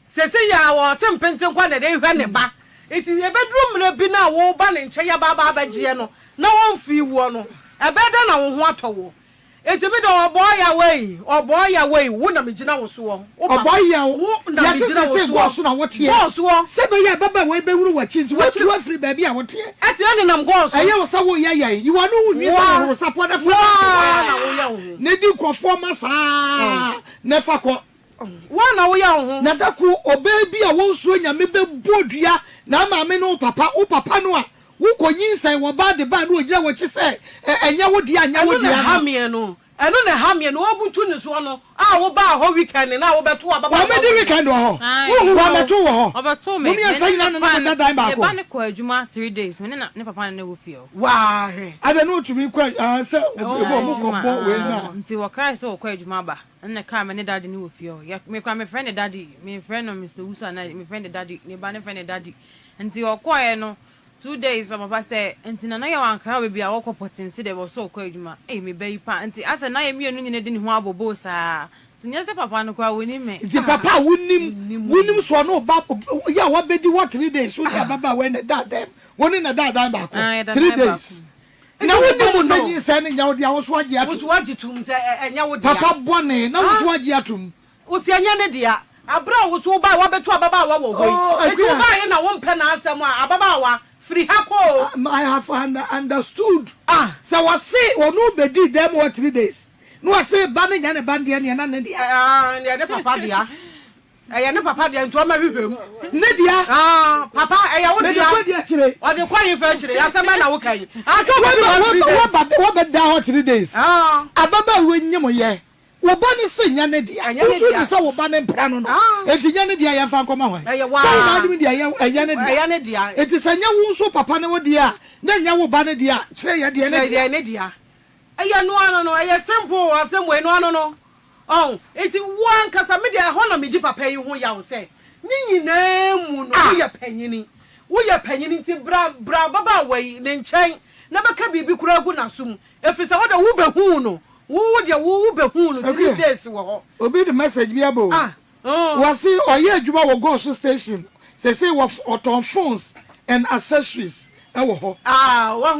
Seesei ara ɔte mpenten kwa na ɛde rehwɛ ne ba. Enti ɛbɛduru mmerɛ bi no a woreba ne nkyɛn aba aba abɛgyeɛ no na ɔmfii woɔ no, ɛbɛyɛ dɛn na wo ho atɔ woɔ? Enti me deɛ ɔbɔɔ yaw ei, ɔbɔɔ yaw ei, wo na megyina wo soɔ, wo papa, Ɔbɔɔ yaw, wo na yɛse megyina wo seesei soɔ, gɔɔ so na woteɛ, gɔɔ soɔ. Sɛ ɛbɛyɛ a ababaawa yi bɛhunu w'akyi nti, woatu afiri baabi a woteɛ. Ɛteɛ nenam gɔɔ so. Ɛyɛ wo sɛ woreyɛ yɛn, yi w'ano ho nwi sɛ Wo ara, hohoro sapɔ na fa wo nante hɔ ara na ara, woyɛ wo ho. na di nkurɔfoɔ mma saa ara na fa kɔ. Wo ara na woyɛ wo ho. Na da koro ɔbaa bi a ɔnsuro Nyame bɛbɔ dua na maame ne wo papa, wo papa no a wokɔ nyinsɛn wɔ ba de ba a na ɔgyina w'akyi sɛ ɛnyɛ wo dea, nyɛ wo Ɛno na dea ɛha no. meɛ no, ɛno na ɛha meɛ no, wɔbutu ne soɔ no a wobaa hɔ weekend no a wobɛto ababaawa Wɔamɛdi wei. weekend wɔ hɔ? Ae. Wohu no? Wɔamɛto wɔ hɔ? Ɔbɛtoo Mo me. Me mmiɛnsa ne nyinaa ne na na pa moda dan ne baako? ba no kɔɔ adwuma 3 days, me ne na ne papa na na ɛwɔ fie hɔ. Waa hwɛ. Adɛn na ɔtumi kɔ ah sɛ Ɔkɔ ebi wɔn kɔ adwuma bɔ wei no ah a. nti wɔkae sɛ ɔkɔ adwuma aba. Ɛna kaa me ne daddy no wɔ fie hɔ. Yɛ me koraa mefrɛ no daddy, memfrɛ no Mister Owusu anaa mefrɛ no daddy, ne ba no frɛ no daddy. Nti ɔkɔeɛ no, 2 days na papa sɛ, nti Nana Yaw ankra wo baabi a wɔkɔ pɔtem se deɛ ɔsɛ ɔkɔ adwuma. Ei me ba yi paa, nti asɛ na yɛ mmienu nyina di ne ho aboboo saa. Nti nyɛ sɛ papa no koraa ɔnim me. Nti papa a wonim, wonim sɛ ɔne wo ba yɛ a wabɛdi hɔ 3 days, wo ne ababaawa yi na ɛda dan mu, wo ne no da dan baako, Ah yɛda three dan baako days. mu. Na wonim sɛ nyinsɛn no nyɛ wo dea, wo nso woagye Wo nso atom. woagye tom sɛ ɛnyɛ wo dea. Papa bɔne, na wo nso woagye atom. Wo se ɛnyɛ ne dea. Aberɛ a wo nso wobaeɛ woabɛto ababaawa wɔ hɔ yi. Oh, Enti Akua. wobaeɛ na wompɛ n'asɛm a, ababaawa, firi ha kɔ o. I have understood. Ah. Sɛ wɔse ɔno bɛdii dɛm hɔ 3 days, na wɔse ba no nyɛ ne ba no deɛ, neɛ na ne dea. Ah, neɛ ne papa dea. Ɛyɛ ne papa dea nti ɔma hwehwɛ mu. Ne dea. Ah, papa, ɛyɛ wo dea. Mede kɔ di akyire. Ɔde kɔ hefa akyire? Asɛm bɛn na woka yi? Ah, sɛ ɔbɛdi hɔ 3 days. Wabɛda hɔ 3 days. Ah. Ababaawa nyim yɛ. Wo ba no se nyɛ ne dea. Ɛnyɛ ne Wo nso dea. nim sɛ wo ba no mpra no no. Ah. Enti nyɛ ne dea yɛmfa nkɔma hwan? Ɛyɛ Sɛ waa. wo na adwene deɛ ɛyɛ ɛnyɛ ne dea. Ɛyɛ ne dea. Enti sɛ nyɛ wo nso papa ne wo dea a, na nyɛ wo ba no dea a, kyerɛ yɛ deɛ ne Kyerɛ dea. deɛ ne dea. Ɛyɛ no ano no, ɛyɛ simple asɛm wei no ano no. Ɔho, nti wo ankasa, me deɛ ɛhɔ na medi papa yi ho yaw sɛ, ne nyinaa mu no, woyɛ panyini, woyɛ panyini nti bra, bra ababaawa yi ne nkyɛn na bɛka biribi koraa gu n'aso mu, ɛfiri sɛ wo deɛ wo bɛhuu no, wo, wo deɛ wo, wo bɛhuu no 3 days wɔ hɔ. Obi de message bi aba o. Ah, mm. Wɔse ɔyɛ adwuma wɔ Goaso station, seesei wɔ ɔtɔn phones and accessories wɔ hɔ. Ah, wahu.